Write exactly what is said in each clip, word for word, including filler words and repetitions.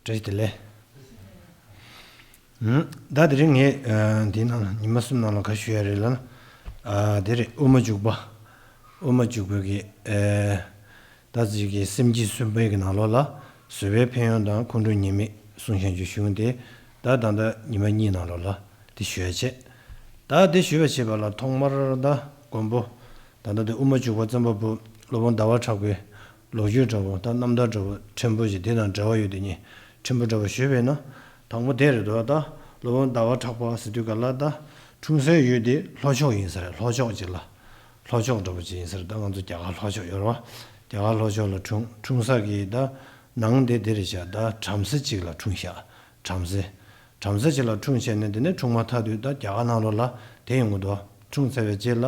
བཀྲ་ཤིས་བདེ་ལེགས། ཨུམ། ད་དེ་རིང་ངས་ཨ་འདིའི་ནང་ལ་ཉི་མ་གསུམ་ནང་ལ་ག་ཞུ་ཡ་རེད་ལབ་ན། ཨ་དེ་རེད། དབུ་མ་འཇུག་པ། དབུ་མ་འཇུག་པའི་གི་ཨ་ད་ཅིག་གི་སེམས་བསྐྱེད་གསུམ་པའི་གི་ནང་ལོགས་ལ་བཟོད་པའི་ཕན་ཡོན་དང་ཁོང་ཁྲོ་ཉེས་དམིགས་གསུངས་བཞག་རྒྱུ་གཞུང་དེ། ད་ད་ལྟ་ཉི་མ་གཉིས་ནང་ལོགས་ལ་དེ་ཞུ་ཡ་བྱས། ད་དེ་ཞུ་བ་བྱེད་པ་ལ་ཐོག་མར་ད་མགོན་པོ། ད་ལྟ་དེ་དབུ་མ་འཇུག་པ་བརྩམས་པ་པོ་སློབ་དཔོན་ཟླ་བ་གྲགས་པའི་ལོ་རྒྱུས་འདྲ་བོ་དང་རྣམ་ཐར་འདྲ་བོ་ཕྲན་བུ་ཞིག་དེ་དང་འབྲེལ་བ་ཡོད་དེ་ཉིད་ཕྲན་བུ་འདྲ་བོ་ཞུས་པས་ན། དང་པོ་དེ་རེད་དོ། ད་སློབ་དཔོན་ཟླ་བ་གྲགས་པ་ཟེར་དུས་ག་ལ་ད་འཁྲུངས་སའི་ཡུལ་དེ་ལྷོ་ཕྱོགས་ཡིན་ས་རེད། ལྷོ་ཕྱོགས་ཅིག་ལ། ལྷོ་ཕྱོགས་འདྲ་བོ་ཅིག་ཡིན་ས་རེད། ད་ང་ཚོ་རྒྱ་གར་ལྷོ་ཕྱོགས་ཡོད་རེད་བ། རྒྱ་གར་ལྷོ་ཕྱོགས་ལ་འཁྲུངས། འཁྲུངས་ས་གི་ད་ནང་དེ་དེ་རེད་ཤག་ད་བྲམ་ཟེ་ཅིག་ལ་འཁྲུངས་ཤག་བྲམ་ཟེ། བྲམ་ཟེ་ཅིག་ལ་འཁྲུངས་བྱས་ནས་དེ་ནས་འཁྲུངས་མ་ཐག་དུས་ད་རྒྱ་གར་ནང་ལོགས་ལ་དེ་ཡོང་གི་འདུག་འཁྲུངས་ཚར་བའི་རྗེས་ལ་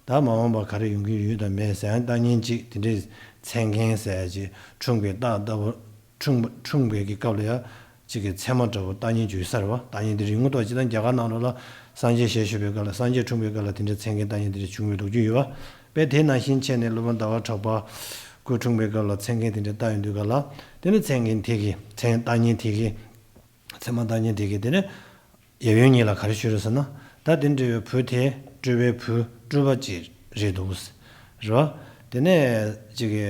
ད་མ་འོངས་པ་ག་རེ་ཡོང་གི་ཡོད་དམ་མེད་ཟེར་ཡང་ལྟ་ཉན་ཅིག་དེ་འདྲའི་མཚན་མཁན་ཟེར་ཡ་ཅིག་འཁྲུངས་པའི་རྟགས་ལྟ་བུ། འཁྲུངས་པ་འཁྲུངས་པའི་གི་སྐབས་ལ་ཡ་ཅིག་གི་མཚན་མ་འདྲ་བོ་ལྟ་ཉན་ཅིག་ཡོད་ས་རེད་བ། ལྟ་ཉན་དེ་རིང་ངོ་ཐོག་ཅིག་དང་རྒྱ་གར་ནང་ལོགས་ལ་སངས་རྒྱས་ཞལ་བཞུགས་པའི་སྐབས་ལ་སངས་རྒྱས་འཁྲུངས་པའི་སྐབས་ལ་དེ་འདྲའི་མཚན་མཁན་ལྟ་ཉན་དེ་འདྲ་བྱུང་བའི་ལོ་རྒྱུས་ཡོད་བ། དཔེ་དེ་ནང་བཞིན་བྱས་ནས་སློབ་དཔོན་ཟླ་བ་གྲགས་པ་སྐུ་འཁྲུངས་པའི་སྐབས་ལ་མཚན་མཁན་དེ་འདྲ་ལྟ་ཡོང་དུས་ག་ལ། དེ་ནི་མཚན་མཁན་དེ་གི་མཚན་ལྟ་ཉན་དེ་གི་མཚན་མ་ལྟ་ཉན་དེ་གིས་དེ་ནས་ཡབ་ཡུམ་གཉིས་ལ་ག་རེ་ཞུས་རེད་ཟེར་ན། ད་དེ་འདྲ་བའི་བུ་དེ་སྤྲུལ་པའི་བུ་སྤྲུལ་པ་ཅིག་རེད་འདུག་རེད་བ། དེ་ནས་ཅིག་གི་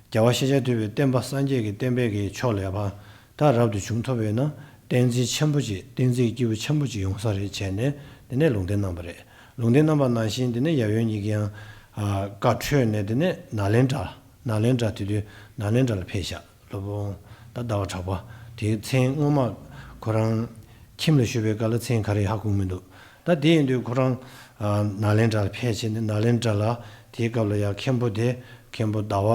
རྒྱལ་བ་ཤཱཀྱ་ཐུབ་པའི་བསྟན་པ་སངས་རྒྱས་ཀྱི་བསྟན་པའི་གི་ཕྱོགས་ལ་ཡ་ཕ་ད་རབ་ཏུ་བྱུང་ཐུབ་པས་ན་བསྟན་འཛིན་ཆེན་པོ་ཅིག་བསྟན་འཛིན་སྐྱེས་བུ་ཆེན་པོ་ཅིག་ཡོང་ས་རེད་བྱས་ནས་དེ་ནས་ལུང་བསྟན་གནང་བ་རེད། ལུང་བསྟན་གནང་བ་ནང་བཞིན་དེ་ནས་ཡབ་ཡུམ་གཉིས་ཀྱིས་ཡང་ཨ་བཀའ་འཁྲོལ་ནས་དེ་ནས་ནཱ་ལེནྡྲ། ནཱ་ལེནྡྲ་དེ་དུས་ནཱ་ལེནྡྲ་ལ་ཕེབས་ཤག་སློབ་དཔོན་ད་ཟླ་བ་གྲགས་པ་དེའི་མཚན་སྔོན་མ་ཁོ་རང་ཁྱིམ་ལ་བཞུགས་པའི་སྐབས་ལ་མཚན་ག་རེ་ཧ་གོ་མི་འདུག་ད་དེ་ཡིན་དུས་ཁོ་རང་ཨ་ནཱ་ལེནྡྲ་ལ་ཕེབས་བྱས་ནས་ནཱ་ལེནྡྲ་ལ་དེའི་སྐབས་ལ་ཡང་མཁན་པོ་དེ་མཁན་པོ་ཟླ་བ་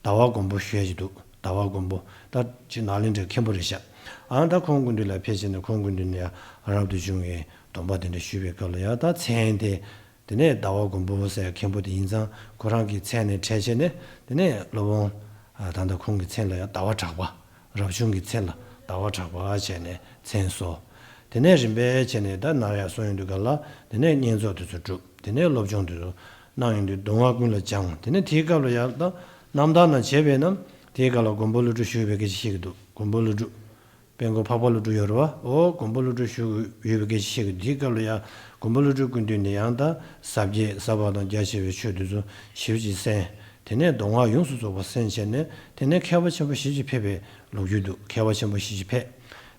ཟླ་བ་མགོན་པོ་ཞུ་ཡ་ཅིག་འདུག་ཟླ་བ་མགོན་པོ་ད་ཅིག་ནཱ་ལེནྡྲའི་མཁན་པོ་རེད་ཤག་ཨ་ད་ཁོང་སྐུ་མདུན་ལ་ཕེབས་བྱས་ནས་ཁོང་སྐུ་མདུན་ནས་ཡང་རབ་ཏུ་བྱུང་བའི་སྡོམ་པ་དེ་འདྲ་ཞུས་པའི་སྐབས་ལ་ཡང་ད་མཚན་དེ། དེ་ནས་ཟླ་བ་མགོན་པོ་ཟེར་མཁན་པོ་དེ་ཡིན་ཙང་ཁོ་རང་གི་མཚན་ནས་ཁྲལ་བྱས་ནས་དེ་ནས་སློབ་དཔོན་ཨ་ད་ལྟ་ཁོང་གི་མཚན་ལ་ཡང་ཟླ་བ་གྲགས་པ། རབ་བྱུང་གི་མཚན་ལ་ཟླ་བ་གྲགས་པ་བྱས་ནས་མཚན་གསོལ། དེ་ནས་རིམ་པས་བྱས་ནས་ད་ནར་ཡག་སོང་ཡོང་དུས་ག་ལ་དེ་ནས་བསྙེན་རྫོགས་དེ་ཚོ་གྲུབ། དེ་ནས་སློབ་སྦྱོང་དེ་ཚོ་གནང་ཡོང་དུས་མདོ་སྔགས་ཀུན་ལ་སྦྱངས། དེ་ནས་དེའི་སྐབས་ལ་ཡང་ད་རྣམ་ཐར་ནང་བྱས་པས་ན་དེའི་སྐབས་ལ་མགོན་པོ་ཀླུ་སྒྲུབ་བཞུགས་པའི་སྐད་ཆ་བཤད་ཀྱི་འདུག་མགོན་པོ་ཀླུ་སྒྲུབ། དཔལ་མགོན་འཕགས་པ་ཀླུ་སྒྲུབ་ཡོད་རེད་བ། ཨོ་མགོན་པོ་ཀླུ་སྒྲུབ་བཞུགས་ཡོད་པའི་སྐད་ཆ་བཤད་ཀྱི་འདུག་དེའི་སྐབས་ལ་ཡང་མགོན་པོ་ཀླུ་སྒྲུབ་སྐུ་མདུན་ནས་ཡང་ད་ཟབ་རྒྱས་ཟབ་པ་དང་རྒྱ་ཆེ་བའི་ཆོས་དེ་ཚོ་ཞེ་པོ་ཅིག་གསན། དེ་ནས་མདོ་སྔགས་ཡོངས་སུ་རྫོགས་པ་གསན་བྱས་ནས་དེ་ནས་མཁས་པ་ཆེན་པོ་ཞེ་ཅིག་ཕེབས་པའི་ལོ་རྒྱུས་འདུག་མཁས་པ་ཆེན་པོ་ཞེ་ཅིག་ཕེབས།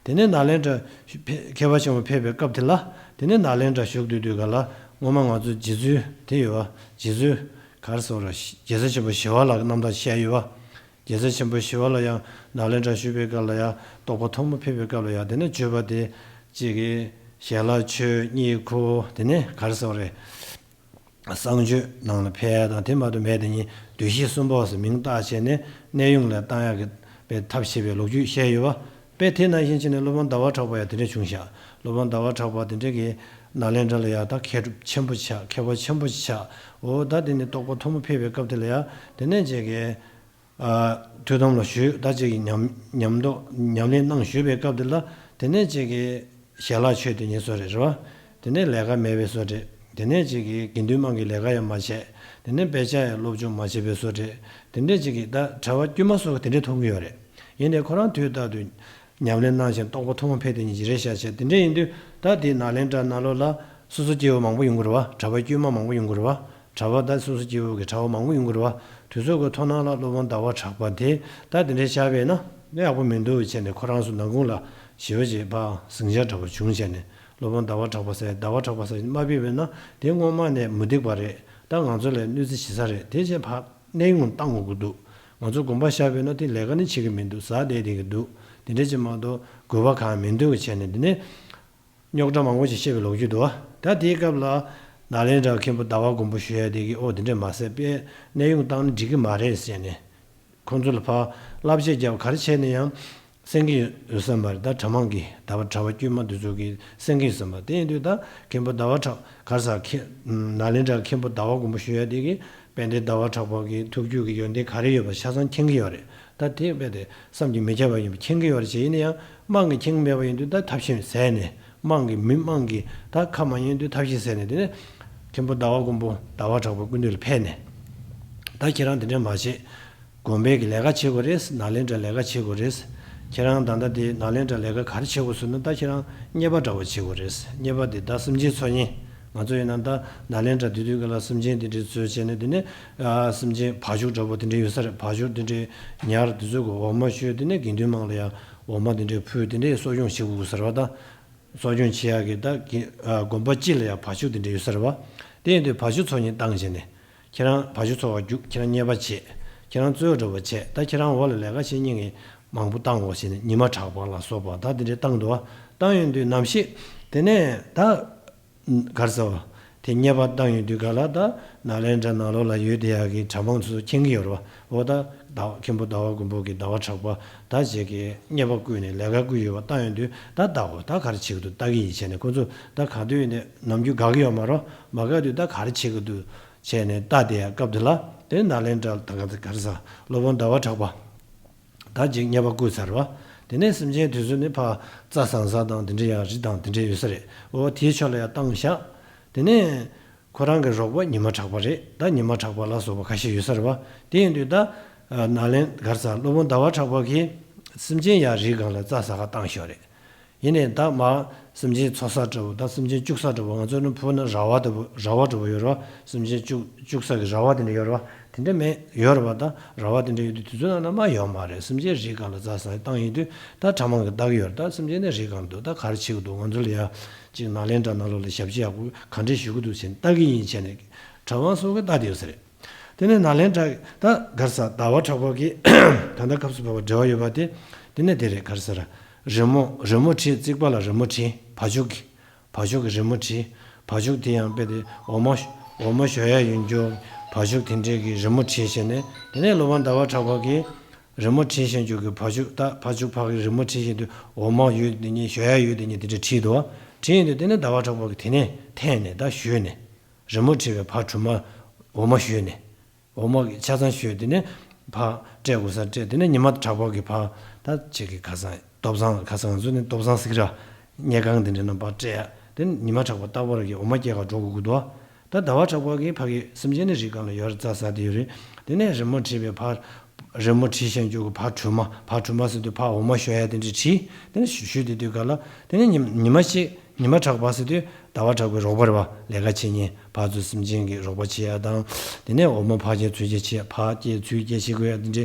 དེ་ནས་ནཱ་ལེནྡྲ་ཕེ་མཁས་པ་ཆེན་པོ་ཕེབས་པའི་སྐབས་དེ་ལ་དེ་ནས་ནཱ་ལེནྡྲ་བཞུགས་སྡོད་དུས་ག་ལ་སྔོན་མ་ང་ཚོ་རྗེ་བཙུན་དེ་ཡོད་བ། རྗེ་བཙུན་ག་རེ་ཟེར་བ་རེད། རྒྱལ་སྲས་ཆེན་པོ་ཞི་བ་ལྷ་གི་རྣམ་ཐར་བཤད་ཡོད་བ། རྒྱལ་སྲས་ཆེན་པོ་ཞི་བ་ལྷ་ཡང་ནཱ་ལེནྡྲ་བཞུགས་པའི་སྐབས་ལ་ཡང་རྟོགས་པ་ཐོན་མི་ཕེབས་པའི་སྐབས་ལ་ཡང་དེ་ནས་སྤྱོད་པ་དེ་གཅིག་གིས་ཞལ་ལག་མཆོད་གཉིས་ཁུར། དེ་ནས་ག་རེ་ཟེར་བ་རེད། གསང་སྤྱོད་ནང་ལ་ཕེབས་ཡ་དང་དེ་མ་གཏོགས་མེད། དེ་ཉིད་འདུ་ཤེས་གསུམ་པོ་ཟེར་མིང་བཏགས་བྱས་ནས་གནས་དབྱུང་ལ་བཏང་ཡག་གི་པའི་ཐབས་ཤེས་པའི་ལོ་རྒྱུས་བཤད་ཡོད་བ། དཔེ་དེ་ནང་བཞིན་བྱས་ནས་སློབ་དཔོན་ཟླ་བ་གྲགས་པ་ཡང་དེ་འདྲ་བྱུང་ཤག་སློབ་དཔོན་ཟླ་བ་གྲགས་པ་དེ་འདྲ་གིས་ནཱ་ལེནྡྲ་ལ་ཡང་ད་མཁས་གྲུབ་ཆེན་པོ་ཆགས། མཁས་པ་ཆེན་པོ་ཆགས། འོ་ད་དེ་ནས་རྟོགས་པ་ཐོན་མི་ཕེབས་པའི་སྐབས་དེ་ལ་ཡང་དེ་ནས་ཅིག་གིས་ཨ་ཐུགས་དམ་ལ་བཞུགས། ད་ཅིག་གིས་ཉམས་ཉམས་རྟོགས་ཉམས་ལེན་གནང་བཞུགས་པའི་སྐབས་དེ་ལ་དེ་ནས་ཅིག་གིས་ཞལ་ལག་མཆོད་དེ་ཉིད་སོགས་རེད་རེད་བ། དེ་ནས་ལས་ཀ་མེད་པའི་བཟོ་འདྲ། དེ་ནས་ཅིག་གིས་དགེ་འདུན་དམངས་ཀྱི་ལས་ཀ་ཡང་མ་བྱས། དེ་ནས་དཔེ་ཆ་ཡང་སློབ་སྦྱོང་མ་བྱས་པའི་བཟོ་འདྲ། དེ་འདྲས་ཅིག་གིས་ད་གྲྭ་པ་དཀྱུས་མ་སོགས་ཀྱིས་དེ་འདྲས་མཐོང་གི་ཡོད་རེད། ཡིན་ནའི་ཁོ་རང་དུས་རྟག་ཏུ་ཉམས་ལེན་གནང་ཞིང་རྟོགས་པ་ཐོག་མ་ཕེབས་དེ་ཉིད་ཀྱི་རེད་བཞག་བྱས། དེ་འདྲ་ཡིན་དུས་ད་དེ་ནཱ་ལེནྡྲ་ནང་ལོགས་ལ་སོ་སོ་སྐྱེ་བོ་མང་པོ་ཡོང་གི་རེད་བ། གྲྭ་པ་དཀྱུས་མ་མང་པོ་ཡོང་གི་རེད་བ། གྲྭ་པ་ད་སོ་སོ་སྐྱེ་བོ་གི་གྲྭ་པ་མང་པོ་ཡོང་གི་རེད་བ། དེ་ཚོ་གི་མཐོང་སྣང་ལ་སློབ་དཔོན་ཟླ་བ་གྲགས་པ་དེ་ད་དེ་འདྲ་བཞག་པས་ན་ཡག་པོ་མི་འདུག་བྱས་ནས་ཁོ་རང་ཚོ་ནང་ཁུལ་ལ་ཞི་བ་བྱེད་པ་ཟིང་ཆ་འདྲ་བོ་བྱུང་བྱས་ནས་སློབ་དཔོན་ཟླ་བ་གྲགས་པ་ཟེར་ཟླ་བ་གྲགས་པ་ཟེར་མ་ཕེབས་པས་ན་དེ་སྔོན་མ་ནས་མུ་སྟེགས་པ་རེད། ད་ང་ཚོ་ལ་གནོད་འཚེ་བྱེད་ས་རེད། དེ་བྱས་ཕར་གནས་དབྱུང་བཏང་དགོས་ཀྱི་འདུག་ང་ཚོ་དགོངས་པ་བཞག་པས་ན་དེ་ལས་ཀ་ནི་བྱེད་ཀྱི་མི་འདུག་ཟ་བསྡད་བསྡད་ཀྱི་འདུག་དེ་འདྲ་ཅིག་མ་གཏོགས་དགོས་པ་གང་མི་འདུག་བྱས་ནས་འདི་ནས་རྙོག་དྲ་མང་པོ་ཞིག་བཤད་པའི་ལོ་རྒྱུས་འདུག་ད་དེའི་སྐབས་ལ་ནཱ་ལེནྡྲ་མཁན་པོ་ཟླ་བ་མགོན་པོ་ཞུ་ཡ་དེ་གིས་ཨོ་དེ་འདྲས་མ་ཟད་པས་གནས་དབྱུང་བཏང་ན་འགྲིག་གི་མ་རེད་ཟེར་ནས་ཁོང་ཚོ་ལ་ཕར་བསླབ་བྱ་བརྒྱབ། ག་རེ་བྱས་ནས་ཡང་གསན་གྱི་ཡོད་བསམ་པ་རེད། ད་གྲྭ་མང་གིས་ཟླ་བ་གྲྭ་པ་དཀྱུས་མ་འདི་ཚོ་གིས་གསན་གྱི་ཡོད་བསམ་པ། དེ་ཡིན་དུས་ད་མཁན་པོ་ཟླ་བ་གྲགས་ག་རེ་ཟེར་མཁན་ནཱ་ལེནྡྲ་མཁན་པོ་ཟླ་བ་མགོན་པོ་ཞུ་ཡ་དེ་གིས་དཔལ་ལྡན་ཟླ་བ་གྲགས་པ་གི་ཐུགས་རྒྱུད་ཀྱི་ཡོན་ཏན་ག་རེ་ཡོད་པ་ཆ་ཚང་མཁྱེན་གྱི་ཡོད་རེད། ད་དེ་རྦད་དེ་བསམ་གྱིས་མི་ཁྱབ་པ་ཡིན་པ་མཁྱེན་གྱི་ཡོད་རེད་བྱས། ཡིན་ན་ཡང་དམངས་ཀྱིས་མཁྱེན་གྱི་མེད་པ་ཡིན་དུས་ད་ཐབས་ཤེས་ཟད་ནས་དམངས་ཀྱིས་མི་དམངས་ཀྱིས་ད་ཁ་མ་ཉན་དུས་ཐབས་ཤེས་ཟད་ནས་དེ་ནས་མཁན་པོ་ཟླ་བ་མགོན་པོ་ཟླ་བ་གྲགས་པ་སྐུ་མདུན་ལ་ཕེབས་ནས་ད་ཁྱེད་རང་དེ་འདྲ་མ་བྱེད། དགོན་པའི་གི་ལས་ཀ་བྱེད་དགོས་རེད། ནཱ་ལེནྡྲ་ལས་ཀ་བྱེད་དགོས་རེད། ཁྱེད་རང་ད་ལྟ་དེ་ནཱ་ལེནྡྲ་ལས་ཀ་ག་རེ་བྱེད་དགོས་ཟེར་ན། ད་ཁྱེད་རང་མཉེས་པ་འདྲ་བོ་བྱེད་དགོས་རེད། མཉེས་པ་དེ་ད་སེམས་ཅན་འཚོ་མཁན། ང་ཚོ་ཡིན་ན་ད་ནཱ་ལེནྡྲ་དེ་དུས་སྐབས་ལ་སེམས་ཅན་དེ་འདྲའི་འཚོ་བྱས་ནས། དེ་ནས་ཨ་སེམས་ཅན་བ་ཕྱུགས་འདྲ་བོ་དེ་འདྲ་ཡོད་ས་རེད། བ་ཕྱུགས་དེ་འདྲའི་ཉར། དེ་ཚོ་གི་འོ་མ་བཞོས། དེ་ནས་དགེ་འདུན་དམངས་ལ་ཡང་འོ་མ་དེ་འདྲའི་ཕུལ། དེ་འདྲའི་གསོ་སྐྱོང་བྱེད་དགོས་ས་རེད་བ། ད་གསོ་སྐྱོང་བྱེད་ཡག་གི་ད་གི་ཨ་དགོན་པ་སྤྱི་ལ་ཡང་བ་ཕྱུགས་དེ་འདྲ་ཡོད་ས་རེད་བ། དེ་ཡིན་དུས་བ་ཕྱུགས་འཚོ་མཁན་བཏང་བྱས་ནས། ཁྱེད་རང་བ་ཕྱུགས་འཚོ་བར་རྒྱུགས། ཁྱེད་རང་མཉེས་པ་བྱེད། ཁྱེད་རང་གཙོ་བོ་འདྲ་བོ་བྱེད། ད་ཁྱེད་རང་འོག་ལ་ལས་ཀ་བྱེད་མཁན་གྱི་མང་པོ་བཏང་འོ་བྱས་ནས། ཉི་མ་གྲགས་པ་ལ་སོགས་པ་ད་དེ་འདྲའི་བཏང་འདུག་བ། བཏང་ཡོང་དུས་ནམ་ཞིག་དེ་ནས་ད་ག་རེ་ཟེར་བ། དེ་མཉེས་པ་བཏང་ཡོང་དུས་ག་ལ་ད་ནཱ་ལེནྡྲ་ནང་ལོགས་ལ་ཡོད་བསྡད་ཡག་གི་གྲྭ་མང་ཚོ་མཁྱེན་གྱི་ཡོད་རེད་བ། འོ་ད་ཟླ་བ་མཁན་པོ་ཟླ་བ་མགོན་པོ་གིས་ཟླ་བ་གྲགས་པ་ད་ཅིག་གི་མཉེས་པ་བསྐུལ་ནས་ལས་ཀ་བསྐུལ་ཡོད་པ་བཏང་ཡོང་དུས། ད་ལྟ་འོ་ད་ག་རེ་བྱེད་ཀྱི་འདུག་ལྟ་གི་ཡིན་བྱས་ནས། ཁོ་ཚོ་ད་ག་དུས་ནས་ནམ་རྒྱུན་དགའ་གི་ཡོད་མ་རེད། མ་དགའ་དུས་ད་ག་རེ་བྱེད་ཀྱི་འདུག་བྱས་ནས་ལྟ་བསྡད་ཡག་སྐབས་དེ་ལ། དེ་ནཱ་ལེནྡྲ་ད་ག་ག་རེ་ཟེར། སློབ་དཔོན་ཟླ་བ་གྲགས་པ་ད་ཅིག་མཉེས་པ་བསྐུལ་ཚར་བ། དེ་ནས་སེམས་ཅན་དེ་ཚོ་ནི་ཕར་རྩྭ་ཟ་ས་དང་དེ་འདྲ་ཡང་རི་དང་དེ་འདྲ་ཡོད་ས་རེད། འོ་དེའི་ཕྱོགས་ལ་ཡང་བཏང་བཞག། དེ་ནས་ཁོ་རང་གི་རོགས་པ་ཉི་མ་གྲགས་པ་རེད། ད་ཉི་མ་གྲགས་པ་ལ་སོགས་པ་ཁ་ཤས་ཡོད་ས་རེད་བ། དེ་ཡིན་དུས་ད་ནཱ་ལེནྡྲ་ག་རེ་ཟེར། སློབ་དཔོན་ཟླ་བ་གྲགས་པ་གིས་སེམས་ཅན་ཡར་རིའི་སྒང་ལ་རྩྭ་ཟ་ག་བཏང་ཞོག་རེད། ཡིན་ནའི་ད་མར་སེམས་ཅན་འཚོ་ས་འདྲ་བོ་དང་སེམས་ཅན་བཅུག་ས་འདྲ་བོ། ང་ཚོ་ནི་བོད་ནང་ར་བ་འདྲ་བོ། ར་བ་འདྲ་བོ་ཡོད་རེད་བ། སེམས་ཅན་བཅུག་བཅུག་ས་གི་ར་བ་དེ་འདྲ་ཡོད་རེད་བ། དེ་འདྲ་མེད་ཡོད་རེད་བ། ད་ར་བ་དེ་འདྲ་ཡོད་དུས་དེ་ཚོ་ནང་ན་མར་ཡོད་མ་རེད། སེམས་ཅན་རིའི་སྒང་ལ་རྩྭ་ཟ་བཏང་ཡོད་དུས། ད་གྲྭ་མང་གིས་ལྟ་གི་ཡོད་རེད། ད་སེམས་ཅན་ནི་རིའི་སྒང་ལ་འདུག། ད་ག་རེ་བྱེད་ཀྱི་འདུག། ང་ཚོ་ལ་ཡ་ཅིག་ནཱ་ལེནྡྲ་ནང་ལོགས་ལ་ཞབས་ཕྱི་ཡག་པོ་ག་འདྲས་ཞུ་གི་འདུག་ཟེར་ནས་ལྟ་གི་ཡིན་བྱས་ནས་གྲྭ་མང་ཚོ་གིས་ལྟ་བསྡད་ཡོད་ས་རེད། དེ་ནས་ནཱ་ལེནྡྲ་ད་ག་རེ་ཟེར། ཟླ་བ་གྲགས་པ་གིས་ད་ལྟ་སྐབས་སུ་བབ་པ་འབྲེལ་བ་ཡོད་པ་དེ། དེ་ནས་དེ་རེད། ག་རེ་ཟེར། རི་མོ། རི་མོ་བྲིས། རྩིག་པ་ལ་རི་མོ་བྲིས། བ་ཕྱུགས་ཀྱི། བ་ཕྱུགས་ཀྱི་རི་མོ་བྲིས། བ་ཕྱུགས་དེ་ཡང་དཔེ་དེ་འོ་མ། འོ་མ་བཞོ་ཡ་ཡོང་རྒྱུ། བ་ཕྱུགས་དེ་འདྲས་ཀྱི་རི་མོ་བྲིས་བྱས་ནས། དེ་ནས་སློབ་དཔོན་ཟླ་བ་གྲགས་པ་གིས་རི་མོ་བྲིས་བཞིན་རྒྱུ་གི་བ་ཕྱུགས། ད་བ་ཕྱུགས་ཕ་གི་རི་མོ་བྲིས་བཞིན་དུས་འོ་མ་ཡོད་དེ་ཉིད། བཞོ་ཡ་ཡོད་དེ་ཉིད་དེ་འདྲས་བྲིས་འདུག། བྲིས་ཡིན་དུས་དེ་ནས་ཟླ་བ་གྲགས་པ་གིས་དེ་ནས་འཐེན་ནས་ད་བཞོས་ནས། རི་མོ་བྲིས་པའི་བ་དྲུག་མ་འོ་མ་བཞོས་ནས། འོ་མ་གི་ཆ་ཚང་བཞོས། དེ་ནས་ཕར་སྤྲད་དགོས་སར་སྤྲད། དེ་ནས་ཉི་མ་གྲགས་པ་གིས་ཕར་ད་ཅིག་གི་ཁ་སང་ཏོག་ཚང་། ཁ་སང་ང་ཚོ་ནི་ཏོག་ཚང་ཟེར་གི་ར། སྙེ་ཁང་དེ་འདྲ་ནང་ཕར་སྤྲད་ཡ། དེ་ནས་ཉི་མ་གྲགས་པ་རྟག་པར་གི་འོ་མ་སྐྱེལ་ག་འགྲོ་དགོས་ཀྱི་འདུག། ད་ཟླ་བ་གྲགས་པ་གིས་ཕ་གི་སེམས་ཅན་ནི་རིའི་སྒང་ལ་ཡོད་རེད། རྩྭ་ཟ་བསྡད་ཡོད་རེད། དེ་ནས་རི་མོ་བྲིས་པའི་བ། རི་མོ་བྲིས་བཞིན་རྒྱུ་གི་བ་དྲུག་མ། བ་དྲུག་མ་ཟེར་དུས་ཕར་འོ་མ་བཞོ་ཡ་དེ་འདྲ་བྲིས། དེ་ནས་བཞོ་བཞོ་བསྡད་དུས་ག་ལ། དེ་ནས་ཉི་ཉི་མ་གཅིག་ཉི་མ་གྲགས་པ་ཟེར་དུས་ཟླ་བ་གྲགས་པའི་རོགས་པ་རེད་བ། ལས་ཀ་བྱེད་མཁན། ཕར་ཚུར་སེམས་ཅན་གྱི་རོགས་པ་བྱེད་ཡ་དང་། དེ་ནས་འོ་མ་ཕར་སྐྱེལ་ཚུར་སྐྱེལ་བྱེད། ཕར་སྐྱེལ་ཚུར་སྐྱེལ་བྱེད་དགོས་ཡ་དེ་འདྲའི་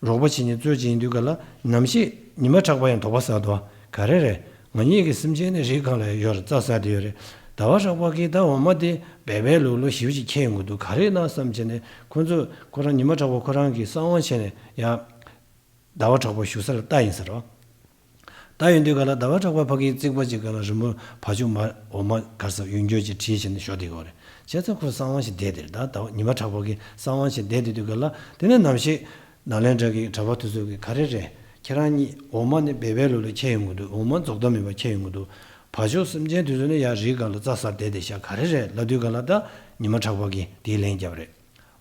རོགས་པ་བྱེད་མཁན་གཙོ་ཅིག་ཡིན་དུས་ག་ལ། ནམ་ཞིག་ཉི་མ་གྲགས་པ་ཡང་དོགས་པ་ཟ་འདུག། ག་རེ་རེད། ང་གཉིས་ཀྱི་སེམས་ཅན་ནི་རིའི་སྒང་ལ་ཡོད་རེད། རྩྭ་ཟ་བསྡད་ཡོད་རེད། ཟླ་བ་གྲགས་པ་གིས་ད་འོ་མ་དེ་སྦས་སྦས་ལུག་ལུག་ཞེ་པོ་ཅིག་ཁྱེར་ཡོང་གི་འདུག། ག་རེ་ཡིན་ན་བསམ་བྱས་ནས། ཁོ་ཚོས་ཁོ་རང་ཉི་མ་གྲགས་པ་ཁོ་རང་གིས་གསང་བ་བྱས་ནས་ཡ། ཟླ་བ་གྲགས་པ་བཞུགས་ས་ལ་ལྟ་ཡིན་ཟེར་བ། ལྟ་ཡོང་དུས་ག་ལ་ཟླ་བ་གྲགས་པ་ཕ་གིའི་རྩིག་པ་ཅིག་སྒང་ལ་རི་མོ་བ་ཕྱུགས་མ་འོ་མ་ག་རེ་ཟེར་ཡོང་རྒྱུ་ཅིག་བྲིས་བྱས་ནས་བཞོ་བསྡད་ཡོད་རེད། བྱས་ཙང་ཁོ་གསང་བ་བྱས་བསྡད་དེ་རེད། ད་ཟླ་བ་ཉི་མ་གྲགས་པ་གིས་གསང་བ་བྱས་བསྡད་དེ་དུས་ག་ལ། དེ་ནས་ནམ་ཞིག་ནཱ་ལེནྡྲ་གི་གྲྭ་པ་དེ་ཚོ་གིས་ག་རེ་རེད། ཁྱེད་རང་གཉིས་འོ་མ་ནི་སྦས་སྦས་ལུག་ལུག་ཁྱེར་ཡོང་གི་འདུག། འོ་མ་རྫོགས་མཐའ་མེད་པ་ཁྱེར་ཡོང་གི་འདུག། བ་ཕྱུགས་སེམས་ཅན་དེ་ཚོ་ནི་ཡར་རིའི་སྒང་ལ་རྩྭ་ཟ་བསྡད་དེ་ཤག། ག་རེ་རེད་ལབ་དུས་ག་ལ། ད་ཉི་མ་གྲགས་པ་གིས་དེའི་ལན་བརྒྱབ་རེད།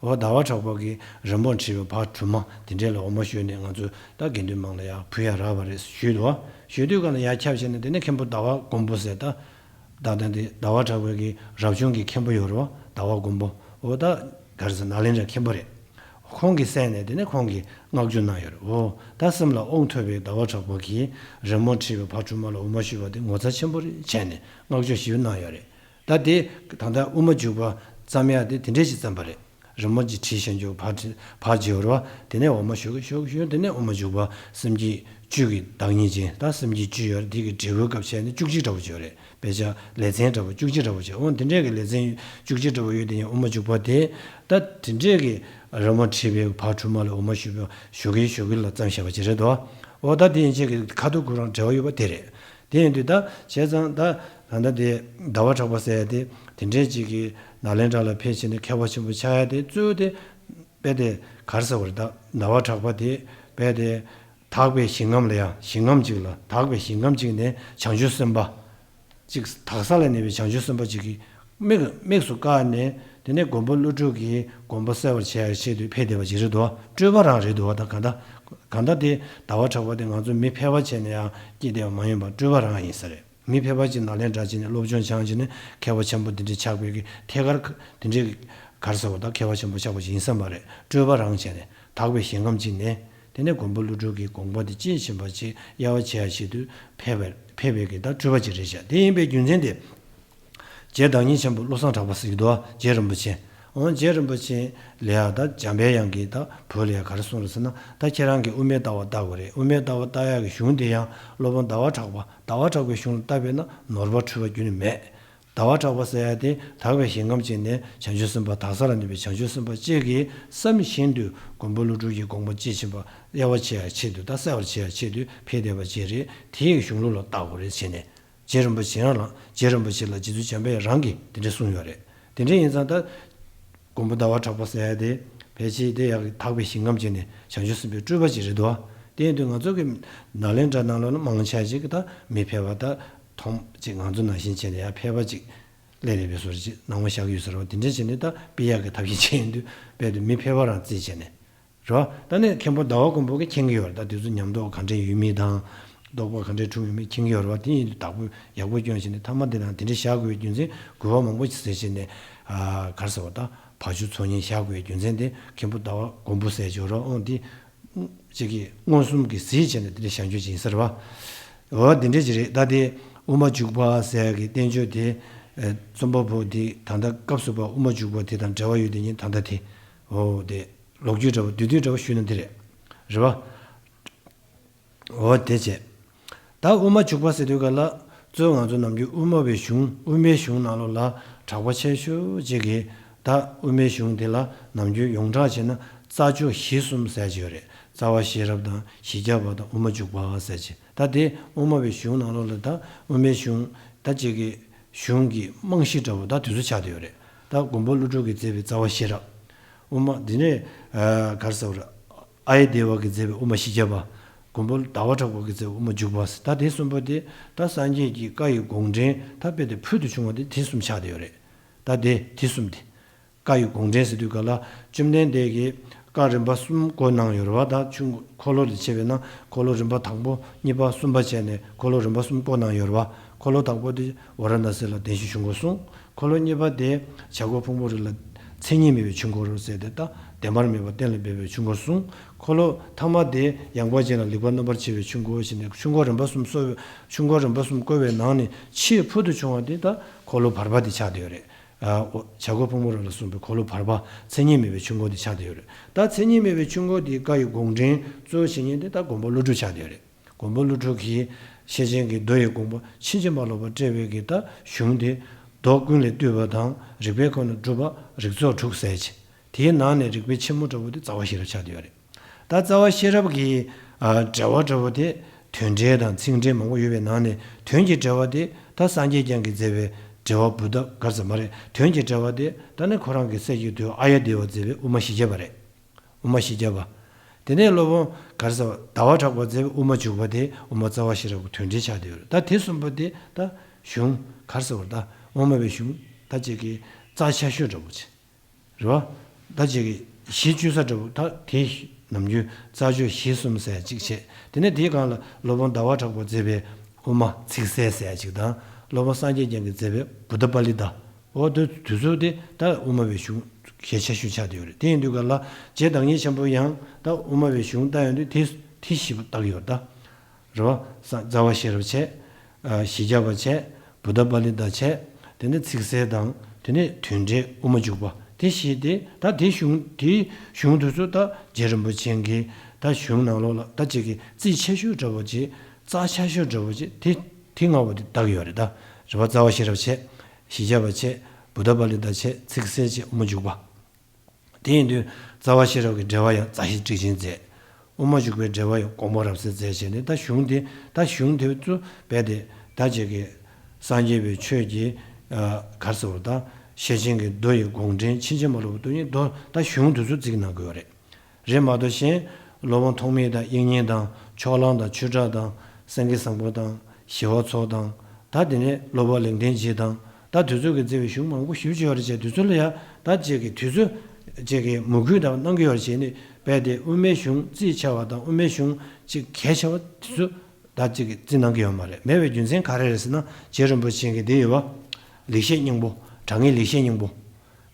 འོ་ཟླ་བ་གྲགས་པ་གིས་རི་མོ་བྲིས་པའི་བ་དྲུག་མ་དེ་འདྲས་ལ་འོ་མ་བཞོས་ནས་ང་ཚོས་ད་དགེ་འདུན་དམངས་ལ་ཡར་ཕུལ་ཡ་རག་པ་རེད་ཞུས་འདུག། ཞུས་དུས་ག་ལ་ཡར་ཁྱབ་བྱས་ནས། དེ་ནས་མཁན་པོ་ཟླ་བ་མགོན་པོ་ཟེར། ད་ད་ལྟ་འདི་ཟླ་བ་གྲགས་པ་གི་རབ་བྱུང་གི་མཁན་པོ་ཡོད་རེད་བ། ཟླ་བ་མགོན་པོ། འོ་ད་ག་རེ་ཟེར། ནཱ་ལེནྡྲའི་མཁན་པོ་རེད། ཁོང་གིས་གསན་ནས་དེ་ནས་ཁོང་གིས་བསྔགས་བརྗོད་གནང་ཡོད་རེད། འོ་ད་སེམས་ལ་དབང་ཐོབ་པའི་ཟླ་བ་གྲགས་པ་གིས་རི་མོ་བྲིས་པའི་བ་དྲུག་མ་ལ་འོ་མ་བཞོས་པ་དེ་ངོ་མཚར་ཆེན་པོ་རེད་བྱས་ནས་བསྔགས་བརྗོད་ཞེ་པོ་གནང་ཡོད་རེད། ད་དེ་ད་ལྟ་དབུ་མ་འཇུག་པ་བརྩམ་ཡག་དེ་དེ་འདྲས་ཞིག་བརྩམས་པ་རེད། རི་མོ་ཅིག་བྲིས་བཞིན་རྒྱུ་བ་བྲིས་བ་བརྗོད་རེད་བ། དེ་ནས་འོ་མ་བཞོ་གི་བཞོ་གི་བཞོ། དེ་ནས་དབུ་མ་འཇུག་པ་སེམས་བསྐྱེད་བཅུ་གི་བདག་ཉིད་ཅན། ད་སེམས་བསྐྱེད་བཅུ་ཡོད་རེད། དེ་གི་འབྲས་བུའི་སྐབས་བྱས་ནས་བཅུ་གཅིག་འདྲ་བོ་ཅིག་ཡོད་རེད། དཔེ་ཆ་ལེ་ཚན་འདྲ་བོ་བཅུ་གཅིག་འདྲ་བོ་ཅིག། འོ་དེ་འདྲས་ཀྱི་ལེ་ཚན་བཅུ་གཅིག་འདྲ་བོ་ཡོད་དེ་ཡང་དབུ་མ་འཇུག་པ་དེ། ད་དེ་འདྲས་ཀྱི་རི་མོ་བྲིས་པའི་བ་དྲུག་མ་ལ་འོ་མ་བཞོ་བཞོ་གི་བཞོ་གི་ལ་བརྩམས་བཞག་པ་ཅིག་རེད་དོ། འོ་ད་དེ་ཡན་ཆད་ཀྱི་ཁ་ཐུག་ཁོ་རང་འབྲེལ་བ་ཡོད་པ་དེ་རེད། དེ་ཡིན་དུས་ད་བྱས་ཙང་ད་ད་ལྟ་དེ་ཟླ་བ་གྲགས་པ་ཟེར་ཡ་དེ་དེ་འདྲས་ཅིག་གིས་ནཱ་ལེནྡྲ་ལ་ཕེབས་བྱས་ནས་མཁས་པ་ཆེན་པོ་ཆགས་ཡ་དེ་གཙོ་བོ་དེ་དཔེ་དེ་ག་རེ་ཟེར་བ་རེད། ད་ཟླ་བ་གྲགས་པ་དེ་དཔེ་དེ་དག་པའི་ཞིང་ཁམས་ལ་ཡ། ཞིང་ཁམས་ཅིག་ལ། དག་པའི་ཞིང་ཁམས་ཅིག་ནས་བྱང་ཆུབ་སེམས་དཔའ་ཅིག། དག་ས་ལ་གནས་པའི་བྱང་ཆུབ་སེམས་དཔའ་ཅིག་གིས་དམིགས་དམིགས་སུ་བཀར་ནས། དེ་ནས་མགོན་པོ་ཀླུ་སྒྲུབ་ཀྱིས་དགོངས་པ་གསལ་བར་བྱེད་ཡ་ཆེད་དུ་ཕེབས་བསྡད་པ་ཅིག་རེད་དོ། སྤྲོས་པ་རང་རེད་དོ། ད་གང་ལྟར་གང་ལྟར་དེ་ཟླ་བ་གྲགས་པ་དེ་ང་ཚོ་མི་ཕལ་པ་བྱས་ནས་ཡང་སྐྱེས་བསྡད་པ་མ་ཡིན་པར་སྤྲོས་པ་རང་ཡིན་ས་རེད། མི་ཕལ་པ་ཅིག་ནཱ་ལེནྡྲ་ཕྱིན་ནས་སློབ་སྦྱོང་སྦྱངས་བྱས་ནས་མཁས་པ་ཆེན་པོ་འདི་འདྲའི་ཆགས་པའི་གི་ཐད་ཀར་འདི་འདྲའི་ག་རེ་ཟེར་བ། ད་མཁས་པ་ཆེན་པོ་ཆགས་པ་ཅིག་ཡིན་བསམ་པ་རེད། སྤྲོས་པ་རང་བྱས་ནས་དག་པའི་ཞིང་ཁམས་ཅིག་ནས་ དེ་ནས་མགོན་པོ་ཀླུ་སྒྲུབ་ཀྱི་དགོངས་པ་དེ་དཔྱིས་ཕྱིན་པ་ཅིག་དབྱེ་བ་ཕྱེ་ཡ་ཆེད་དུ་ཕེབས་པའི་ཕེབས་པའི་གི་ད་སྤྲུལ་པ་ཅིག་རེད་བཞག་དེ་ཡིན་པའི་རྒྱུ་མཚན་དེ། རྗེ་བདག་ཉིད་ཆེན་པོ་བློ་བཟང་གྲགས་པ་ཟེར་གྱི་འདུག་ཨ། རྗེ་རིན་པོ་ཆེ། འོ་རྗེ་རིན་པོ་ཆེ་ལ་ཡ་ད་འཇམ་པའི་དབྱངས་ཀྱིས་ད་བོད་ལ་ཡ་ག་རེ་གསུངས་རེད་ཟེར་ན། ད་ཁྱེད་རང་གིས་དབུ་མའི་ལྟ་བ་ལྟ་དགོས་རེད། དབུ་མའི་ལྟ་བ་ལྟ་ཡག་གི་གཞུང་དེ་ཡང་སློབ་དཔོན་ཟླ་བ་གྲགས་པ། ཟླ་བ་གྲགས་པའི་གཞུང་ལ་ལྟ་བས་ན་ནོར་བ་འཁྲུལ་བ་ཁྱོན་ནས་མེད། ཟླ་བ་གྲགས་པ་ཟེར་ཡ་དེ་དག་པའི་ཞིང་ཁམས་ཅིག་ནས་བྱང་ཆུབ་སེམས་དཔའ་དག་ས་ལ་གནས་པའི་བྱང་ཆུབ་སེམས་དཔའ་གཅིག་གིས་བསམ་བཞིན་དུ་མགོན་པོ་ཀླུ་སྒྲུབ་ཀྱི་དགོངས་པ་དཔྱིས་ཕྱིན་པ་དབྱེ་བ་ཕྱེ་ཡ་ཆེད་དུ་ད་གསལ་བར་བྱེད་ཡ་ཆེད་དུ་ཕེབས་བསྡད་པ་ཅིག་རེད། དེའི་གཞུང་ལུགས་ལ་ལྟ་དགོས་རེད་བྱས་ནས། རྗེ་རིན་པོ་ཆེ་རང་ལ་རྗེ་རིན་པོ་ཆེ་ལ་རྗེ་བཙུན་འཇམ་དཔལ་རང་གིས་དེ་འདྲ་གསུངས་ཡོད་རེད། དེ་འདྲ་ཡིན་ཙང་ད་མགོན་པོ་ཟླ་བ་གྲགས་པ་ཟེར་ཡ་དེ་ཕལ་ཆེར་དེ་ཡག་གི་དག་པའི་ཞིང་ཁམས་ཅིག་ནས་བྱང་ཆུབ་སེམས་དཔའི་སྤྲུལ་པ་ཅིག་རེད་འདུག་དེ་ཡིན་དུས་ང་ཚོ་གི་ནཱ་ལེནྡྲ་ནང་ལོགས་ལ་མང་ཆེ་ཅིག་གི་ད་མི་ཕལ་པ་ད་མཐོང་ཅིག་ང་ཚོ་ནང་བཞིན་བྱས་ནས་ཡ་ཕལ་པ་ཅིག་སླེབས་རེད་པའི་བཟོ་འདྲ་ཅིག་སྣང་བ་ཤར་གྱི་ཡོད་ས་རེད་བ། དེ་འདྲ་བྱས་ནས་ད་དཔེ་ཡག་གི་ཐབས་ཤེས་བྱས་ཡིན་དུས་དཔེ་དེ་མི་ཕལ་པ་རང་རྩིས་བྱས་ནས། རེད་བ། ད་ནི་མཁན་པོ་ཟླ་བ་མགོན་པོ་གིས་མཁྱེན་གྱི་ཡོད་རེད། ད་དེ་ཚོ་ཉམས་རྟོགས་ག་འདྲས་ཡོད་མེད་དང་། རྟོགས་པ་ག་འདྲས་འཁྲུངས་ཡོད་མེད་མཁྱེན་གྱི་ཡོད་རེད་བ། དེ་ཡིན་དུས་བདག་པོས་ཡག་པོ་སྐྱོན་བྱས་ནས་ཐ་མ་དེ་དང་དེ་འདྲས་བཞག་དགོས་པའི་རྒྱུ་མཚན་དགོས་པ་མང་པོ་ཞིག་ཟེར་བྱས་ནས། ཨ་ག་རེ་ཟེར་བ། ད་བར་ཆུ་ཚོགས་གཉིས་བཞག་དགོས་པའི་རྒྱུ་མཚན་དེ་མཁན་པོ་ཟླ་བ་མགོན་པོ་ཟེར་གྱི་ཡོད་རེད། ཨོ་དེ་ཅིག་གིས་མངོན་སུམ་གྱིས་གཟིགས་བྱས་ནས་དེ་འདྲས་བཞག་རྒྱུ་ཅིག་ཡིན་ས་རེད་བ། འོ་དེ་འདྲས་ཅིག་རེད། ད་དེ་དབུ་མ་འཇུག་པ་ཟེར་གྱི་བསྟན་བཅོས་དེ། ཨ་རྩོམ་པ་པོ་དེ་ད་ལྟ་སྐབས་སུ་བབས་དབུ་མ་འཇུག་པ་དེ་དང་འབྲེལ་བ་ཡོད་དེ་ཉིད་ད་ལྟ་དེ། འོ་དེ། ལོ་རྒྱུས་འདྲ་བོ་བསྡུས་བསྡུས་འདྲ་བོ་ཞུས་ན་འདི་རེད། རེད་བ། འོ་དེ་བྱས། ད་དབུ་མ་འཇུག་པ་ཟེར་དུས་ག་ལ། གཙོས་ང་ཚོ་ནམ་རྒྱུན་དབུ་མ་པའི་གཞུང་དབུ་མའི་གཞུང་ནང་ལོགས་ལ་གྲགས་པ་ཆེ་ཤོས་ཅིག་གིས་ད་དབུ་མའི་གཞུང་དེ་ལ་ནམ་རྒྱུན་ཡོངས་གྲགས་བྱས་ན་རྩ་ཆོས་གཞི་གསུམ་ཟེར་གྱི་ཡོད་རེད། རྩ་བ་ཤེས་རབ་དང་གཞི་རྒྱས་པ་དང་དབུ་མ་འཇུག་པ་ཟེར་གྱི། ད་དེ་དབུ་མ་པའི་གཞུང་ནང་ལོགས་ལ་ད་དབུ་མའི་གཞུང་ད་ཅིག་གི་གཞུང་གི་རྨང་གཞི་འདྲ་བོ་ད་དེ་ཚོ་ཆགས་བསྡད་ཡོད་རེད། ད་མགོན་པོ་ཀླུ་སྒྲུབ་ཀྱིས་མཛད་པའི་རྩ་བ་ཤེས་རབ། དབུ་མ་འདི་ནས་ཨ་ག་རེ་ཟེར་བ་རེད། ཨཱརྱ་དེ་བ་གིས་མཛད་པའི་དབུ་མ་གཞི་རྒྱས་པ། མགོན་པོ་ཟླ་བ་གྲགས་པ་གིས་མཛད་པའི་དབུ་མ་འཇུག་པ། ད་དེ་གསུམ་པོ་དེ་ད་སངས་རྒྱས་ཀྱི་བཀའ་ཡི་དགོངས་འགྲེལ་ད་དཔེ་དེ་ཕུལ་དུ་བྱུང་བ་དེ་དེ་གསུམ་ཆགས་བསྡད་ཡོད་རེད། ད་དེ་དེ་གསུམ་དེ། བཀའ་ཡི་དགོངས་འགྲེལ་ཟེར་དུས་ག་ལ། བཅོམ་ལྡན་འདས་ཀྱིས་བཀའ་རིམ་པ་གསུམ་བསྐོར་གནང་ཡོད་རེད་བ། ད་ཆུང་འཁོར་ལོ་ལས་བྱས་པས་ན་འཁོར་ལོ་རིམ་པ་དང་པོ་གཉིས་པ་གསུམ་པ་བྱས་ནས་འཁོར་ལོ་རིམ་པ་གསུམ་བསྐོར་གནང་ཡོད་རེད་བ། འཁོར་ལོ་དང་པོ་དེ་ཝཱ་ར་ཎ་སི་ལ་བདེན་བཞིའི་ཆོས་འཁོར་གསུངས། འཁོར་ལོ་གཉིས་པ་དེ་བྱ་རྒོད་ཕུང་པོའི་རི་ལ་མཚན་ཉིད་མེད་པའི་ཆོས་འཁོར་ཟེར་ཏེ་ད་བདེན་པར་མེད་པ་གཏན་ལ་འབེབས་པའི་ཆོས་འཁོར་གསུངས། འཁོར་ལོ་ཐ་མ་དེ་ཡངས་པ་ཅན་ལ་ལེགས་པར་རྣམ་པར་ཕྱེ་བའི་ཆོས་འཁོར་ཞེས་ནས་ཆོས་འཁོར་རིམ་པ་གསུམ་གསོལ་བའི་ཆོས་འཁོར་རིམ་པ་གསུམ་བསྐོར་བའི་ནང་ནས་ཆེས་ཕུལ་དུ་བྱུང་བ་དེ་ད་འཁོར་ལོ་བར་པ་དེ་ཆགས་བསྡད་ཡོད་རེད། ཨ་འོ་བྱ་རྒོད་ཕུང་པོའི་རི་ལ་གསུངས་པའི་འཁོར་ལོ་བར་པ་མཚན་ཉིད་མེད་པའི་ཆོས་འཁོར་དེ་ཆགས་བསྡད་ཡོད་རེད། ད་མཚན་ཉིད་མེད་པའི་ཆོས་འཁོར་དེའི་བཀའ་ཡི་དགོངས་འགྲེལ་གཙོ་བོ་བྱེད་མཁན་དེ་ད་མགོན་པོ་ཀླུ་སྒྲུབ་ཆགས་བསྡད་ཡོད་རེད། མགོན་པོ་ཀླུ་སྒྲུབ་ཀྱིས་ཤེར་ཕྱིན་གྱི་མདོ་ཡི་དགོངས་པ་ཕྱིན་ཅི་མ་ལོག་པར་བཀྲལ་བའི་གི་ད་གཞུང་དེ་མདོ་ཀུན་ལས་བཏུས་པ་དང་རིགས་པའི་ཁོ་ན་གྲུབ་པ་རིགས་ཚོགས་དྲུག་ཟེར་ཅིང་། དེའི་ནང་ནས་རིགས་པའི་ཆེན་མོ་འདྲ་བོ་དེ་རྩ་བ་ཤེས་རབ་ཆགས་བསྡད་ཡོད་རེད། ད་རྩ་བ་ཤེས་རབ་ཀྱི་ཨ་འགྲེལ་བ་འདྲ་བོ་དེ་དོན་འགྲེལ་དང་ཚིག་འགྲེལ་མང་པོ་ཡོད་པའི་ནང་ནས་དོན་གྱི་འགྲེལ་བ་དེ་ད་སངས་རྒྱས་བསྐྱངས་ཀྱིས་མཛད་པའི་འགྲེལ་བ་བུདྡྷ་ག་རེ་ཟེར་མ་རེད། དོན་གྱི་འགྲེལ་བ་དེ་ད་ནི་ཁོ་རང་གི་སྲས་ཀྱི་དུས་ཨཱརྱ་དེ་བ་མཛད་པའི་དབུ་མ་གཞི་རྒྱས་པ་རེད། དབུ་མ་གཞི་རྒྱས་པ། དེ་ནས་སློབ་དཔོན་ག་རེ་ཟེར་བ་ཟླ་བ་གྲགས་པ་མཛད་པའི་དབུ་མ་འཇུག་པ་དེ་དབུ་མ་རྩ་བ་ཤེས་རབ་ཀྱི་དོན་འགྲེལ་ཆགས་བསྡད་ཡོད་རེད། ད་དེ་གསུམ་པོ་དེ་ད་གཞུང་ག་རེ་ཟེར་བ་ད་དབུ་མ་པའི་གཞུང་ད་ཅིག་གི་རྩ་ཆེ་ཤོས་འདྲ་བོ་ཅིག་རེད་བ། ད་ཅིག་གི་གཞི་བཅོལ་ས་འདྲ་བོ་ད་དེ་ནམ་རྒྱུན་རྩ་ཆོས་གཞི་གསུམ་ཟེར་ཅིག་བྱས། དེ་ནས་དེའི་སྒང་ལ་སློབ་དཔོན་ཟླ་བ་གྲགས་པ་མཛད་པའི་དབུ་མ་ཚིག་གསལ་ཟེར་ཅིག་དང་། སློབ་དཔོན་སངས་རྒྱས་བསྐྱངས་ཀྱིས་མཛད་པའི་བུདྡྷ་པཱ་ལི་ཏ། འོ་དེ་དེ་ཚོ་དེ་ད་དབུ་མ་པའི་གཞུང་གལ་ཆེ་ཤོས་ཆགས་བསྡད་ཡོད་རེད། དེ་ཡིན་དུས་ག་ལ་རྗེ་བདག་ཉིད་ཆེན་པོ་ཡང་ད་དབུ་མ་པའི་གཞུང་ལྟ་ཡོང་དུས་དེ་དེ་གཞི་བཏགས་ཡོད་ད། རེད་བ། ས་རྩ་བ་ཤེས་རབ་བྱས། ཨ་གཞི་རྒྱས་པ་བྱས། བུདྡྷ་པཱ་ལི་ཏ་བྱས། དེ་ནས་ཚིག་གསལ་དང་། དེ་ནས་དོན་འགྲེལ་དབུ་མ་འཇུག་པ་དེ་བཞི་དེ་ད་དེ་གཞུང་དེའི་གཞུང་དེ་ཚོ་ད་རྗེ་རིན་པོ་ཆེ་གིས་ད་གཞུང་ནང་ལོགས་ལ་ད་ཅིག་གི་རྩིས་ཆེ་ཤོས་འདྲ་བོ་ཅིག་རྩ་ཆེ་ཤོས་འདྲ་བོ་ཅིག་དེ་དེ་ལྔ་པོ་དེ་བཏགས་ཡོད་རེད་ད། རེད་བ། རྩ་བ་ཤེས་རབ་བྱས། གཞི་རྒྱས་པ་བྱས། བུདྡྷ་པཱ་ལི་ཏ་བྱས། ཚིག་གསལ་བྱས། དབུ་མ་འཇུག་པ། དེ་ཡིན་དུས་རྩ་བ་ཤེས་རབ་ཀྱི་འགྲེལ་པ་ཡང་རྩ་ཤེ་ཊཱིཀ་ཆེན་མཛད། དབུ་མ་འཇུག་པའི་འགྲེལ་པ་ཡང་དགོངས་པ་རབ་གསལ་མཛད་བྱས་ནས་ད་གཞུང་དེ་ད་གཞུང་དེ་ཚོ་རྦད་དེ་ད་ཅིག་གི་སངས་རྒྱས་པའི་ཆོས་ཀྱི་ཨ་ག་རེ་ཟེར་བ་ད་ཤེར་ཕྱིན་གྱི་མདོ་ཡི་དགོངས་འགྲེལ་ཕྱིན་ཅི་མ་ལོག་པའི་སྟོང་ཉིད་མདོ་ད་གཞུང་དེ་ཚོ་བརྩི་གནང་གི་ཡོད་རེད། རེད་མ་གཏོགས་གཞན་སློབ་དཔོན་ཐོགས་མེད་དང་དབྱིག་གཉེན་དང་ཕྱོགས་གླང་དང་ཆོས་གྲགས་དང་སེང་གེ་བཟང་པོ་དང་ཞི་བ་འཚོ་དང་། ད་དེ་ནས་སློབ་དཔོན་ལེགས་ལྡན་འབྱེད་དང་། ད་དེ་ཚོ་གིས་མཛད་པའི་གཞུང་མང་པོ་ཞེ་པོ་ཅིག་ཡོད་རེད་བྱས། དེ་ཚོ་ལ་ཡང་ད་ཅིག་གི་དུས་ཚོད་ཅིག་གི་མོས་གུས་དང་གནང་གི་ཡོད་རེད་བྱས་ནས་རྦད་དེ་དབུ་མའི་གཞུང་རྩིས་ཆེ་བ་དང་དབུ་མའི་གཞུང་ཅིག་གལ་ཆེ་བ་དེ་ཚོ་ད་ཅིག་གི་རྩིས་གནང་གི་ཡོད་མ་རེད། མེད་པའི་རྒྱུ་མཚན་ག་རེ་རེད་ཟེར་ན་རྗེ་རིན་པོ་ཆེ་གི་དེ་ཡོད་པ། ལེགས་བཤད་སྙིང་པོ། དྲང་ངེས་ལེགས་བཤད་སྙིང་པོ།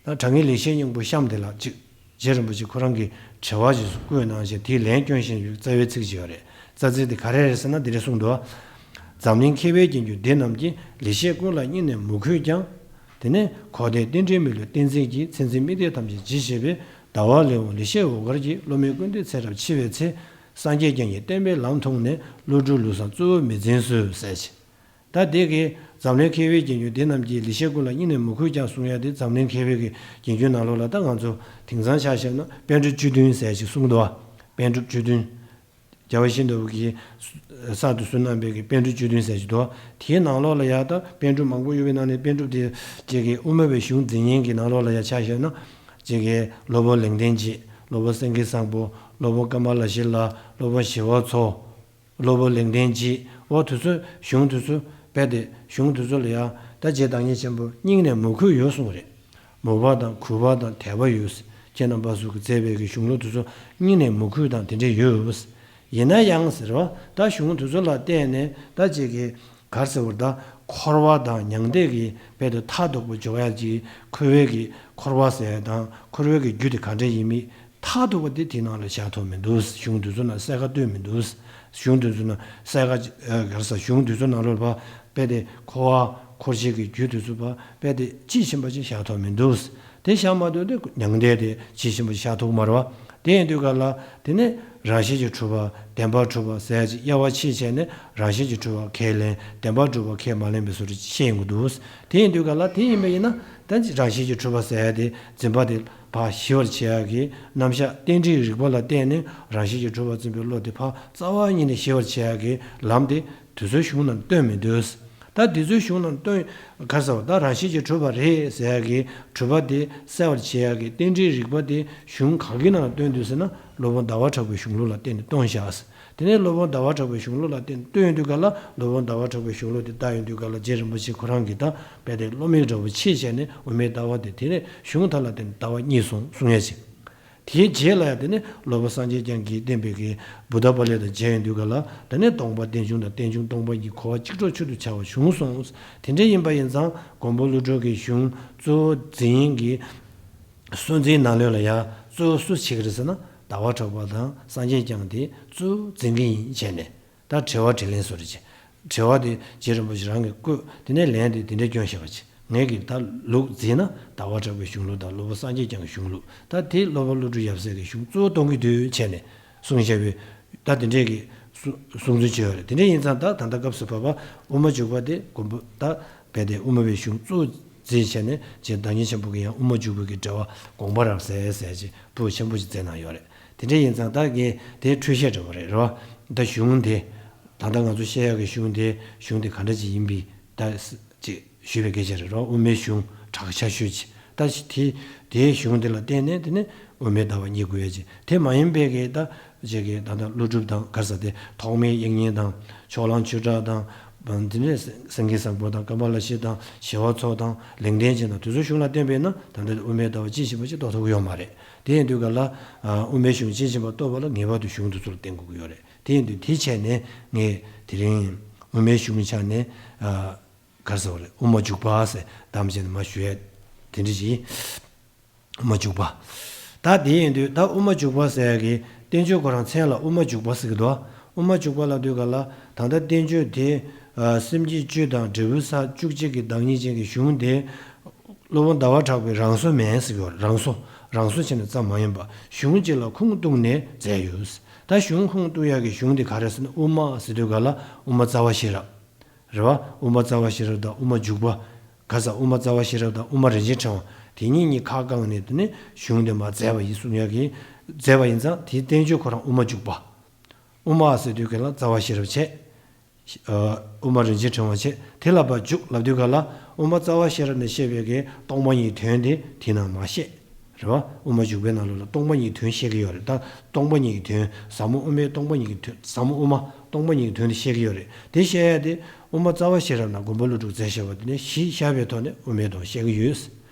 ད་དྲང་ངེས་ལེགས་བཤད་སྙིང་པོ་གཤམ་དེ་ལ་ཅིག་ རྗེ་རིན་པོ་ཆེ་ཁོ་རང་གིས་དྲི་བ་ཞིག་བཀོད་གནང་བྱས་དེའི་ལན་སྐྱོན་བཞིན་པའི་རྩ་བའི་ཚིག་ཅིག་ཡོད་རེད། རྩ་ཚིག་དེ་ག་རེ་རེད་ཟེར་ན་འདི་འདྲ་གསུངས་འདུག། འཛམ་གླིང་མཁས་པའི་རྒྱན་གྱུར་འདི་རྣམས་ཀྱིས། ལེགས་བཤད་ཀུན་ལ་སྙིང་ནས་མོས་གུས་ཀྱང་། དེ་ནས་འཁོར་འདས་རྟེན་འབྲེལ་མི་བསླུ་གཏན་ཚིགས་ཀྱིས། མཚན་འཛིན་དམིགས་གཏད་ཐམས་ཅད་ཇི་བཞིན་པའི། ཟླ་བ་ལེའུ་ལེགས་བཤད་འོད་དཀར་གྱིས། སློབ་མའི་ཀུན་འདུས་ཚེ་རབས་འཆི་བའི་ཚེ། སངས་རྒྱས་བསྐྱངས་ཀྱིས་བསྟན་པའི་ལམ་མཐོང་ནས། ཀླུ་སྒྲུབ་ལུགས་བཟང་གཙོ་བོ་མི་འཛིན་སུ་ཟེར་ཅིང་། ད་དེ་གི་འཛམ་གླིང་མཁས་པའི་རྒྱན་གྱུར་འདི་རྣམས་ཀྱིས། ལེགས་བཤད་ཀུན་ལ་སྙིང་ནས་མོས་གུས་ཀྱང་གསུང་ཡ་དེ་འཛམ་གླིང་མཁས་པའི་གི་རྒྱན་གྱུར་ནང་ལོགས་ལ་ད་ང་ཚོ་དེང་སང་ཆ་བཞག་ན་པཎ་གྲུབ་བཅུ་བདུན་ཟེར་ཞིག་གསུངས་འདུག། པཎ་གྲུབ་བཅུ་བདུན། རྒྱལ་བ་ཡིད་བཞིན་ནོར་བུ་གིས་གསར་དུ་གསུངས་གནང་བའི་གི་པཎ་གྲུབ་བཅུ་བདུན་ཟེར་ཞིག་འདུག། དེའི་ནང་ལོགས་ལ་ཡ་ད་པཎ་གྲུབ་མང་པོ་ཡོད་པའི་ནང་ནས་པཎ་གྲུབ་དེ་ཅིག་གི་དབུ་མ་པའི་གཞུང་འཛིན་མཁན་གྱི་ནང་ལོགས་ལ་ཡ་ཆ་བཞག་ན་ཅིག་གི་སློབ་དཔོན་ལེགས་ལྡན་འབྱེད། སློབ་དཔོན་སེང་གེ་བཟང་པོ། སློབ་དཔོན་ཀ་མ་ལ་ཤཱི་ལ། སློབ་དཔོན་ཞི་བ་འཚོ། སློབ་དཔོན་ལེགས་ལྡན་འབྱེད། འོ་དེ་ཚོ་གཞུང་དེ་ཚོ་རྦད་དེ་གཞུང་དེ་ཚོ་ལ་ཡང་ད་རྗེ་བདག་ཉིད་ཆེན་པོ་སྙིང་ནས་མོས་གུས་ཡོད་གསུངས་རེད། མོས་པ་དང་གུས་པ་དང་དད་པ་ཡོད། ཁྱེད་རྣམ་པ་ཚོ་གིས་མཛད་པའི་གི་གཞུང་ལུགས་དེ་ཚོ་སྙིང་ནས་མོས་གུས་དང་དེ་འདྲ་ཡོད། ཡིན་ན་ཡང་ཟེར་བ་ད་གཞུང་དེ་ཚོ་ལ་བརྟེན་ནས་ད་ཅིག་གི་ག་རེ་ཟེར་བ་ད་འཁོར་བ་དང་མྱང་འདས་ཀྱི་རྦད་དེ་མཐར་ཐུག་པ་འཇོག་ཡ་གི་འཁོར་བའི་གི་འཁོར་བ་ཟེར་ཡ་དང་འཁོར་བའི་གི་རྒྱུ་དེ་ག་འདྲ་ཡིན་མིན། མཐར་ཐུག་པ་དེ་དེའི་ནང་ལ་བཞག་ཐུབ་མི་འདུག། གཞུང་དེ་ཚོ་ནང་གསལ་ཁ་སྟོན་མི་འདུག། གཞུང་དེ་ཚོ་ནང་གསལ་ཁ་ག་རེ་ཟ། གཞུང་དེ་ཚོ་ནང་ལོགས་ལ་རྦད་དེ་འཁོར་བ་འཁོར་བྱེད་ཀྱི་རྒྱུ་དེ་ཚོ་རྦད་དེ་དཔྱིས་ཕྱིན་པ་ཅིག་བཞག་ཐུབ་མི་འདུག། དེ་བཞག་མ་ཐུབ་དེ་མྱང་འདས་དེ་དཔྱིས་ཕྱིན་པ་ཅིག་བཞག་ཐུབ་ཀྱི་མ་རེད་བ། དེ་ཡིན་དུས་ག་ལ་དེ་ནས་རང་བཞིན་གྱིས་གྲུབ་པ་བདེན་པར་གྲུབ་པ་ཟེར་ཡ་ཅིག་དབྱེ་བ་ཕྱེ་བྱས་ནས་རང་བཞིན་གྱིས་གྲུབ་པ་ཁས་ལེན། བདེན་པར་གྲུབ་པ་ཁས་མ་ལེན་པའི་བཟོ་འདྲ་ཅིག་བཤད་ཡོང་གི་འདུག། དེ་ཡིན་དུས་ག་ལ་དེ་ཡིན་པ་ཡིན་ན་ད་རང་བཞིན་གྱིས་གྲུབ་པ་ཟེར་ཡ་དེ་འཛིན་པ་དེ་ཕར་ཞི་བར་བྱེད་ཡག་གི་རྣམ་གཞག་རྟེན་འབྲེལ་རིགས་པ་ལ་བརྟེན་ནས་རང་བཞིན་གྱིས་གྲུབ་པར་འཛིན་པའི་བློ་དེ་ཕར་རྩ་བ་ཉིད་ནས་ཞི་བར་བྱེད་ཡག་གི་ལམ་དེ་དེ་ཚོའི་གཞུང་ནང་སྟོན་མི་འདུག། ད་དེ་ཚོའི་གཞུང་ནང་སྟོན་ག་རེ་ཟེར་བ་ད་རང་བཞིན་གྱིས་གྲུབ་པ་རེད་ཟེར་ཡག་གི་གྲུབ་པ་དེ་གསལ་བར་བྱེད་ཡག་གི་རྟེན་འབྲེལ་རིགས་པ་དེ་གཞུང་ག་གི་ནང་ལ་སྟོན་འདུག་ཟེར་ན་སློབ་དཔོན་ཟླ་བ་གྲགས་པའི་གཞུང་ལུགས་ལ་བརྟེན་ནས་སྟོན་བཞག། དེ་ནས་སློབ་དཔོན་ཟླ་བ་གྲགས་པའི་གཞུང་ལུགས་ལ་བརྟེན་ནས་སྟོན་ཡོང་དུས་ག་ལ་སློབ་དཔོན་ཟླ་བ་གྲགས་པའི་གཞུང་ལུགས་དེ་ལྟ་ཡོང་དུས་ག་ལ་རྗེ་རིན་པོ་ཆེ་ཁོ་རང་གིས་ད་རྦད་དེ་བློ་མིག་འདྲ་བོ་ཕྱེ་བྱས་ནས་དབུ་མའི་ལྟ་བ་དེ་དེ་ནས་གཞུང་དག་ལ་བརྟེན་ནས་ལྟ་བ་རྙེད་སོང་གསུང་ཡ་ཅིག། དེའི་རྗེས་ལ་ཡང་དེ་ནས་སློབ་དཔོན་སངས་རྒྱས་བསྐྱངས་ཀྱིས་བསྟན་པའི་གི་བུདྡྷ་པཱ་ལི་དང་མཇལ་ཡོང་དུས་ག་ལ་དེ་ནས་སྟོང་པ་རྟེན་འབྱུང་དང་རྟེན་འབྱུང་སྟོང་པ་ཉིད་གོ་བ་གཅིག་གྲོགས་མཆོག་ཏུ་འཆར་བ་བྱུང་སོང་། དེ་འདྲ་ཡིན་པ་ཡིན་ཙང་མགོན་པོ་ཀླུ་སྒྲུབ་ཀྱི་གཞུང་གཙོ་བོ་འཛིན་གྱི་སྲོལ་འཛིན་ནང་ལོགས་ལ་ཡང་གཙོ་བོ་སུ་བྱེད་ཀྱི་རེད་ཟེར་ན་ཟླ་བ་གྲགས་པ་དང་སངས་རྒྱས་བསྐྱངས་དེ་གཙོ་བོ་འཛིན་གྱི་ཡིན་བྱས་ནས་ད་དྲི་བ་དྲིས་ལན་བཟོ་རེད་བྱས། དྲི་བ་དེ་རྗེ་རིན་པོ་ཆེ་རང་གིས་བཀོད་དེ་ནས་ལན་དེ་དེ་འདྲ་སྐྱོན་བཤད་པ་བྱས། ངས་ཀྱིས་ད་ལུགས་འཛིན་ན་ཟླ་བ་གྲགས་པའི་གཞུང་ལུགས་དང་སློབ་དཔོན་སངས་རྒྱས་བསྐྱངས་ཀྱི་གཞུང་ལུགས་ད་དེ་སློབ་དཔོན་ཀླུ་སྒྲུབ་ཡབ་སྲས་ཀྱི་གཞུང་གཙོ་བོ་གཏོང་གི་འདུག་བྱས་ནས་གསུངས་བཞག་པའི་ད་དེ་འདྲས་ཀྱི་གསུང་གསུང་ཚུལ་བྱས་ཡོད་རེད། དེ་འདྲ་ཡིན་ཙང་ད་ད་ལྟ་སྐབས་སུ་བབ་པ་དབུ་མ་འཇུག་པ་དེ་མགོན་པོ་ད་རྦད་དེ་དབུ་མ་པའི་གཞུང་གཙོ་བོ་འཛིན་བྱས་ནས་རྗེ་བདག་ཉིད་ཆེན་པོ་གིས་ཡང་དབུ་མ་འཇུག་པའི་གི་འགྲེལ་པ་དགོངས་པ་རབ་གསལ་ཟེར་ཅིག་ཕུགས་ཆེན་པོ་ཞིག་མཛད་གནང་ཡོད་རེད། དེ་འདྲ་ཡིན་ཙང་ད་ངས་དེ་འཁྲུལ་བཤད་འདྲ་པོ་རེད་རེད་བ། ད་གཞུང་དེ་ད་ལྟ་ང་ཚོ་བཤད་ཡག་གི་གཞུང་དེ་གཞུང་དེ་ག་འདྲ་ཅིག་ཡིན་པའི་ད་ཅིག་ཞུས་པའི་སྐད་ཆ་རེད་རོ། དབུ་མའི་གཞུང་གྲགས་ཆ་ཤོས་ཅིག་ད་དེ་དེའི་གཞུང་དེ་ལ་བརྟེན་ནས་དེ་ནས་དབུ་མའི་ལྟ་བ་རྙེད་དགོས་ཡ་ཅིག་དེ་མ་ཡིན་པའི་གི་ད་ཅིག་གི་ད་ལྟ་ཀླུ་སྒྲུབ་དང་ག་རེ་ཟེར་དེ་ཐོགས་མེད་དབྱིག་གཉེན་དང་ཕྱོགས་གླང་ཆོས་གྲགས་དང་དེ་ནས་སེང་གེ་བཟང་པོ་དང་ཀ་མ་ལ་ཤཱི་དང་ཞི་བ་འཚོ་དང་ལེགས་ལྡན་འབྱེད་དང་དེ་ཚོའི་གཞུང་ལ་བརྟེན་པས་ན་ད་ལྟ་དབུ་མའི་ལྟ་བ་དཔྱིས་ཕྱིན་པ་ཅིག་རྟོགས་ཐུབ་ཀྱི་ཡོད་མ་རེད། དེ་ཡིན་དུས་ག་ལ་དབུ་མའི་གཞུང་དཔྱིས་ཕྱིན་པ་རྟོགས་པ་ལ་ངེས་པར་དུ་གཞུང་དེ་ཚོ་ལ་བརྟེན་དགོས་ཀྱི་ཡོད་རེད། དེ་ཡིན་དུས་དེ་བྱས་ནས་ངས་དེ་རིང་དབུ་མའི་གཞུང་ཆ་ནས། ག་རེ་ཟེར་བ་རེད། དབུ་མ་འཇུག་པ་ཟེར་གདམས་བྱས་ནས་མར་ཞུ་ཡས་དེ་འདྲ་ཞིག་དབུ་མ་འཇུག་པ། ད་དེ་ཡིན་དུས་ད་དབུ་མ་འཇུག་པ་ཟེར་ཡ་གི་བསྟན་བཅོས་ཁོ་རང་མཚན་ལ་དབུ་མ་འཇུག་པ་ཟེར་གི་འདུག། དབུ་མ་འཇུག་པ་ལབ་དུས་ག་ལ་ད་ལྟ་བསྟན་བཅོས་དེ་སེམས་བསྐྱེད་བཅུ་དང་འབྲས་བུ་ས་བཅུ་གཅིག་གི་བདག་ཉིད་ཅན་གྱི་གཞུང་དེ་སློབ་དཔོན་ཟླ་བ་གྲགས་པའི་རང་སྲོལ་མིན་ཟེར་གི་ཡོད་རེད། རང་སྲོལ་རང་སྲོལ་བྱས་ནས་ཙམ་མ་ཡིན་པ་གཞུང་གཅིག་ལ་ཁུངས་གཏུགས་ནས་མཛད་ཡོད། ད་གཞུང་ཁུངས་གཏུགས་ཡ་གི་གཞུང་དེ་ག་རེ་ཟེར་ན་དབུ་མ་ཟེར་དུས་ག་ལ་དབུ་མ་རྩ་བ་ཤེས་རབ། རེད་བ། དབུ་མ་རྩ་བ་ཤེས་རབ་དང་དབུ་མ་འཇུག་པ། ག་ས་དབུ་མ་རྩ་བ་ཤེས་རབ་དང་དབུ་མ་རིན་ཆེན་ཕྲེང་བ་དེ་གཉིས་གཉིས་ཁ་བསྐངས་ནས་དེ་ནས་གཞུང་དེ་མར་མཛད་པ་ཡིན་གསུང་ཡག་གི་མཛད་པ་ཡིན་ཙང་དེའི་བསྟན་བཅོས་ཁོ་རང་དབུ་མ་འཇུག་པ། དབུ་མ་ཟེར་དུས་ག་ལ་རྩ་བ་ཤེས་རབ་བྱས། དབུ་མ་རིན་ཆེན་ཕྲེང་བ་བྱས་དེ་ལ་ཕར་འཇུག་ལབ་དུས་ག་ལ་དབུ་མ་རྩ་བ་ཤེས་རབ་ནས་བཤད་པའི་གི་སྟོང་པ་ཉིད་དོན་དེ་དེ་ནང་མར་བཤད། རེད་བ། དབུ་མ་འཇུག་པའི་ནང་ལོགས་ལ་སྟོང་པ་ཉིད་དོན་བཤད་ཀྱི་ཡོད་རེད། ད་སྟོང་པ་ཉིད་ཀྱི་དོན་ཟབ་མོ་དབུ་མའི་སྟོང་པ་ཉིད་ཀྱི་དོན་ཟབ་མོ་དབུ་མ་སྟོང་པ་ཉིད་ཀྱི་དོན་དེ་བཤད་ཀྱི་ཡོད་རེད། དེ་བཤད་ཡ་དེ་དབུ་མ་རྩ་བ་ཤེས་རབ་ནང་མགོན་པོ་ཀླུ་སྒྲུབ་མཛད་བཞག་པ་དེ་ནས་གཞི་བཞག་པའི་ཐོག་ནས་དབུ་མའི་དོན་བཤད་ཀྱི་ཡོད།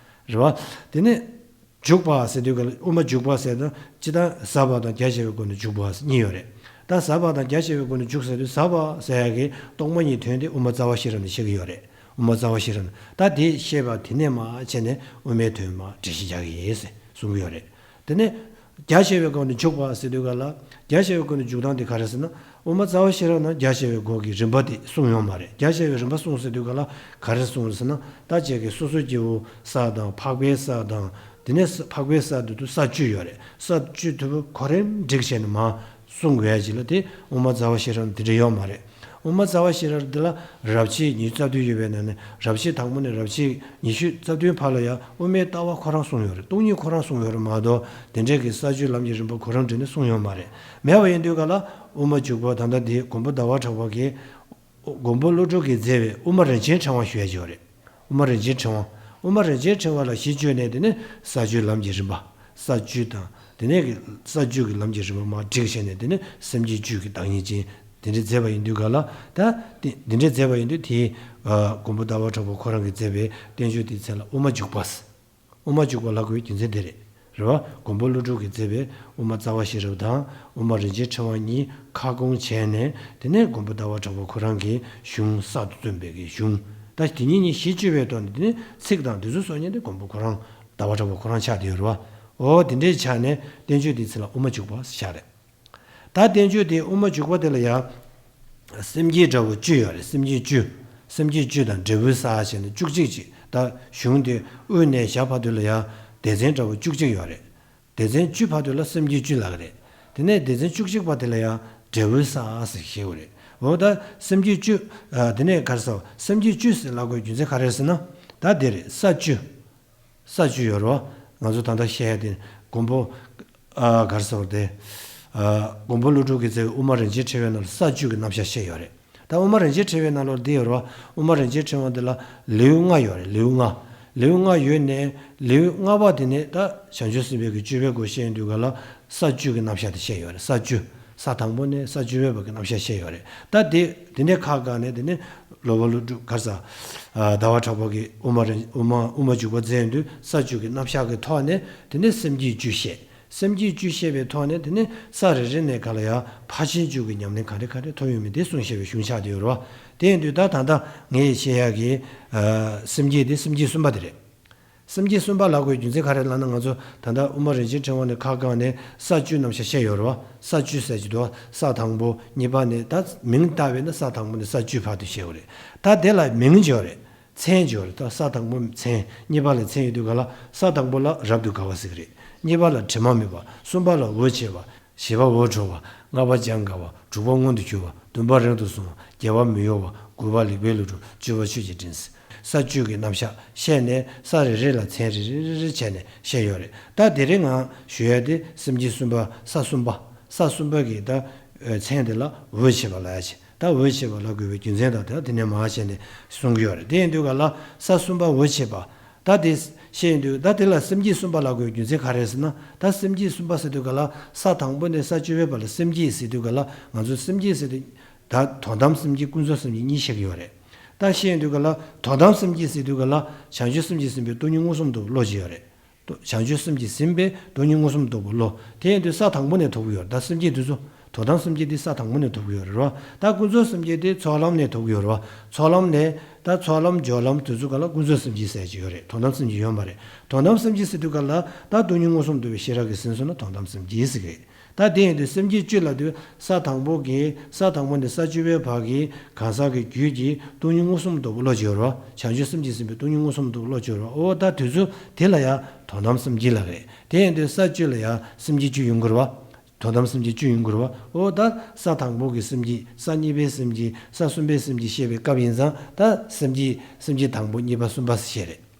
རེད་བ། དེ་ནས་འཇུག་པ་ཟེར་དུས་ག་ལ་དབུ་མ་འཇུག་པ་ཟེར་ན་སྤྱིར་བཏང་ཟབ་པ་དང་རྒྱ་ཆེ་བའི་སྒོ་ནས་འཇུག་པ་གཉིས་ཡོད་རེད། ད་ཟབ་པ་དང་རྒྱ་ཆེ་བའི་སྒོ་ནས་འཇུག་ཟེར་དུས་ཟབ་པ་ཟེར་ཡ་གི་སྟོང་པ་ཉིད་དོན་དེ་དབུ་མ་རྩ་བ་ཤེས་རབ་ནས་བཤད་ཀྱི་ཡོད་རེད། དབུ་མ་རྩ་བ་ཤེས་རབ་ནས་ད་དེ་བཤད་པ་དེ་ནས་མར་བྱས་ནས་དབུ་མའི་དོན་མར་འགྲེལ་བཤད་རྒྱག་གི་ཡིན་ཟེར་གསུང་གི་ཡོད་རེད། དེ་ནས་རྒྱ་ཆེ་བའི་སྒོ་ནས་འཇུག་པ་ཟེར་དུས་ག་ལ། རྒྱ་ཆེ་བའི་སྒོ་ནས་འཇུག་སྟངས་དེ་ག་རེ་ཟེར་ན། དབུ་མ་རྩ་བ་ཤེས་རབ་ནང་རྒྱ་ཆེ་བའི་སྒོ་གི་རིམ་པ་དེ་གསུངས་ཡོད་མ་རེད། རྒྱ་ཆེ་བའི་རིམ་པ་གསུངས་ཟེར་དུས་ག་ལ་ག་རེ་གསུངས་ཟེར་ན། ད་ཅིག་གི་སོ་སོ་སྐྱེ་བོ་ས་དང་འཕགས་པའི་ས་དང་། དེ་ནས་ས་འཕགས་པའི་ས་དེ་དུ་ས་བཅུ་ཡོད་རེད། ས་བཅུ་དུ་གོ་རིམ་སྒྲིག་བྱས་ནས་མར་གསུང་དགོས་ཡ་ཅིག་ལ་དེ་དབུ་མ་རྩ་བ་ཤེས་རབ་དེ་འདྲ་ཡོད་མ་རེད། དབུ་མ་རྩ་བ་ཤེས་རབ་འདི་ལ་རབ་བྱེད་ཉི་ཤུ་རྩ་བདུན་ཡོད་པའི་ནང་ནས་རབ་བྱེད་དང་པོ་ནས་རབ་བྱེད་ཉི་ཤུ་རྩ་བདུན་བར་ལ་ཡང་དབུ་མའི་ལྟ་བ་ཁོ་རང་གསུངས་ཡོད་རེད། སྟོང་ཉིད་ཁོ་རང་གསུངས་ཡོད་རེད་མ་གཏོགས། དེ་འདྲའི་གི་ས་བཅུའི་ལམ་གྱི་རིམ་པ་གོ་རིམ་བསྒྲིགས་ནས་གསུངས་ཡོད་མ་རེད། མེད་པ་ཡིན་དུས་ག་ལ་དབུ་མ་འཇུག་པ་ད་ལྟ་འདི་མགོན་པོ་ཟླ་བ་གྲགས་པ་གིས་མགོན་པོ་ཀླུ་སྒྲུབ་ཀྱིས་མཛད་པའི་དབུ་མ་རིན་ཆེན་ཕྲེང་བ་ཞུ་ཡ་ཅིག་ཡོད་རེད། དབུ་མ་རིན་ཆེན་ཕྲེང་བ། དབུ་མ་རིན་ཆེན་ཕྲེང་བ་ལ་གཞི་བཅོལ་ནས་དེ་ནས་ས་བཅུའི་ལམ་གྱི་རིམ་པ། ས་བཅུ་དང་། དེ་ནས་ཀྱི་ས་བཅུ་གི་ལམ་གྱི་རིམ་པ་མར་བསྒྲིགས་བྱས་ནས་དེ་ནས་སེམས་བསྐྱེད་བཅུ་གི་བདག་ཉིད་ཅན། དེ་འདྲའི་མཛད་པ་ཡིན་དུས་ག་ལ། ད་དེ་འདི་འདྲའི་མཛད་པ་ཡིན་དུས་དེའི་ཨ་མགོན་པོ་ཟླ་བ་གྲགས་པ་ཁོ་རང་གིས་མཛད་པའི་བསྟན་བཅོས་དེའི་མཚན་ལ་དབུ་མ་འཇུག་པ། དབུ་མ་འཇུག་པ་ལབ་དགོས་པའི་རྒྱུ་མཚན་དེ་རེད། རེད་བ། མགོན་པོ་ཀླུ་སྒྲུབ་ཀྱིས་མཛད་པའི་དབུ་མ་རྩ་བ་ཤེས་རབ་དང་དབུ་མ་རིན་ཆེན་ཕྲེང་བ་གཉིས་ཁ་སྐོང་བྱས་ནས། དེ་ནས་མགོན་པོ་ཟླ་བ་གྲགས་པ་ཁོ་རང་གིས་གཞུང་གསར་དུ་བརྩམས་པའི་གི་གཞུང་། ད་དེ་གཉིས་གཉིས་གཞི་བཅོལ་བའི་ཐོག་ནས། དེ་ནས་ཚིག་དང་དེ་ཚོ་སོགས་ཉིད་དེ་མགོན་པོ་ཁོ་རང་ཟླ་བ་གྲགས་པ་ཁོ་རང་ཆགས་བསྡད་ཡོད་རེད་བ། འོ་དེ་འདྲའི་ཆ་ནས་བསྟན་བཅོས་དེའི་མཚན་ལ་དབུ་མ་འཇུག་པ་ཟེར་བཞག་རེད། ད་བསྟན་བཅོས་དེའི་དབུ་མ་འཇུག་པ་དེ་ལ་ཡང་སེམས་བསྐྱེད་འདྲ་བོ་བཅུ་ཡོད་རེད། སེམས་བསྐྱེད་བཅུ། སེམས་བསྐྱེད་བཅུ་དང་འབྲས་བུའི་ས་ཟེར་ནས་བཅུ་གཅིག་ཅིག་ད་གཞུང་དེ་དབུས་ནས་ཞབས་བར་དུ་ལ་ཡང་སྡེ་ཚན་འདྲ་བོ་བཅུ་གཅིག་ཡོད་རེད། སྡེ་ཚན་བཅུ་བར་དུ་ལ་སེམས་བསྐྱེད་བཅུ་ལབ་ཀྱི་རེད། དེ་ནས་སྡེ་ཚན་བཅུ་གཅིག་པ་དེ་ལ་ཡང་འབྲས་བུའི་ས་ཟེར་ཞེས་པ་རེད། འོ་ད་སེམས་བསྐྱེད་བཅུ། ཨ་དེ་ནས་ག་རེ་ཟེར། སེམས་བསྐྱེད་བཅུ་ཟེར་ལབ་དགོས་རྒྱུ་མཚན་ག་རེ་རེད་ཟེར་ན། ད་དེ་རེད། ས་བཅུ། ས་བཅུ་ཡོད་རེད་བ། ང་ཚོ་ད་ལྟ་བཤད་ཡ་དེ་མགོན་པོ། ཨ་ག་རེ་ཟེར་བ་དེ། ཨ་མགོན་པོ་ཀླུ་སྒྲུབ་ཀྱིས་མཛད་པའི་དབུ་མ་རིན་ཆེན་ཕྲེང་བའི་ནང་ལ་ས་བཅུ་གི་རྣམ་གཞག་བཤད་ཡོད་རེད། ད་དབུ་མ་རིན་ཆེན་ཕྲེང་བའི་ནང་ལོགས་འདི་ཡོད་རེད་བ། དབུ་མ་རིན་ཆེན་ཕྲེང་བ་འདི་ལ་ལེའུ་ལྔ་ཡོད་རེད། ལེའུ་ལྔ། ལེའུ་ལྔ་ཡོད་ནས་ལེའུ་ལྔ་པ་དེ་ནས་ད་བྱང་ཆུབ་སེམས་དཔའི་གི་སྤྱོད་པའི་སྒོ་བཤད་དུས་ག་ལ་ས་བཅུ་གི་རྣམ་གཞག་དེ་བཤད་ཡོད་རེད། ས་བཅུ། ས་དང་པོ་ནས་ས་བཅུ་པའི་བར་གྱི་རྣམ་གཞག་བཤད་ཡོད་རེད། ད་དེ་དེ་ནས་ཁ་བཀག་ནས་དེ་ནས་ལོ་པ་ཀླུ་སྒྲུབ་ག་རེ་ཟེར། ཨ་ཟླ་བ་གྲགས་པ་གིས་དབུ་མ་རིན་དབུ་མ་དབུ་མ་འཇུག་པ་མཛད་དུས་ས་བཅུ་གི་རྣམ་གཞག་གི་ཐོག་ནས་དེ་ནས་སེམས་བསྐྱེད་བཅུ་བཤད། སེམས་བསྐྱེད་བཅུ་བཤད་པའི་ཐོག་ནས་དེ་ནས་ས་རེ་རེ་ནས་ག་ལ་ཡང་ཕར་ཕྱིན་བཅུ་གི་ཉམས་ལེན་ག་རེ་ག་རེ་ཐོབ་ཡོད་མེད་དེ་གསུངས་བཞག་པའི་གཞུང་ཆགས་བསྡད་ཡོད་རེད་བ། དེ་ཡིན་དུས་ད་ད་ལྟ་ངས་བཤད་ཡག་གི་ཨ་སེམས་བསྐྱེད་དེ་སེམས་བསྐྱེད་གསུམ་པ་དེ་རེད། སེམས་བསྐྱེད་གསུམ་པ་ལབ་དགོས་རྒྱུ་མཚན་ག་རེ་ལབ་ན། ང་ཚོ་ད་ལྟ་དབུ་མ་རིན་ཆེན་ཕྲེང་བ་ནས་ཁ་བཀག་ནས་ས་བཅུ་རྣམ་གཞག་བཤད་ཡོད་རེད་བ། ས་བཅུ་ཟེར་གྱི་འདུག་བ། ས་དང་པོ་གཉིས་པ་ནས། ད་མིང་བཏགས་པས་ན་ས་དང་པོ་ནས་ས་བཅུ་བར་དུ་བཤད་ཡོད་རེད། ད་དེ་ལ་མིང་ཅིག་ཡོད་རེད། མཚན་ཅིག་ཡོད་རེད། ད་ས་དང་པོ་མཚན། གཉིས་པ་ལ་མཚན་ཡོད་དུས་ག་ལ། ས་དང་པོ་ལ་རབ་ཏུ་དགའ་བ་ཟེར་གྱི་རེད། གཉིས་པ་ལ་དྲི་མ་མེད་པ། གསུམ་པ་ལ་འོད་ཆེ་བ། བཞི་པ་འོད་འཕྲོ་བ། ལྔ་པ་སྦྱང་དགའ་བ། དྲུག་པ་མངོན་དུ་གྱུར་བ། བདུན་པ་རིང་དུ་སོང་བ། བརྒྱད་པ་མི་གཡོ་བ། དགུ་པ་ལེགས་པའི་ལུས་འགྲུབ། བཅུ་པ་ཆོས་ཀྱི་སྤྲིན་ཟེར། ས་བཅུ་གི་རྣམ་གཞག་བཤད་ནས་ས་རེ་རེ་ལ་མཚན་རེ་རེ་རེ་རེ་བྱས་ནས་བཤད་ཡོད་རེད། ད་དེ་རིང་ང་ཞུ་ཡ་དེ་སེམས་བསྐྱེད་གསུམ་པ་ས་གསུམ་པ། ས་གསུམ་པ་གི་ད་མཚན་དེ་ལ་འོད་ཆེ་བ་ལབ་ཡ་ཅིག་ད་འོད་ཆེ་བ་ལབ་དགོས་པའི་རྒྱུ་མཚན་དང་དེ་དེ་ནས་མར་བྱས་ནས་གསུང་གི་ཡོད་རེད། དེ་ཡིན་དུས་ག་ལ་ས་གསུམ་པ་འོད་ཆེ་བ། ད་དེ་བཤད་ཡོང་དུས་ད་དེ་ལ་སེམས་བསྐྱེད་གསུམ་པ་ལབ་དགོས་རྒྱུ་མཚན་ག་རེ་ཟེར་ན། ད་སེམས་བསྐྱེད་གསུམ་པ་ཟེར་དུས་ག་ལ་ས་དང་པོ་ནས་ས་བཅུ་པའི་བར་ལ་སེམས་བསྐྱེད་ཟེར་དུས་ག་ལ། ང་ཚོ་སེམས་བསྐྱེད་ཟེར་དུས་ད་དོན་དམ་སེམས་བསྐྱེད་ཀུན་རྫོབ་སེམས་བསྐྱེད་གཉིས་བཤད་ཀྱི་ཡོད་རེད། ད་བཤད་ཡོང་དུས་ག་ལ་དོན་དམ་སེམས་བསྐྱེད་ཟེར་དུས་ག་ལ་བྱང་ཆུབ་སེམས་ཀྱིས་ཟིན་པའི་སྟོང་ཉིད་མངོན་སུམ་དུ་བློ་སྐྱེ་ཡོད་རེད། བྱང་ཆུབ་སེམས་ཀྱིས་ཟིན་པའི་སྟོང་ཉིད་མངོན་སུམ་རྟོགས་པའི་བློ། དེ་ཡིན་དུས་ས་དང་པོ་ནས་ཐོབ་ཀྱི་ཡོད་རེད། ད་སེམས་བསྐྱེད་དེ་ཚོ་དོན་དམ་སེམས་བསྐྱེད་དེ་ས་དང་པོ་ནས་ཐོབ་ཀྱི་ཡོད་རེད་བ། ད་ཀུན་རྫོབ་སེམས་བསྐྱེད་དེ་ཚོགས་ལམ་ནས་ཐོབ་ཀྱི་ཡོད་རེད་བ། ཚོགས་ལམ་ནས་ད་ཚོགས་ལམ་སྦྱོར་ལམ་དེ་ཚོ་ག་ལ་ཀུན་རྫོབ་སེམས་བསྐྱེད་ཟེར་གྱི་ཡོད་རེད། དོན་དམ་སེམས་བསྐྱེད་ཡོད་མ་རེད། དོན་དམ་སེམས་བསྐྱེད་ཟེར་དུས་ག་ལ་ད་སྟོང་ཉིད་མངོན་སུམ་རྟོགས་པའི་ཤེས་རབ་ཀྱིས་ཟིན་སོང་ན་དོན་དམ་སེམས་བསྐྱེད་ཟེར་གི་རེད། ད་དེ་ཡིན་དུས་སེམས་བསྐྱེད་བཅུ་ལབ་དུས་ས་དང་པོ་གི་ས་དང་པོ་ནས་ས་བཅུ་པའི་བར་གྱི་གང་ཟག་གི་རྒྱུད་ཀྱི་སྟོང་ཉིད་མངོན་སུམ་རྟོགས་པའི་བློ་སྐྱེ་བ་རེད་བ། བྱང་ཆུབ་སེམས་ཀྱིས་ཟིན་པའི་སྟོང་ཉིད་མངོན་སུམ་རྟོགས་པའི་བློ་སྐྱེ་བ་རེད་བ། འོ་ད་དེ་ཚོ་དེ་ལ་ཡང་དོན་དམ་སེམས་བསྐྱེད་ལབ་རེད། དེ་ཡིན་དུས་ས་བཅུ་ལ་ཡང་སེམས་བསྐྱེད་བཅུ་ཡོང་གི་རེད་བ། དོན་དམ་སེམས་བསྐྱེད་བཅུ་ཡོང་གི་རེད་བ། འོ་ད་ས་དང་པོ་གི་སེམས་བསྐྱེད། ས་གཉིས་པའི་སེམས་བསྐྱེད། ས་གསུམ་པའི་སེམས་བསྐྱེད་བཤད་པའི་སྐབས་ཡིན་ཙང་ད་སེམས་བསྐྱེད་སེམས་བསྐྱེད་དང་པོ་གཉིས་པ་གསུམ་པ་ཟེར་བཤད་རེད།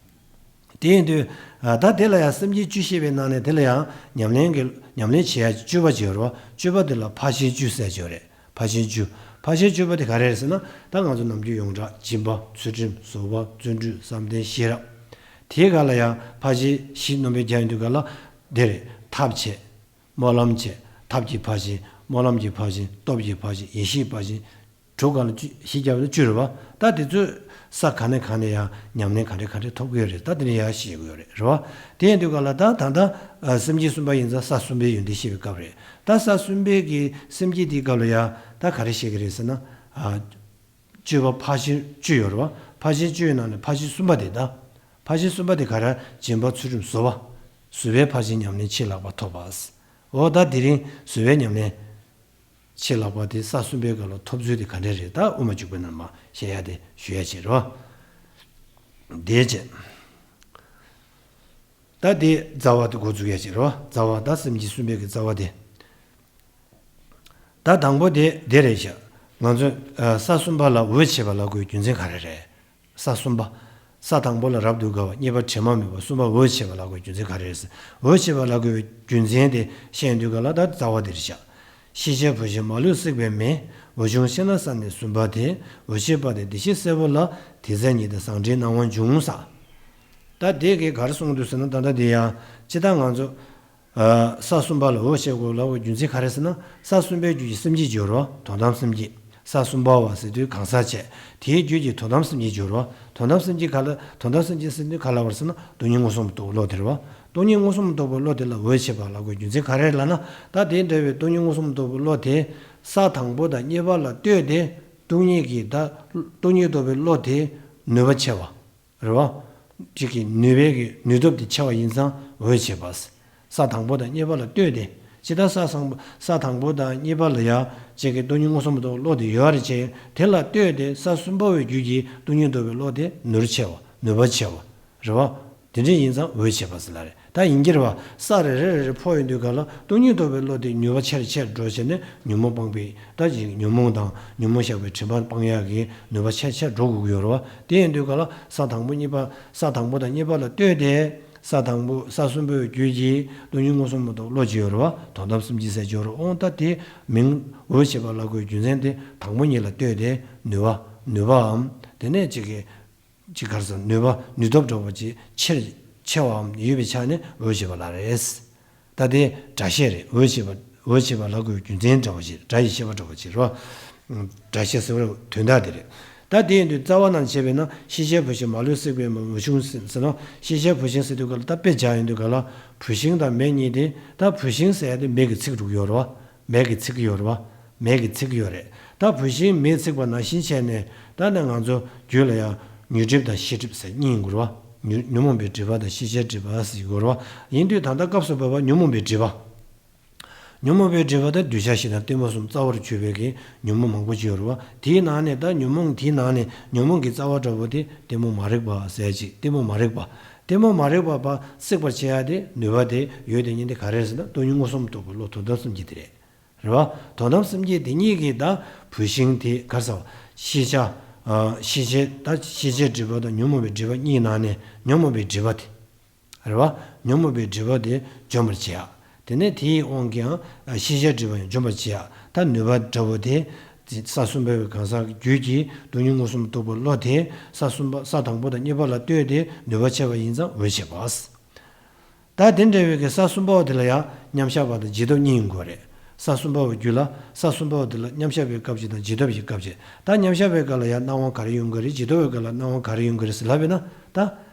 དེ་ཡིན་དུས་ཨ་ད་དེ་ལ་ཡང་སེམས་བསྐྱེད་བཅུ་བཤད་པའི་ནང་ནས་དེ་ལ་ཡང་ཉམས་ལེན་གྱི་ཉམས་ལེན་བྱེད་ཡ་བཅུ་པ་ཅིག་ཡོད་རེད་བ། བཅུ་པ་དེ་ལ་ཕར་ཕྱིན་བཅུ་ཟེར་གྱི་ཡོད་རེད། ཕར་ཕྱིན་བཅུ། ཕར་ཕྱིན་བཅུ་པ་དེ་ག་རེ་རེད་ཟེར་ན། ད་ང་ཚོ་ནམ་རྒྱུན་ཡོངས་གྲགས་སྦྱིན་པ། ཚུལ་ཁྲིམས། བཟོད་པ། བརྩོན་འགྲུས། བསམ་གཏན། ཤེས་རབ། དེའི་སྒང་ལ་ཡང་ཕར་ཕྱིན་བཞི་རྣམ་པའི་རྒྱ་ཡིན་དུས་ག་ལ་དེ་རེད། ཐབས་བྱས། སྨོན་ལམ་བྱས། ཐབས་ཀྱི་ཕར་ཕྱིན། སྨོན་ལམ་གྱི་ཕར་ཕྱིན། སྟོབས་ཀྱི་ཕར་ཕྱིན། ཡེ་ཤེས་ཕར་ཕྱིན། དྲུག་ག་ལ་བཅུ། བཞི་བརྒྱབ་ན་བཅུ་རེད་བ། ད་དེ་ཚོས་ས་ག་ནས་ག་ནས་ཡང་ཉམས་ལེན་ག་འདྲ་ག་འདྲ་ཐོབ་ཀྱི་ཡོད་རེད། ད་དེ་ནས་ཡང་ཤེས་དགོས་ཡོད་རེད། རེད་བ། དེ་ཡིན་དུས་ག་ལ་ད་ད་ལྟ་ཨ་སེམས་བསྐྱེད་གསུམ་པ་ཡིན་ཙང་ས་གསུམ་པའི་ཡོན་ཏན་བཤད་པའི་སྐབས་རེད། ད་ས་གསུམ་པའི་གི་སེམས་བསྐྱེད་དེའི་སྐབས་ལ་ཡང་ད་ག་རེ་བཤད་ཀྱི་རེད་ཟེར་ན། ཨ་སྤྱོད་པ་ཕར་ཕྱིན་བཅུ་ཡོད་རེད་བ། ཕར་ཕྱིན་བཅུ་ཡོད་ནང་ནས་ཕར་ཕྱིན་གསུམ་པ་དེ། ད་ཕར་ཕྱིན་གསུམ་པ་དེ་ག་རེ། སྦྱིན་པ། ཚུལ་ཁྲིམས། བཟོད་པ། བཟོད་པའི་ཕར་ཕྱིན་ཉམས་ལེན་ཕྱི་ལྷག་པ་ཐོབ་པ། འོ་ད་དེ་རིང་བཟོད་པའི་ཉམས་ལེན་ཕྱི་ལྷག་པ་དེ་ས་གསུམ་པའི་སྐབས་ལ་ཐོབ་ཚུལ་དེ་ག་འདྲས་རེད། ད་དབུ་མ་འཇུག་པའི་ནང་མ་བཤད་ཡ་དེ་ཞུ་ཡ་བྱེད་རོགས། དེའི་རྗེས། ད་དེ་རྩ་བ་དེ་འགོ་འཛུགས་ཡ་བྱེད་རོགས། རྩ་བ་ད་སེམས་བསྐྱེད་གསུམ་པའི་གི་རྩ་བ་དེ། ད་དང་པོ་དེ་དེ་རེད་ཤག་ང་ཚོས་ས་གསུམ་པ་ལ་འོད་བྱེད་པ་ལབ་དགོས་རྒྱུ་མཚན་ག་རེ་རེད། ས་གསུམ་པ། ས་དང་པོ་ལ་རབ་ཏུ་དགའ་བ། གཉིས་པ་དྲི་མ་མེད་པ། གསུམ་པ་འོད་བྱེད་པ་ལབ་དགོས་རྒྱུ་མཚན་ག་རེ་རེད། འོད་བྱེད་པ་ལབ་དགོས་རྒྱུ་མཚན་དེ་བཤད་དུས་ག་ལ་ད་རྩ་བ་དེ་རེད་ཤག་ཤེས་བྱའི་བུ་ཤིང་མ་ལུས་བསྲེགས་པའི་མེ། འོད་ཆུང་ཤེས་ན་ས་ནི་གསུམ་པ་དེ། འོད་བྱེད་པ་དེ་བདེ་གཤེགས་སྲས་པོ་ལ། དེ་ཚེ་ཉིད་དུ་བཟང་དྲིའི་སྣང་བ་འབྱུང་ས། ད་དེ་གས་ག་རེ་གསུངས་འདུག་ཟེར་ན། ད་ལྟ་དེ་ཡང་ཅི་ལྟར་ང་ཚོ། ས་གསུམ་པ་ལ་འོད་བྱེད་དགོས་ལབ་པའི་རྒྱུ་མཚན་ག་རེ་ཟེར་ན། ས་གསུམ་པའི་རྒྱུད་ཀྱི་སེམས་བསྐྱེད་སྦྱོར་བ་དོན་དམ་སེམས་བསྐྱེད། ས་གསུམ་པ་བ་ཟེར་དུས་གང་ཟག་བྱས། དེའི་རྒྱུད་ཀྱི་དོན་དམ་སེམས་བསྐྱེད་སྦྱོར་བ། དོན་དམ་སེམས་བསྐྱེད་ག་ལ། དོན་དམ་སེམས་བསྐྱེད་ཟེར་དུས་ག་ལ་བར་ཟེར་ན། སྟོང་ཉིད་མངོན་སུམ་དུ་རྟོགས་བློ་དེ་རེད་བ། སྟོང་ཉིད་མངོན་སུམ་དུ་རྟོགས་པའི་བློ་དེ་ལ་འོད་བྱེད་པ་ལབ་དགོས་རྒྱུ་མཚན་ག་རེ་ལབ་ན། ད་དེ་འདྲ་བའི་སྟོང་ཉིད་མངོན་སུམ་དུ་རྟོགས་པའི་བློ་དེ། ས་དང་པོ་དང་གཉིས་པ་ལ་ལྟོས་ཏེ། སྟོང་ཉིད་ཀྱི་ད། སྟོང་ཉིད་རྟོགས་པའི་བློ་དེ་ནུས་པ་ཆེ་བ། རེད་བ། གཅིག་གི་ནུས་པའི་གི་ནུས་སྟོབས་དེ་ཆེ་བ་ཡིན་ཙང་འོད་བྱེད་པ། ས་དང་པོ་དང་གཉིས་པ་ལ་ལྟོས་ཏེ། ཇི་ལྟར་ས་སང་ས་དང་པོ་དང་གཉིས་པ་ལ་ཡང་གཅིག་གི་སྟོང་ཉིད་མངོན་སུམ་དུ་རྟོགས་བློ་དེ་ཡོད་རེད་ཅེས། དེ་ལ་ལྟོས་ཏེ་ས་གསུམ་པ་བའི་རྒྱུད་ཀྱི་སྟོང་ཉིད་རྟོགས་པའི་བློ་དེ་ནུས་ཆེ་བ། ནུས་པ་ཆེ་བ། རེད་བ། དེ་འདྲ་ཡིན་ཙང་འོད་བྱེད་པ་ཟེར་ལ་རེད། ད་ཡིན་གྱི་རེད་བ། ས་རེ་རེ་རེ་རེ་ཕོག་ཡོང་དུས་ག་ལ་སྟོང་ཉིད་རྟོགས་པའི་བློ་དེ་ནུས་པ་ཆེ་རུ་ཆེ་རུ་འགྲོ་བྱས་ནས་ཉོན་མོངས་སྤངས་པའི། ད་ཅིག་ཉོན་མོངས་དང་ཉོན་མོངས་བཤགས་པའི་དྲན་པ་སྤང་ཡག་གི་ནུས་པ་ཆེ་ཆེ་འགྲོ་དགོས་ཀྱི་ཡོད་རེད་བ། དེ་ཡིན་དུས་ག་ལ་ས་དང་པོ་གཉིས་པ། ས་དང་པོ་དང་གཉིས་པ་ལ་ལྟོས་ཏེ། ས་དང་པོ་ས་གསུམ་པོའི་རྒྱུད་ཀྱི་སྟོང་ཉིད་མངོན་སུམ་དུ་རྟོགས་བློ་ཅིག་ཡོད་རེད་བ། དོན་དམ་སེམས་བསྐྱེད་ཟེར་གྱི་ཡོད་རེད། འོང་ད་དེ་མིང་འོད་བྱེད་པ་ལབ་དགོས་རྒྱུ་མཚན་དེ། དང་པོ་གཉིས་ལ་ལྟོས་ཏེ་ནུས་པ། ནུས་པའམ། དེ་ནས་ཅིག་གི་ཅིག་ག་རེ་ཟེར། ནུས་པ་ནུས་སྟོབས་འདྲ་བོ་ཅིག་ཆེར་ཆེ་བའམ་ཡོད་པའི་ཆ་ནས་འོད་བྱེད་པ་ལ་རེད། ད་དེ་སྒྲ་བཤད་རེད། འོད་བྱེད་པ། འོད་བྱེད་པ་ལབ་དགོས་རྒྱུ་མཚན་འདྲ་བོ་ཞིག་སྒྲ་ཡི་བཤད་པ་འདྲ་བོ་ཞིག་རེད་བ། སྒྲ་བཤད་ཟེར་བའི་དོན་དག་དེ་རེད། ད་དེ་ཡིན་དུས་རྩ་བ་ནང་བྱས་པས་ན། ཤེས་བྱའི་བུད་ཤིང་མ་ལུས་བསྲེགས་པའི་མེ། འོད་ཆུང་ཟེར་ན། ཤེས་བྱའི་བུད་ཤིང་ཟེར་དུས་ག་ལ་ད་དཔེ་སྦྱར་ཡོང་དུས་ག་ལ་བུད་ཤིང་དང་མེ་གཉིས་དེ། ད་བུད་ཤིང་ཟེར་ཡ་དེ་མེ་གིས་འཚིག་འགྲོ་གི་ཡོད་རེད་བ། མེ་གིས་འཚིག་གི་ཡོད་རེད་བ། མེ་གིས་འཚིག་གི་ཡོད་རེད། ད་བུད་ཤིང་མེས་འཚིག་པ་ནང་བཞིན་བྱས་ནས། ད་ནི་ང་ཚོ་རྒྱུད་ལ་ཡང་ཉོན་སྒྲིབ་དང་ཤེས་སྒྲིབ་ཟེར་གཉིས་ཡོང་གི་རེད་བ། ཉོན་ཉོན་མོངས་པའི་སྒྲིབ་པ་དང་ཤེས་བྱའི་སྒྲིབ་པ་ཟེར་གྱི་ཡོད་རེད་བ། ཡིན་དུས་ད་ལྟ་སྐབས་སུ་བབ་པ་ཉོན་མོངས་པའི་སྒྲིབ་པ། ཉོན་མོངས་པའི་སྒྲིབ་པ་དེ་གདུལ་བྱ་བཞི་དང་གཏི་མུག་གསུམ་རྩ་བར་གྱུར་པའི་གི་ཉོན་མོངས་མང་པོ་ཅིག་ཡོད་རེད་བ། དེའི་ནང་ནས་ད་ཉོན་མོངས་དེའི་ནང་ནས་ཉོན་མོངས་ཀྱི་རྩ་བ་འདྲ་བོ་དེ་གཏི་མུག་མ་རིག་པ་ཟེར་ཅིག་གཏི་མུག་མ་རིག་པ། གཏི་མུག་མ་རིག་པ་བ་བསྲེག་པར་བྱེད་ཡ་དེ། ནུས་པ་དེ་ཡོད་དེ་ཉིད་དེ་ག་རེ་ཟེར་ན། སྟོང་ཉིད་མངོན་སུམ་རྟོགས་པའི་བློ་དོན་དམ་སེམས་བསྐྱེད་དེ་རེད། རེད་བ། དོན་དམ་སེམས་བསྐྱེད་དེ་གཉིས་ཀྱིས་ད་བུད་ཤིང་དེ་ག་རེ་ཟེར་བ། ཤེས་བྱ། ཨ། ཤེས་བྱའི་ད་ཤེས་བྱའི་སྒྲིབ་པ་དང་ཉོན་མོངས་པའི་སྒྲིབ་པ་གཉིས་ནང་ནས་ཉོན་མོངས་པའི་སྒྲིབ་པ་དེ། རེད་བ། ཉོན་མོངས་པའི་སྒྲིབ་པ་དེ་འཇོམས་པར་བྱེད་ཡ། དེ་ནས་དེའི་དབང་གིས་ཡང་ཤེས་བྱའི་སྒྲིབ་པ་ཡང་འཇོམས་པར་བྱེད་ཡ། ད་ནུས་པ་འདྲ་བོ་དེ། ས་གསུམ་པའི་གང་ཟག་རྒྱུད་ཀྱི་སྟོང་ཉིད་མངོན་སུམ་རྟོགས་པའི་བློ་དེ། ས་གསུམ་པ། ས་དང་པོ་དང་གཉིས་པ་ལ་ལྟོས་ཏེ་ནུས་པ་ཆེ་བ་ཡིན་ཙང་འོད་བྱེད་པ། ད་དེ་འདྲ་བའི་གི་ས་གསུམ་པ་བ་དེ་ལ་ཡང་མཉམ་གཞག་པ་དང་རྗེས་ཐོབ་གཉིས་ཡོང་གི་རེད། ས་གསུམ་པ་བའི་རྒྱུད་ལ། ས་གསུམ་པ་བ་དེ་ལ་མཉམ་གཞག་པའི་སྐབས་ཅིག་དང་རྗེས་ཐོབ་ཀྱི་སྐབས་ཅིག་ད་མཉམ་གཞག་པའི་སྐབས་ལ་ཡང་སྣང་བ་ག་རེ་ཡོང་གི་རེད། རྗེས་ཐོབ་པའི་སྐབས་ལ་སྣང་བ་ག་རེ་ཡོང་གི་རེད་ཟེར་ལབ་པས་ན། ད་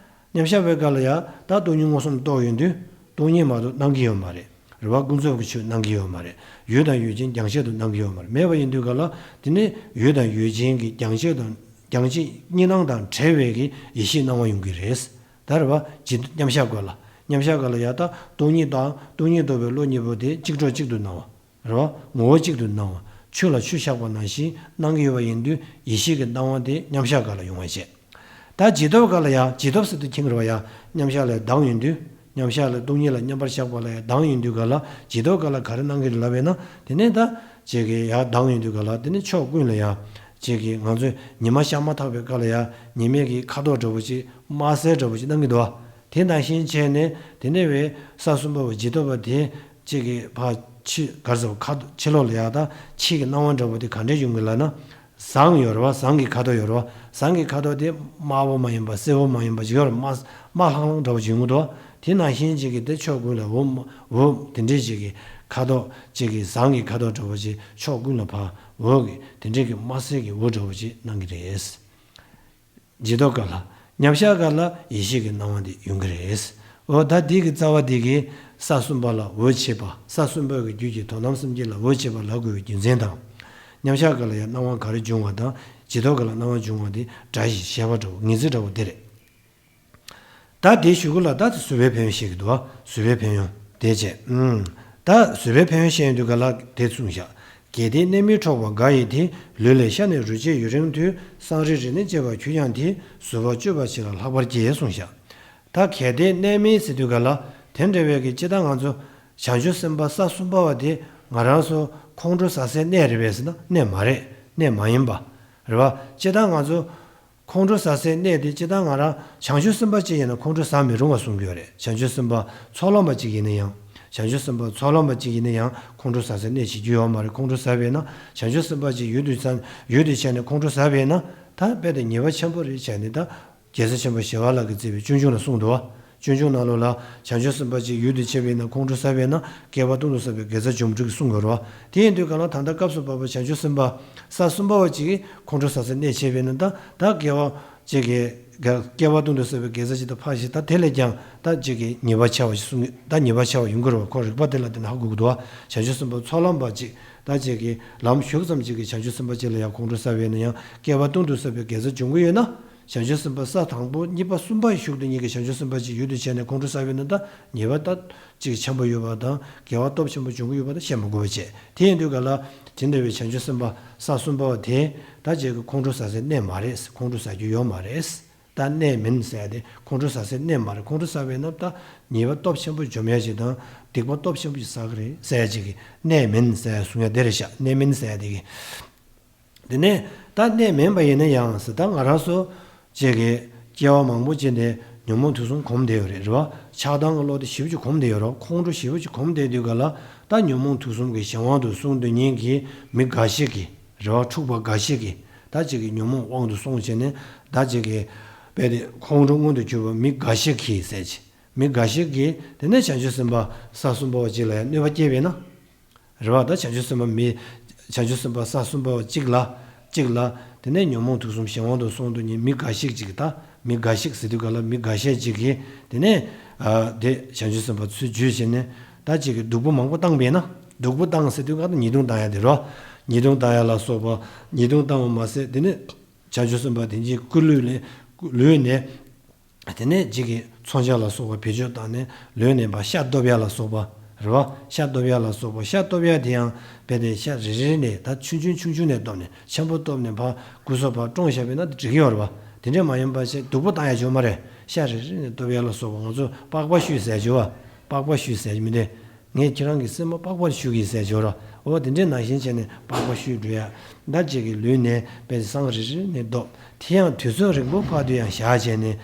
མཉམ་གཞག་པའི་སྐབས་ལ་ཡང་ད་སྟོང་ཉིད་མངོན་སུམ་རྟོགས་ཡོང་དུས་སྟོང་ཉིད་མ་གཏོགས་སྣང་གི་ཡོད་མ་རེད། རེད་བ། ཀུན་རྫོབ་ཀྱི་ཆོས་སྣང་གི་ཡོད་མ་རེད། ཡུལ་དང་ཡུལ་ཅན་རྒྱང་ཤེལ་དུ་སྣང་གི་ཡོད་མ་རེད། མེད་པ་ཡིན་དུས་ག་ལ་དེ་ནི་ཡུལ་དང་ཡུལ་ཅན་གྱི་རྒྱང་ཤེལ་དང་རྒྱང་ཤེལ་གཉིས་སྣང་དང་བྲལ་བའི་གི་ཡེ་ཤེས་སྣང་བ་ཡོང་གི་རེད། ད་རེད་བ། ཇི་མཉམ་གཞག་སྐབས་ལ། མཉམ་གཞག་སྐབས་ལ་ཡང་ད་སྟོང་ཉིད་དང་སྟོང་ཉིད་རྟོགས་པའི་བློ་གཉིས་པོ་དེ་གཅིག་གྲོགས་གཅིག་ཏུ་སྣང་བ། རེད་བ། ངོ་བོ་གཅིག་ཏུ་སྣང་བ། ཆུ་ལ་ཆུ་བཞག་པ་ནང་བཞིན་སྣང་གི་ཡོད་པ་ཡིན་དུས་ཡེ་ཤེས་ཀྱི་སྣང་བ་དེ་མཉམ་གཞག་སྐབས་ལ་ཡོང་བ་བྱས། ད་རྗེས་ཐོབ་སྐབས་ལ་ཡང་། རྗེས་ཐོབ་ཟེར་དུས་ཁྱེད་རེད་བ། ཡང་མཉམ་གཞག་ལས་ལྡང་ཡོང་དུས། མཉམ་གཞག་ལས་སྟོང་ཉིད་ལ་མཉམ་པར་བཞག་པ་ལ་ཡང་ལྡང་ཡོང་དུས་ག་ལ། རྗེས་ཐོབ་སྐབས་ལ་ག་རེ་སྣང་གི་རེད་ལབ་པས་ན། དེ་ནས་ད་ཅིག་གི་ཡང་ལྡང་ཡོང་དུས་ག་ལ། དེ་ནས་ཕྱོགས་ཀུན་ལ་ཡང་། ཅིག་གི་ང་ཚོས་ཉི་མ་ཤར་མ་ཐག་པའི་སྐབས་ལ་ཡང་ཉི་མའི་གི་ཁ་དོག་འདྲ་བོ་ཅིག་དམར་སེར་འདྲ་བོ་ཅིག་སྣང་གི་འདུག་བ། དེ་ནང་བཞིན་བྱས་ནས་དེ་ནས་བའི་ས་གསུམ་པ་བའི་རྗེས་ཐོབ་པ་དེ། ཅིག་གི་ཕར་ཕྱི་ག་རེ་ཟེར་བ། ཁ་དོག་ཕྱི་ལོགས་ལ་ཡང་ད་ཕྱི་གི་སྣང་བ་འདྲ་བོ་དེ་ག་འདྲས་ཡོང་གི་ལབ་ན། ཟངས་ཡོད་རེད་བ། ཟངས་ཀྱི་ཁ་དོག་ཡོད་རེད་བ། ཟངས་ཀྱི་ཁ་དོག་དེ་དམར་པོ་མ་ཡིན་པ་སེར་པོ་མ་ཡིན་པ་ཅིག་ཡོད་རེད། དམར་དམར་ལྷང་ལྷང་འདྲ་བོ་ཅིག་ཡོང་གི་འདུག་བ། དེ་ནང་བཞིན་ཅིག་གི་དེ་ཕྱོགས་ཀུན་ལ་འོད་འོད་དེ་འདྲས་ཅིག་གི་ཁ་དོག་ཅིག་གི་ཟངས་ཀྱི་ཁ་དོག་འདྲ་བོ་ཅིག་ཕྱོགས་ཀུན་ལ་ཕར་འོད་ཀྱི་དེ་འདྲས་ཀྱི་དམར་སེར་གྱི་འོད་འདྲ་བོ་ཅིག་སྣང་གི་རེད། རྗེས་ཐོབ་སྐབས་ལ། མཉམ་གཞག་སྐབས་ལ་ཡེ་ཤེས་ཀྱི་སྣང་བ་འདི་ཡོང་གི་རེད། འོ་ད་འདི་གི་རྩ་བ་འདི་གིས་ས་གསུམ་པ་ལ་འོད་བྱེད་པ། ས་གསུམ་པ་གི་རྒྱུད་ཀྱི་དོན་དམ་སེམས་བསྐྱེད་ལ་འོད་བྱེད་པ་ལབ་དགོས་པའི་རྒྱུ་མཚན་དང་། མཉམ་གཞག་སྐབས་ལ་ཡང་སྣང་བ་ག་རེ་འབྱུང་བ་དང་། རྗེས་ཐོབ་སྐབས་ལ་སྣང་བ་འབྱུང་བ་འདི་སྒྲ་བཞིན་བཤད་པ་འདྲ་བོ། ངེས་ཚིག་འདྲ་བོ་འདི་རེད། ད་དེའི་གཞུག་གུ་ལ་ད་བཟོད་པའི་ཕན་ཡོན་བཤད་ཀྱི་འདུག་བ། བཟོད་པའི་ཕན་ཡོན་དེ་བྱས། ཨུམ། ད་བཟོད་པའི་ཕན་ཡོན་བཤད་ཡོང་དུས་ག་ལ་དེ་གསུངས་བཞག་གལ་ཏེ་གནས་མིན་འཕྲོག་པ་འགའ་ཡིས་ཏེ། ལུས་ལས་ཤ་ནི་རུལ་བྱེད་ཡུན་རིང་དུས། སྲང་རེ་རེ་ནི་བཅད་པར་གྱུར་ཀྱང་ཏེ། བཟོད་པ་སྤྱོད་པ་ཅིག་ལ་ལྷག་པར་བགྱི་གསུངས་བཞག་ད་གལ་ཏེ་གནས་མིན་ཟེར་དུས་ག་ལ་དེ་འདྲ་བའི་གི་སྤྱིར་བཏང་ང་ཚོ་བྱང་ཆུབ་སེམས་དཔའ་ས་གསུམ་པ་བ་དེ་ང་རང་ཚོ་ཁོང་ཁྲོ་ཟ་སའི་གནས་རེད་པས་ཟེར་ན་གནས་མ་རེད། གནས་མ་ཡིན་པ་རེད་བ། སྤྱིར་བཏང་ང་ཚོ་ཁོང་ཁྲོ་ཟ་སའི་གནས་དེ་སྤྱིར་བཏང་ང་རང་བྱང་ཆུབ་སེམས་དཔའ་ཅིག་ཡིན་ན་ཁོང་ཁྲོ་ཟ་མི་རུང་བ་གསུང་གི་ཡོད་རེད། བྱང་ཆུབ་སེམས་དཔའ་ཚོགས་ལམ་པ་ཅིག་ཡིན་ན་ཡང་། བྱང་ཆུབ་སེམས་དཔའ་ཚོགས་ལམ་པ་ཅིག་ཡིན་ན་ཡང་ཁོང་ཁྲོ་ཟ་སའི་གནས་བྱེད་རྒྱུ་ཡོད་མ་རེད། ཁོང་ཁྲོ་ཟ་བས་ན་བྱང་ཆུབ་སེམས་དཔའ་ཅིག་ཡུལ་དུ་ཚང་ཡུལ་དུ་བྱས་ནས་ཁོང་ཁྲོ་ཟ་བས་ན་ད་རྦད་དེ་ཉེས་པ་ཆེན་པོ་རེད་བྱས་ནས་ད། རྒྱལ་སྲས་ཆེན་པོ་ཞི་བ་ལྷ་གིས་མཛད་པའི་སྤྱོད་འཇུག་ལ་གསུངས་འདུག་བ། སྤྱོད་འཇུག་ནང་ལོགས་ལ་བྱང་ཆུབ་སེམས་དཔའ་ཅིག་ཡུལ་དུ་བྱེད་པས་ན་ཁོང་ཁྲོ་ཟ་བས་ན་བསྐལ་པ་སྟོང་དུ་བསགས་པའི་དགེ་རྩ་འཇོམས་འགྲོ་གི་གསུངས་ཡོད་རེད་བ། དེ་ཡིན་དུས་ག་ལ་ད་ལྟ་སྐབས་སུ་བབ་པ་བྱང་ཆུབ་སེམས་དཔའ་ས་གསུམ་པ་བ་ཅིག་གིས་ཁོང་ཁྲོ་ཟ་སའི་གནས་བྱེད་པས་ན་ད་ད་བསྐལ་པ་ཅིག་གི་བསྐལ་པ་སྟོང་དུ་བསགས་པའི་དགེ་རྩ་ཅིག་ད་འཕགས་ཤིང་ད་དེ་ལས་ཀྱང་ད་ཅིག་གི་ཉེས་པ་ཆེ་བ་ཞིག་གསུངས་ད་ཉེས་པ་ཆེ་བ་ཡོང་གི་རེད་བ། ཁོ་རིགས་པ་དེ་ལ་བརྟེན་ནས་ཧ་གོ་གི་འདུག་བ། བྱང་ཆུབ་སེམས་དཔའ་ཚོགས་ལམ་པ་ཅིག་ད་ཅིག་གི་ལམ་ཞུགས་ཙམ་ཅིག་གིས་བྱང་ཆུབ་སེམས་དཔའ་ཅིག་ལ་ཡང་ཁོང་ཁྲོ་ཟ་བས་ན་ཡང་བསྐལ་པ་སྟོང་དུ་བསགས་པའི་དགེ་རྩ་འཇོམས་ཀྱི་ཡོད་ན། བྱང་ཆུབ་སེམས་དཔའ་ས་དང་པོ་གཉིས་པ་གསུམ་པ་ཞུགས་དུས་གཉིས་ཀྱི་བྱང་ཆུབ་སེམས་དཔའ་ཅིག་ཡུལ་དུ་བྱས་ནས་ཁོང་ཁྲོ་ཟ་བས་ན་ད་ཉེས་པ་ད་ཅིག་ཆེན་པོ་ཡོད་པ་དང་དགེ་བ་སྟོབས་ཆེན་པོ་འབྱུང་གི་ཡོད་པ་ད་བཤད་མ་དགོས་པ་བྱས། དེ་ཡིན་དུས་ག་ལ་དེ་འདྲ་བའི་བྱང་ཆུབ་སེམས་དཔའ་ས་གསུམ་པ་བ་དེ་ད་ཅིག་གི་ཁོང་ཁྲོ་ཟ་སའི་གནས་མ་རེད། ཁོང་ཁྲོ་ཟ་རྒྱུ་ཡོད་མ་རེད། ད་གནས་མིན་ཟེར་ཡ་དེ་ཁོང་ཁྲོ་ཟ་སའི་གནས་མ་རེད། ཁོང་ཁྲོ་ཟ་བས་ན་ད་ཉེས་པ་སྟོབས་ཆེན་པོ་འཇོམས་ཡ་ཅིག་དང་སྡིག་པ་སྟོབས་ཆེན་པོ་ཅིག་བསགས་ཀྱི་རེད་ཟེར་ཡ་ཅིག་གི་གནས་མིན་ཟེར་ཡ་གསུང་ཡ་དེ་རེད་ཤག་གནས་མིན་ཟེར་ཡ་དེ་གི། དེ་ནས་ད་གནས་མིན་པ་ཡིན་ན་ཡང་ཟེར་ད་ང་རང་ཚོ་ཅིག་གི་སྐྱེ་བ་མང་པོ་ཅིག་ནས་ཉོན་མོངས་དུག་གསུམ་གོམས་བསྡད་ཡོད་རེད། རེད་བ། ཆགས་སྡང་གི་བློ་དེ་ཞེ་པོ་ཅིག་གོམས་བསྡད་ཡོད་རེད་བ། ཁོང་ཁྲོ་ཞེ་པོ་ཅིག་གོམས་བསྡད་དུས་ག་ལ་ད་ཉོན་མོངས་དུག་གསུམ་གྱི་གཞན་དབང་དུ་སོང་དུས་ཉིད་ཀྱི་མི་འགའ་ཞིག་གིས། རེད་བ། འཁྲུག་པ་འགའ་ཞིག་གིས་ད་ཅིག་གི་ཉོན་མོངས་དབང་དུ་སོང་བྱས་ནས་ད་ཅིག་གི་རྦད་དེ་ཁོང་ཁྲོ་མངོན་དུ་གྱུར་པ་མི་འགའ་ཞིག་གིས་ཟེར་ཅིག་མི་འགའ་ཞིག་གིས་དེ་ནས་བྱང་ཆུབ་སེམས་དཔའ་ས་གསུམ་པ་བ་ཅིག་ལ་ཡང་གནོད་པ་སྐྱེལ་བས་ན། རེད་བ། ད་བྱང་ཆུབ་སེམས་དཔའ་མི། བྱང་ཆུབ་སེམས་དཔའ་ས་གསུམ་པ་བ་གཅིག་ལ། གཅིག་ལ། དེ་ནས་ཉོན་མོངས་དུག་གསུམ་གཞན་དབང་དུ་སོང་དུས་ཉིད་མི་འགའ་ཞིག་ཅིག་གིས་ད། མི་འགའ་ཞིག་ཟེར་དུས་ག་ལ་མི་འགའ་ཤས་ཅིག་གིས་དེ་ནས། ཨ། དེ་བྱང་ཆུབ་སེམས་དཔའ་ཚུར་བརྗོད་བྱས་ནས་ད་ཅིག་གིས་སྡུག་པོ་མང་པོ་བཏང་བས་ན། སྡུག་པོ་བཏང་ཟེར་དུས་ག་ལ་ཉེས་རྡུང་བཏང་ཡ་དེ་རོ། ཉེས་རྡུང་བཏང་ཡ་ལ་སོགས་པ། ཉེས་རྡུང་བཏང་བ་མ་ཟད་དེ་ནས་བྱང་ཆུབ་སེམས་དཔའ་དེ་ཉིད་སྐུ་ལུས་ནས། ལུས་ནས། དེ་ནས་ཅིག་གིས་མཚོན་ཆ་ལ་སོགས་པ་བེད་སྤྱོད་བཏང་ནས་ལུས་ནས་ཕར་ཤ་སྟོབ་ཡ་ལ་སོགས་པ། རེད་བ། ཤ་སྟོབ་ཡ་ལ་སོགས་པ། ཤ་སྟོབ་ཡ་དེ་ཡང་རྦད་དེ་ཤ་རེ་རེ་ནས་ད་ཆུང་ཆུང་ཆུང་ཆུང་ནས་སྟོབ་ནས་ཆེན་པོ་སྟོབ་ནས་ཕར་སྐུ་གཟུགས་ཕར་བཀྲོངས་བཞག་པས་ན་དེ་འགྲིག་གི་ཡོད་རེད་བ། དེ་འདྲས་མ་ཡིན་པ་ཞིག་སྡུག་པོ་བཏང་ཡ་ཡོད་མ་རེད། ཤ་རེ་རེ་ནས་སྟོབ་ཡ་ལ་སོགས་པ། ང་ཚོ་པགས་པ་བཤུས་ཟེར་ཡ་ཡོད་བ། པགས་པ་བཤུས་ཟེར་ཡ་མི་འདུག་ངས་ཁྱེད་རང་གི་སེམས་པ་པགས་པར་བཤུ་གི་ཟེར་ཡ་ཡོད་རེད་བ། འོ་དེ་འདྲས་ནང་བཞིན་བྱས་ནས་པགས་པ་བཤུས་འགྲོ་ཡ། ད་ཅིག་གིས་ལུས་ནས་དཔེ་སྲང་རེ་རེ་ནས་སྟོབ། དེ་ཡང་དུས་ཚོད་རིང་པོ་བར་དུ་ཡང་བཞག་བྱས་ནས།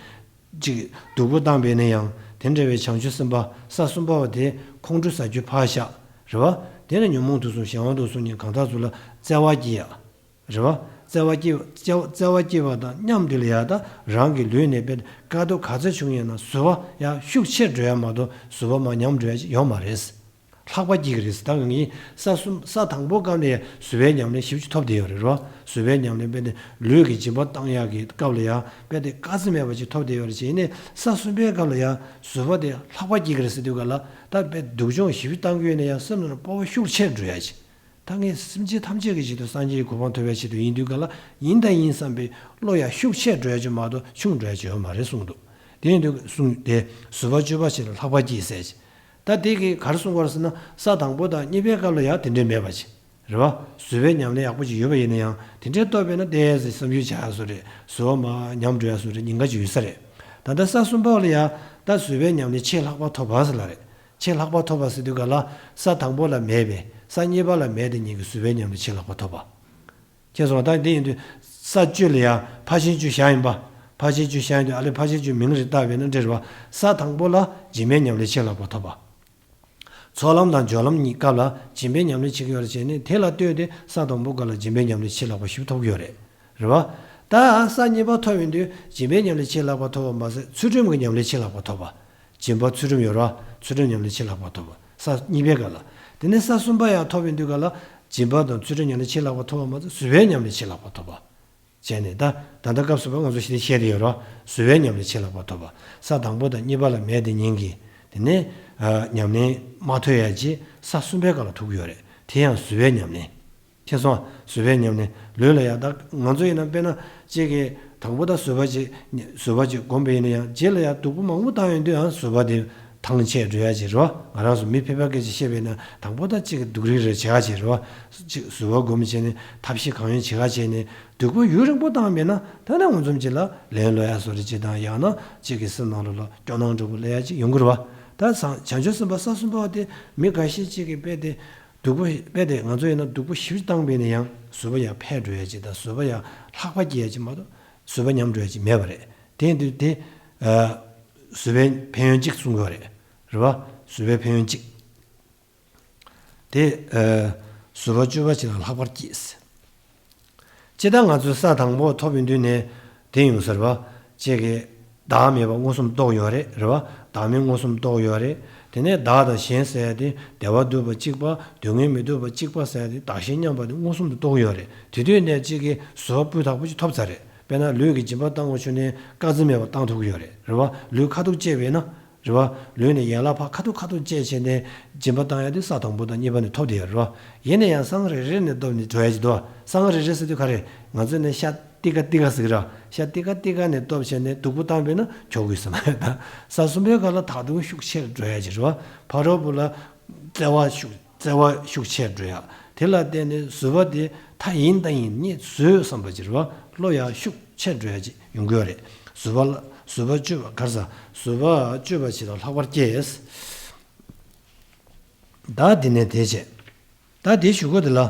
ཅིག་སྡུག་པོ་བཏང་བས་ན་ཡང་དེ་འདྲ་བའི་བྱང་ཆུབ་སེམས་དཔའ་ས་གསུམ་པ་བ་དེ་ཁོང་ཁྲོ་ཟ་རྒྱུ་ཕར་བཞག་རེད་བ། དེ་ནས་ཉོན་མོངས་དུག་གསུམ་གཞན་དབང་དུ་སོང་ནས་གང་དག་ཚུལ་ལ་བརྩེ་བ་སྐྱེ་ཡ། རེད་བ། བརྩེ་བ་སྐྱེ་བ་བརྩེ་བ་བརྩེ་བ་སྐྱེ་བ་དང་མཉམ་དུ་ལ་ཡ་ད་རང་གི་ལུས་ནས་དཔེ་དཀའ་སྡུག་ག་ཚོད་བྱུང་ཡོད་ན་བཟོད་པ་ཡང་ཤུགས་ཆེར་འགྲོ་ཡ་མ་གཏོགས་བཟོད་པ་མར་ཉམས་འགྲོ་ཡ་ཡོད་མ་རེད། ལྷག་པ་སྐྱེ་གི་རེད་ཟེར། ད་ང་གིས་ས་གསུམ་ས་དང་པོ་སྐབས་ནས་བཟོད་པའི་ཉམས་ལེན་ཞེ་པོ་ཅིག་ཐོབ་བསྡད་ཡོད་རེད་རོ། བཟོད་པའི་ཉམས་ལེན་དཔེ་དེ་ལུས་ཀྱི་སྦྱིན་པ་བཏང་ཡག་གི་སྐབས་ལ་ཡང་དཔེ་དེ་དཀའ་ཚེགས་མེད་པ་ཅིག་ཐོབ་བསྡད་ཡོད་རེད། བྱས་ནས་ས་གསུམ་པའི་སྐབས་ལ་ཡང་བཟོད་པ་དེ་ལྷག་པ་སྐྱེ་གི་རེད་ཟེར་དུས་ག་ལ་ད་དཔེ་སྡུག་སྦྱོང་ཞེ་པོ་བཏང་གི་ཡོད་ན་ཡང་སེམས་ནང་ལ་སྤོབས་པ་ཤུགས་ཆེར་འགྲོ་ཡ་ཅིག་ད་ངས་སེམས་ཅན་ཐམས་ཅད་ཀྱི་ཆེད་དུ་སངས་རྒྱས་ཀྱི་གོ་འཕང་ཐོབ་པའི་ཆེད་དུ་ཡིན་དུས་ག་ལ་ཡིན་ད་ཡིན་བསམ་པའི་བློ་ཡང་ཤུགས་ཆེར་འགྲོ་ཡ་ཅིག་མ་གཏོགས་ཆུང་འགྲོ་ཡ་ཅིག་ཡོད་མ་རེད་གསུངས་འདུག་དེ་ཡིན་དུས་གསུངས་ཏེ་བཟོད་པ་སྤྱོད་པ་ཞིག་ལ་ལྷག་པ་སྐྱེས་ཟེར་ཅིག་ད་དེ་གིས་ག་རེ་གསུངས་པ་རེད་ཟེར་ན་ས་དང་པོ་དང་གཉིས་པའི་སྐབས་ལ་ཡང་དེ་འདྲས་མེད་པ་ཅིག་རེད་བ། བཟོད་པའི་ཉམས་ལེན་ཡག་པོ་ཅིག་ཡོད་པ་ཡིན་ན་ཡང་དེ་འདྲས་ཐོབ་པས་ན་བསྡད་ཟེར་བསམ་ཚུལ་བྱ་ཡག་བཟོ་རེད། བཟོད་པ་མར་ཉམས་འགྲོ་ཡག་བཟོ་རེད། ཉེན་ཁ་ཅིག་ཡོད་ས་རེད། ད་ལྟ་ས་གསུམ་པ་ལ་ཡང་ད་བཟོད་པའི་ཉམས་ལེན་ཆེས་ལྷག་པ་ཐོབ་པ་ཟེར་ལ་རེད། ཆེས་ལྷག་པ་ཐོབ་པ་ཟེར་དུས་ག་ལ་ས་དང་པོ་ལ་མེད་པའི་ས་གཉིས་པ་ལ་མེད་དེ་ཉིད་ཀྱི་བཟོད་པའི་ཉམས་ལེན་ཆེས་ལྷག་པ་ཐོབ་པ། ཁྱེད་ཚོ་ད་འདི་ཡིན་དུས་ས་བཅུ་ལ་ཡང་ཕར་ཕྱིན་བཅུ་བཞག་ཡིན་པ། ཕར་ཕྱིན་བཅུ་བཞག་ཡིན་དུས་ཨ་ལེ་ཕར་ཕྱིན་བཅུ་མིང་རེ་བཏགས་པས་ན་འདྲ་རེད་བ། ས་དང་པོ་ལ་སྦྱིན་པའི་ཉམས་ལེན་ཆེས་ལྷག་པ་ཐོབ་པ། ཚོགས་ལམ་དང་སྦྱོར་ལམ་གཉིས་སྐབས་ལ་སྦྱིན་པའི་ཉམས་ལེན་བྱེད་ཀྱི་ཡོད་རེད་བྱས་ནས་དེ་ལ་ལྟོས་ཏེ་ས་དང་པོ་སྐབས་ལ་སྦྱིན་པའི་ཉམས་ལེན་ཆེས་ལྷག་པ་ཞིག་ཐོབ་ཀྱི་ཡོད་རེད། རེད་བ། ད་ས་གཉིས་པ་ཐོབ་ཡོང་དུས་སྦྱིན་པའི་ཉམས་ལེན་ཆེས་ལྷག་པ་ཐོབ་པ་མ་ཟད་ཚུལ་ཁྲིམས་ཀྱི་ཉམས་ལེན་ཆེས་ལྷག་པ་ཐོབ་པ། སྦྱིན་པ་ཚུལ་ཁྲིམས་ཡོད་རེད་བ། ཚུལ་ཁྲིམས་ཉམས་ལེན་ཆེས་ལྷག་པ་ཐོབ་པ། ས་གཉིས་པའི་སྐབས་ལ། དེ་ནས་ས་གསུམ་པ་ཡང་ཐོབ་ཡོང་དུས་སྐབས་ལ་སྦྱིན་པ་དང་ཚུལ་ཁྲིམས་ཉམས་ལེན་ཆེས་ལྷག་པ་ཐོབ་པ་མ་ཟད་བཟོད་པའི་ཉམས་ལེན་ཆེས་ལྷག་པ་ཐོབ་པ། བྱས་ནས་ད་ད་ལྟ་སྐབས་སུ་བབ་ང་ཚོ་ཞི་བདེ་བཤད་དེ་ཡོད་རོ། བཟོད་པའི་ཉམས་ལེན་ཆེས་ལྷག་པ་ཐོབ་པ། ས་དང་པོ་དང་གཉིས་པ་ལ་མེད་དེ་ཉིད་ཀྱི། དེ་ནས་ཨ་ཉམས་ལེན་མ་ཐོབ་ཡ་ཅིག་ས་གསུམ་པའི་སྐབས་ལ་ཐོབ་ཀྱི་ཡོད་རེད། དེ་ཡང་བཟོད་པའི་ཉམས་ལེན། མཁྱེན་སོང་། བཟོད་པའི་ཉམས་ལེན། ལུས་ལ་ཡང་ད་ང་ཚོ་ཡིན་ན་དཔེར་ན་གཅིག་གིས་དང་པོ་ད་བཟོད་པ་ཅིག་བཟོད་པ་ཅིག་བསྒོམས་པ་ཡིན་ན་ཡང་རྗེས་ལ་ཡང་སྡུག་པོ་མང་པོ་བཏང་ཡོང་དུས་ཡང་བཟོད་པ་དེ་ཐང་ཆད་འགྲོ་ཡ་ཅིག་རེད་བ། ང་རང་ཚོ་མི་ཕལ་པ་སྐད་ཆ་བཤད་པ་ཡིན་ན་དང་པོ་ད་གཅིག་གིས་སྡུག་རུས་རེ་བྱེད་ཡ་ཅིག་རེད་བ། གཅིག་བཟོད་པ་བསྒོམས་བྱས་ནས་ཐབས་ཤེས་གང་ཡོད་བྱེད་ཡ་བྱས་ནས་སྡུག་པོ་ཡུན་རིང་པོ་བཏང་བ་ཡིན་ན་ད་ནི་མངོན་སུམ་ཅིག་ལ་ལན་ལོག་ཡ་བཟོ་འདྲ་ཅིག་དང་ཡང་ན་གཅིག་གི་སེམས་ནང་ལོགས་ལ་སྐྱོ་སྣང་འདྲ་པོ་སླེབས་ཡ་ཅིག་ཡོང་གི་རེད་བ། ད་སང་བྱང་ཆུབ་སེམས་དཔའ་ས་གསུམ་པ་དེ་མི་འགའ་ཤས་ཅིག་གིས་དཔེ་དེ། སྡུག་པོ་དཔེ་དེ་ང་ཚོ་ཡིན་ན་སྡུག་པོ་ཞེ་པོ་བཏང་བ་ཡིན་ན་ཡང་བཟོད་པ་ཡང་འཕེལ་འགྲོ་ཡ་ཅིག་དང་བཟོད་པ་ཡང་ལྷག་པ་སྐྱེ་ཡ་ཅིག་མ་གཏོགས་བཟོད་པ་ཉམས་འགྲོ་ཡ་ཅིག་མེད་པ་རེད། དེ་ཡིན་དུས་དེ་ཨ་བཟོད་པའི་ཕན་ཡོན་གཅིག་གསུང་གི་ཡོད་རེད། རེད་བ། བཟོད་པའི་ཕན་ཡོན་གཅིག་དེ་ཨ་བཟོད་པ་སྤྱོད་པ་ཅིག་ལ་ལྷག་པར་སྐྱེས། སྤྱིར་བཏང་ང་ཚོས་ས་དང་པོ་ཐོབ་ཡོང་དུས་ནས་དེ་ཡོང་ས་རེད་བ། ཅིག་གིས་བདག་མེད་པ་མངོན་སུམ་རྟོགས་ཡོད་རེད། རེད་བ། བདག་མེད་མངོན་སུམ་རྟོགས་ཡོད་རེད། དེ་ནས་བདག་དང་གཞན་ཟེར་ཡ་དེ་བདེ་བ་སྡུག་པ་གཅིག་པ་སྡུག་བསྔལ་མི་སྡུག་པ་གཅིག་པ་ཟེར་ཡ་དེ་བདག་གཞན་མཉམ་པ་དེ་མངོན་སུམ་དུ་རྟོགས་ཡོད་རེད། དེ་དུས་ནས་ཅིག་གིས་བཟོད་པ་སྤུས་དག་པོ་ཅིག་ཐོབ་ཚར་རེད། དཔེར་ན་ལུས་ཀྱི་སྦྱིན་པ་བཏང་དགོས་བྱུང་ནས་དཀའ་ཚེགས་མེད་པར་བཏང་ཐུབ་ཀྱི་ཡོད་རེད། རེད་བ། ལུས་ཁ་ཐུག་བཅད་པས་ན། རེད་བ། ལུས་ནས་ཡན་ལག་ཕར་ཁ་ཐུག་ཁ་ཐུག་བཅད་བྱས་ནས་སྦྱིན་པ་བཏང་ཡ་དེ་ས་དང་པོ་དང་གཉིས་པ་ནས་ཐོབ་བསྡད་ཡོད་རེད་བ། ཡིན་ན་ཡང་སང་རེ་རེ་ནས་ཐོབ་ནས་འགྲོ་ཡ་ཅིག་འདུག་བ། སང་རེ་རེ་ཟེར་དུས་ག་རེ། ང་ཚོས་ནས་ཤ་ཏི་ཀ་ཏི་ཀ་ཟེར་གི་ར། ཤ་ཏི་ཀ་ཏི་ཀ་ནས་ཐོབ་བྱས་ནས་སྡུག་པོ་བཏང་བས་ན་ཁྱོག་དགོས་ས་མ་རེད་ད། ས་གསུམ་པའི་སྐབས་ལ་ད་དུང་ཤུགས་ཆེར་འགྲོ་ཡ་ཅིག་རེད་བ། ཕ་རོལ་པོ་ལ་བརྩེ་བ་ཤུགས་བརྩེ་བ་ཤུགས་ཆེར་འགྲོ་ཡ། དེ་ལ་བརྟེན་ནས་བཟོད་པ་དེ་མཐའ་ཡིན་མཐའ་ཡིན་ཉིད་བཟོད་བསམ་པ་ཅིག་རེད་བ། བློ་ཡང་ཤུགས་ཆེར་འགྲོ་ཡ་ཅིག་ཡོང་གི་ཡོད་རེད། བཟོད་པ་ལ་བཟོད་པ་སྤྱོད་པ་ག་རེ་ཟ། བཟོད་པ་སྤྱོད་པ་ཞིག་ལ་ལྷག་པར་སྐྱེས། ད་འདི་ནས་དེ་བྱས། ད་དེ་ཞུ་གོ་དེ་ལ།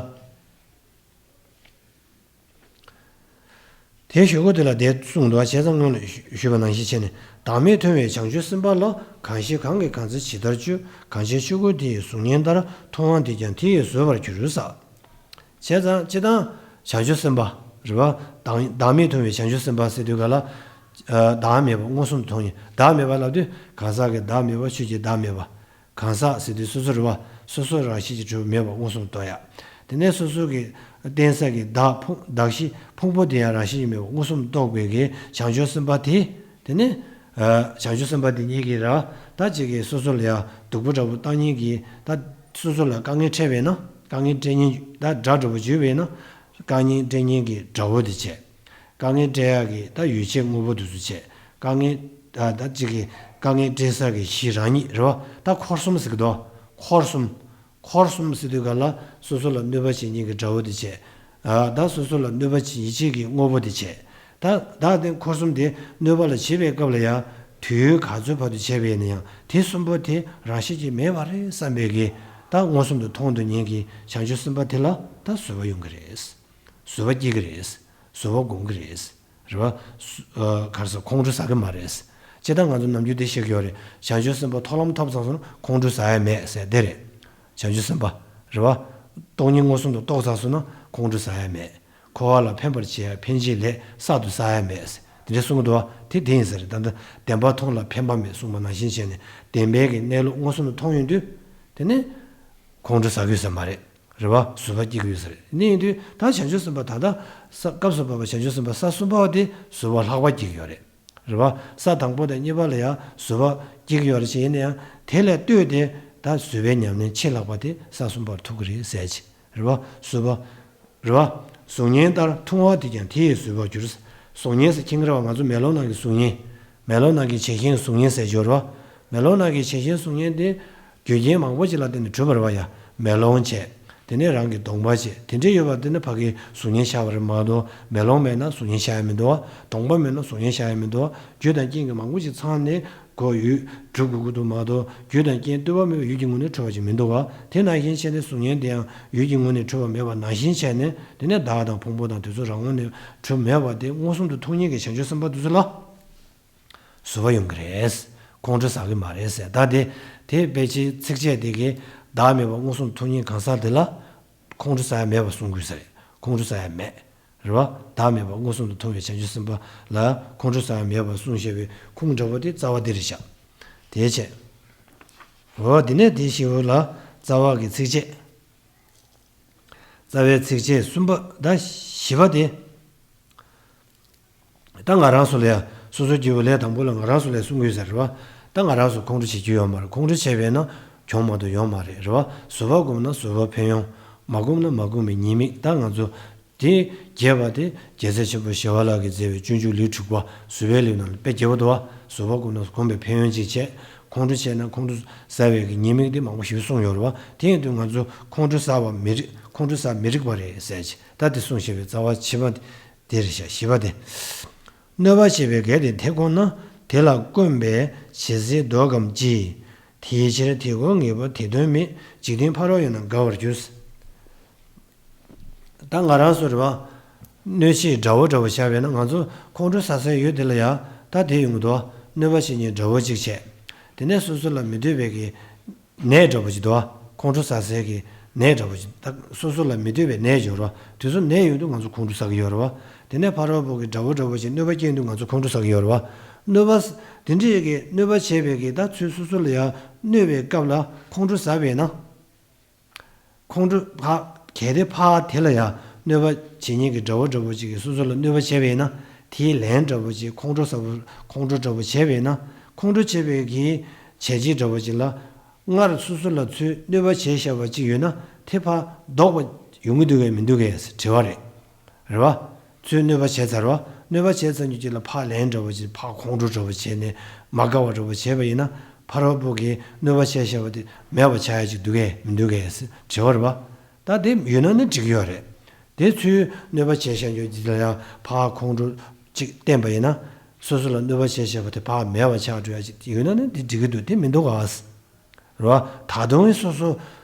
དེ་ཞུ་གོ་དེ་ལ་དེ་གསུངས་འདུག་བྱས་ཙང་སྔོན་ལ་ཞུས་པ་ནང་བཞིན་བྱས་ནས་བདག་མེད་མཐོང་བའི་བྱང་ཆུབ་སེམས་དཔའ་ལ་གང་ཞིག་གང་གིས་གང་འཚམ་ཇི་ལྟར་སྤྱོད། གང་ཕྱིར་ཆོས་སྐུ་དེ་ཡི་གཟུགས་བརྙན་ལྟར། མཐོང་བ་དེས་ཀྱང་དེ་ཡིས་བཟོད་པར་འགྱུར་ཟེར། བྱས་ཙང་སྤྱིར་བཏང་བྱང་ཆུབ་སེམས་དཔའ་རེད་བ། བདག་བདག་མེད་མཐོང་བའི་བྱང་ཆུབ་སེམས་དཔའ་ཟེར་དུས་ག་ལ། ཨ་བདག་མེད་པ་མངོན་སུམ་དུ་མཐོང་ཡིན། བདག་མེད་པ་ལབ་དུས་གང་ཟག་གི་བདག་མེད་པ་ཆོས་ཀྱི་བདག་མེད་པ། གང་ཟག་ཟེར་དུས་སོ་སོ་རེད་བ། སོ་སོ་རང་བཞིན་གྱིས་གྲུབ་མེད་པ་མངོན་སུམ་དུ་རྟོགས་ཡ། དེ་ནས་སོ་སོ་གི་བརྟེན་ས་གི་བདག་ཕུང་བདག་གཞི་ཕུང་པོ་དེ་ཡང་རང་བཞིན་གྱིས་མེད་པ་མངོན་སུམ་དུ་རྟོགས་པའི་གི་བྱང་ཆུབ་སེམས་དཔའ་དེ། དེ་ནས་ཨ་བྱང་ཆུབ་སེམས་དཔའ་དེ་ཉིད་ཀྱིས་ར་ད་ཅིག་གིས་སོ་སོ་ལ་ཡང་སྡུག་པོ་འདྲ་པོ་བཏང་མཁན་གྱི་ད་སོ་སོ་ལ་དཀའ་ངལ་འཕྲད་པས་ན་དཀའ་ངལ་འཕྲད་མཁན་ད་དགྲ་འདྲ་པོ་ཡོད་པས་ན་དཀའ་ངལ་འཕྲད་མཁན་གྱི་དགྲ་བོ་དེ་བྱས། དཀའ་ངལ་འཕྲད་ཡག་གི་ད་ཡོ་བྱད་དངོས་པོ་དེ་ཚོ་བྱས། དཀའ་ངལ་ད་ད་ཅིག་གི་དཀའ་ངལ་འཕྲད་ས་གི་གཞི་རང་ཉིད་རེད་བ། ད་འཁོར་གསུམ་ཟེར་གི་འདུག་འཁོར་གསུམ། འཁོར་གསུམ་ཟེར་དུས་ག་ལ་སོ་སོ་ལ་གནོད་པ་བྱེད་མཁན་གྱི་དགྲ་བོ་དེ་བྱས། ཨ་ད་སོ་སོ་ལ་གནོད་པ་བྱེད་ཡིད་བྱེད་ཀྱི་དངོས་པོ་དེ་བྱས། ད་ད་དེ་འཁོར་གསུམ་དེ་གནོད་པ་ལ་བྱེད་པའི་སྐབས་ལ་ཡང་དུས་ཡུན་ག་ཚོད་བར་དུ་བྱས་པ་ཡིན་ན་ཡང་དེ་གསུམ་པོ་དེ་རང་བཞིན་གྱིས་མེད་པ་རེད་བསམ་པའི་གི་ད་མངོན་སུམ་དུ་མཐོང་ཐུབ་མཁན་གྱི་བྱང་ཆུབ་སེམས་དཔའ་དེ་ལ་ད་བཟོད་པ་ཡོང་གི་རེད། བཟོད་པ་སྐྱེ་གི་རེད། བཟོད་པ་སྒོམ་གི་རེད། རེད་བ། སུ་ཨ་ག་རེ་ཟེར་ཁོང་ཁྲོ་ཟ་གི་མ་རེད། སྤྱིར་བཏང་ང་ཚོ་ནམ་རྒྱུན་དེ་བཤད་ཀྱི་ཡོད་རེད། བྱང་ཆུབ་སེམས་དཔའ་མཐོ་ལམ་ཐོབ་ཚར་སོང་ན་ཁོང་ཁྲོ་ཟ་ཡ་མེད་ཟེར་དེ་རེད། བྱང་ཆུབ་སེམས་དཔའ། རེད་བ། སྟོང་ཉིད་མངོན་སུམ་དུ་རྟོགས་ཚར་སོང་ན་ཁོང་ཁྲོ་ཟ་ཡ་མེད། འཁོར་བ་ལ་ཕན་པར་བྱེད་ཡ་ཕན་བྱེད་ལས་བསགས་དུ་ཟ་ཡ་མེད། དེ་འདྲའི་གསུང་གི་འདུག་བ། དེ་དེ་ཡིན་ས་རེད། ད་ལྟ་བདེན་པ་མཐོང་ལ་ཕན་པ་མེད་གསུངས་པ་ནང་བཞིན་བྱས་ནས་བདེན་པའི་གི་གནས་ལུགས་མངོན་སུམ་དུ་མཐོང་ཡོང་དུས། དེ་ནས་ཁོང་ཁྲོ་ཟ་དགོས་ས་མ་རེད། རེད་བ། བཟོད་པ་སྐྱེ་གི་ཡོད་ས་རེད། ནི་ཡིན་དུས་ད་བྱང་ཆུབ་སེམས་དཔའ་ད་ལྟ་ས་སྐབས་སུ་བབ་པ་བྱང་ཆུབ་སེམས་དཔའ་ས་གསུམ་པ་བ་དེ་བཟོད་པ་ལྷག་པ་སྐྱེ་གི་ཡོད་རེད། རེད་བ། ས་དང་པོ་དང་གཉིས་པ་ལ་ཡང་བཟོད་པ་སྐྱེ་གི་ཡོད་རེད་ཅེས་ཡིན་ན་ཡང་དེ་ལས་ལྟོས་ཏེ་ད་བཟོད་པའི་ཉམས་ལེན་ཆེས་ལྷག་པ་དེ་ས་གསུམ་པར་ཐུག་གི་རེད་ཟེར་ཅིག་རེད་བ། བཟོད་པ། རེད་བ། གཟུགས་བརྙན་ལྟར་མཐོང་བ་དེས་ཀྱང་དེ་ཡི་བཟོད་པར་འགྱུར། གཟུགས་བརྙན་ཟེར་མཁྱེན་གི་རེད་བ། ང་ཚོ་མེ་ལོང་ནང་གི་གཟུགས་བརྙན། མེ་ལོང་ནང་གི་བྱད་བཞིན་གཟུགས་བརྙན་ཟེར་གྱི་ཡོད་རེད་བ། མེ་ལོང་ནང་གི་བྱད་བཞིན་གཟུགས་བརྙན་དེ། རྒྱུ་རྐྱེན་མང་པོ་ཅིག་ལ་བརྟེན་ནས་གྲུབ་པ་རེད་བ་ཡ། མེ་ལོང་བྱས། དེ་ནས་རང་གི་གདོང་པ་བྱས། དེ་འདྲ་ཡོད་པ་དེ་ནི་ཕ་གིའི་གཟུགས་བརྙན་ཤར་བ་རེད་མ་གཏོགས་མེ་ལོང་མེད་ན་གཟུགས་བརྙན་ཤར་ཡ་མི་འདུག་བ། གདོང་པ་མེད་ན་གཟུགས་བརྙན་ཤར་ཡ་མི་འདུག་བ། རྒྱུ་དང་རྐྱེན་གྱི་མང་པོ་ཅིག་ཚང་ནས་གོ་ཡུལ་གྲུབ་དགོས་ཀྱི་འདུག་མ་གཏོགས་རྒྱུ་དང་རྐྱེན་ལྟོས་པ་མེད་པའི་ཡུལ་གྱི་ངོས་ནས་གྲུབ་པ་ཅིག་མི་འདུག་བ། དེ་ནང་བཞིན་བྱས་ནས་གཟུགས་བརྙན་དེ་ཡང་ཡུལ་གྱི་ངོས་ནས་གྲུབ་པ་མེད་པ་ནང་བཞིན་བྱས་ནས་དེ་ནས་བདག་དང་ཕུང་པོ་དང་དེ་ཚོ་རང་ངོས་ནས་གྲུབ་མེད་པ་དེ་མངོན་སུམ་དུ་མཐོང་མཁན་གྱི་བྱང་ཆུབ་སེམས་དཔའ་དེ་ཚོ་ལ། བཟོད་པ་ཡོང་གི་རེད། ཁོང་ཁྲོ་ཟ་གི་མ་རེད་ཟེར། ད་དེ་དེ་དཔེ་ཆའི་ཚིགས་བཅད་དེ་གིས་བདག་མེད་པ་མངོན་སུམ་མཐོང་མཁན་གང་ཟག་དེ་ལ་ཁོང་ཁྲོ་ཟ་ཡ་མེད་པ་གསུང་དགོས་ས་རེད། ཁོང་ཁྲོ་ཟ་ཡ་མེད། རེད་བ། བདག་མེད་པ་མངོན་སུམ་དུ་མཐོང་བའི་བྱང་ཆུབ་སེམས་དཔའ་ལ་ཁོང་ཁྲོ་ཟ་ཡ་མེད་པ་གསུངས་བཞག་པའི་ཁུངས་འདྲ་པོ་དེ་རྩ་བ་དེ་རེད་ཤག་དེའི་ཕྱིར། འོ་དེ་ནས་དེ་བཞི་པོ་ལ་རྩ་བ་གི་ཚིགས་བཅད། རྩ་བའི་ཚིགས་བཅད་གསུམ་པ་དང་བཞི་པ་དེ། ད་ང་རང་ཚོ་ལ་ཡང་སོ་སོ་སྐྱེ་བོ་ལས་དང་པོ་ལ་ང་རང་ཚོ་ལ་གསུང་གི་ཡོད་ས་རེད་བ། ད་ང་རང་ཚོ་ཁོང་ཁྲོ་བྱེད་རྒྱུ་ཡོད་མ་རེད། ཁོང་ཁྲོ་བྱས་པས་ན་གྱོང་མ་གཏོགས་ཡོང་མ་རེད། རེད་བ། བཟོད་པ་བསྒོམས་ན་བཟོད་པ་ཕན་ཡོན། མ་བསྒོམས་ན་མ་བསྒོམས་པའི་ཉེས་དམིགས། ད་ང་ཚོ་དེ་རྒྱས་པ་དེ་རྒྱལ་སྲས་ཆེན་པོ་ཞི་བ་ལྷ་གིས་མཛད་པའི་སྤྱོད་འཇུག་ལེའུ་དྲུག་པ་བཟོད་པའི་ལེའུ་ནང་ལ་དཔེ་རྒྱས་པོ་འདུག་བ། བཟོད་པ་བསྒོམས་ན་བསྒོམས་པའི་ཕན་ཡོན་ཅིག་བྱས། ཁོང་ཁྲོ་བྱས་ན་ཁོང་ཁྲོ་ཟ་བའི་གི་ཉེས་དམིགས་དེ་མང་པོ་ཞིག་གསུངས་ཡོད་རེད་བ། དེ་ཡིན་དུས་ང་ཚོ་ཁོང་ཁྲོ་ཟ་བ་མི་རིགས། ཁོང་ཁྲོ་ཟ་མི་རིགས་པ་རེད་ཟེར་གྱི། ད་དེ་གསུངས་བཞག་པའི་རྩ་བ་བཞི་པ་དེ་རེད་ཤག་བཞི་པ་དེ། གནོད་པ་བྱེད་པའི་གེགས་དེ་དེ་བསྒོམས་ན། དེ་ལ་བསྐུམས་པས་ཇི་སྲིད་བཟློག་གམ་ཅི། དེའི་ཕྱིར་དེ་བསྒོམ་ངེས་པ་དེ་དོན་མེད། འཇིག་རྟེན་ཕ་རོལ་ཡོད་ན་དགའ་བར་འགྱུར། ད་ང་རང་ཚོ་རེད་བ། གནོད་བྱེད་དགྲ་བོ་འདྲ་བོ་བཞག་པས་ན། ང་ཚོ་ཁོང་ཁྲོ་ཟ་སའི་ཡུལ་དེ་ལ་ཡ་ད་དེ་ཡོང་གི་འདུག་གནོད་པ་བྱེད་མཁན་དགྲ་བོ་གཅིག་བྱས། དེ་ནས་སོ་སོ་ལ་མི་འདོད་པའི་གི་ནད་འདྲ་བོ་ཅིག་འདུག་བ། ཁོང་ཁྲོ་ཟ་སའི་གི་ནད་འདྲ་བོ་ཅིག་ད་སོ་སོ་ལ་མི་འདོད་པའི་ནད་འབྱོར་བ། དེ་ཚོ་ནད་ཡོང་དུས་ང་ཚོ་ཁོང་ཁྲོ་ཟ་གི་ཡོད་རེད་བ། དེ་ནས་ཕ་རོལ་པོ་གི་དགྲ་བོ་འདྲ་བོ་ཅིག་གནོད་པ་སྐྱེལ་དུས་ང་ཚོ་ཁོང་ཁྲོ་ཟ་གི་ཡོད་རེད་བ། གནོད་པ་དེ་འདྲའི་གི་གནོད་པ་བྱས་པའི་གི་ད་ཚུལ་སོ་སོ་ལ་ཡ་གནོད་པའི་སྐབས་ལ་ཁོང་ཁྲོ་ཟ་བས་ན། ཁོང་ཁྲོ་ཕ། གལ་ཏེ་ཕ་དེ་ལ་ཡང་གནོད་པ་བྱེད་མཁན་གྱི་དགྲ་བོ་འདྲ་བོ་ཅིག་གིས་སོ་སོ་ལ་གནོད་པ་བྱས་པས་ན། དེའི་ལན་འདྲ་བོ་ཅིག་ཁོང་ཁྲོ་ཟ་བོ། ཁོང་ཁྲོ་འདྲ་བོ་བྱས་པས་ན། ཁོང་ཁྲོ་བྱས་པའི་གི་བྱས་རྗེས་འདྲ་བོ་ཅིག་ལ། སྔར་སོ་སོ་ལ་ཚུར་གནོད་པ་བྱས་བཞག་པ་ཅིག་ཡོད་ན་དེ་ཕར་ལྡོག་པ་ཡོང་གི་འདུག་གས་མི་འདུག་གས་དྲི་བ་རེད། རེད་བ། ཚུར་གནོད་པ་བྱས་ཚར་བ། གནོད་པ་བྱས་ཚར་མྱོང་ཅིག་ལ་ཕར་ལན་འདྲ་བོ་ཅིག་ཕར་ཁོང་ཁྲོ་འདྲ་བོ་བྱས་ནས་མ་དགའ་བ་འདྲ་བོ་བྱས་པ་ཡིན་ན། ཕ་རོལ་པོ་གིས་གནོད་པ་བྱས་བཞག་པ་དེ་མེད་པ་ཆགས་ཡ་ཅིག་འདུག་གས་མི་འདུག་གས་དྲི་བ་རེད་བ། ད་དེ་ཡོད་ན་ནི་འགྲིག་གི་ཡོད་རེད། དེ་ཚུར་གནོད་པ་བྱས་བཞག་མྱོང་ཅིག་ལ་ཡང་ཕར་ཁོང་ཁྲོ་ཅིག་བསྟན་པ་ཡིན་ན། སོ་སོ་ལ་གནོད་པ་བྱས་བཞག་པ་དེ་ཕར་མེད་པ་ཆགས་འགྲོ་ཡ་ཅིག་ཡོད་ན་ནི་དེ་འགྲིག་གི་འདུག་དེ་མི་འདུག་ག་རེད་བ། ད་དུང་སོ་སོ་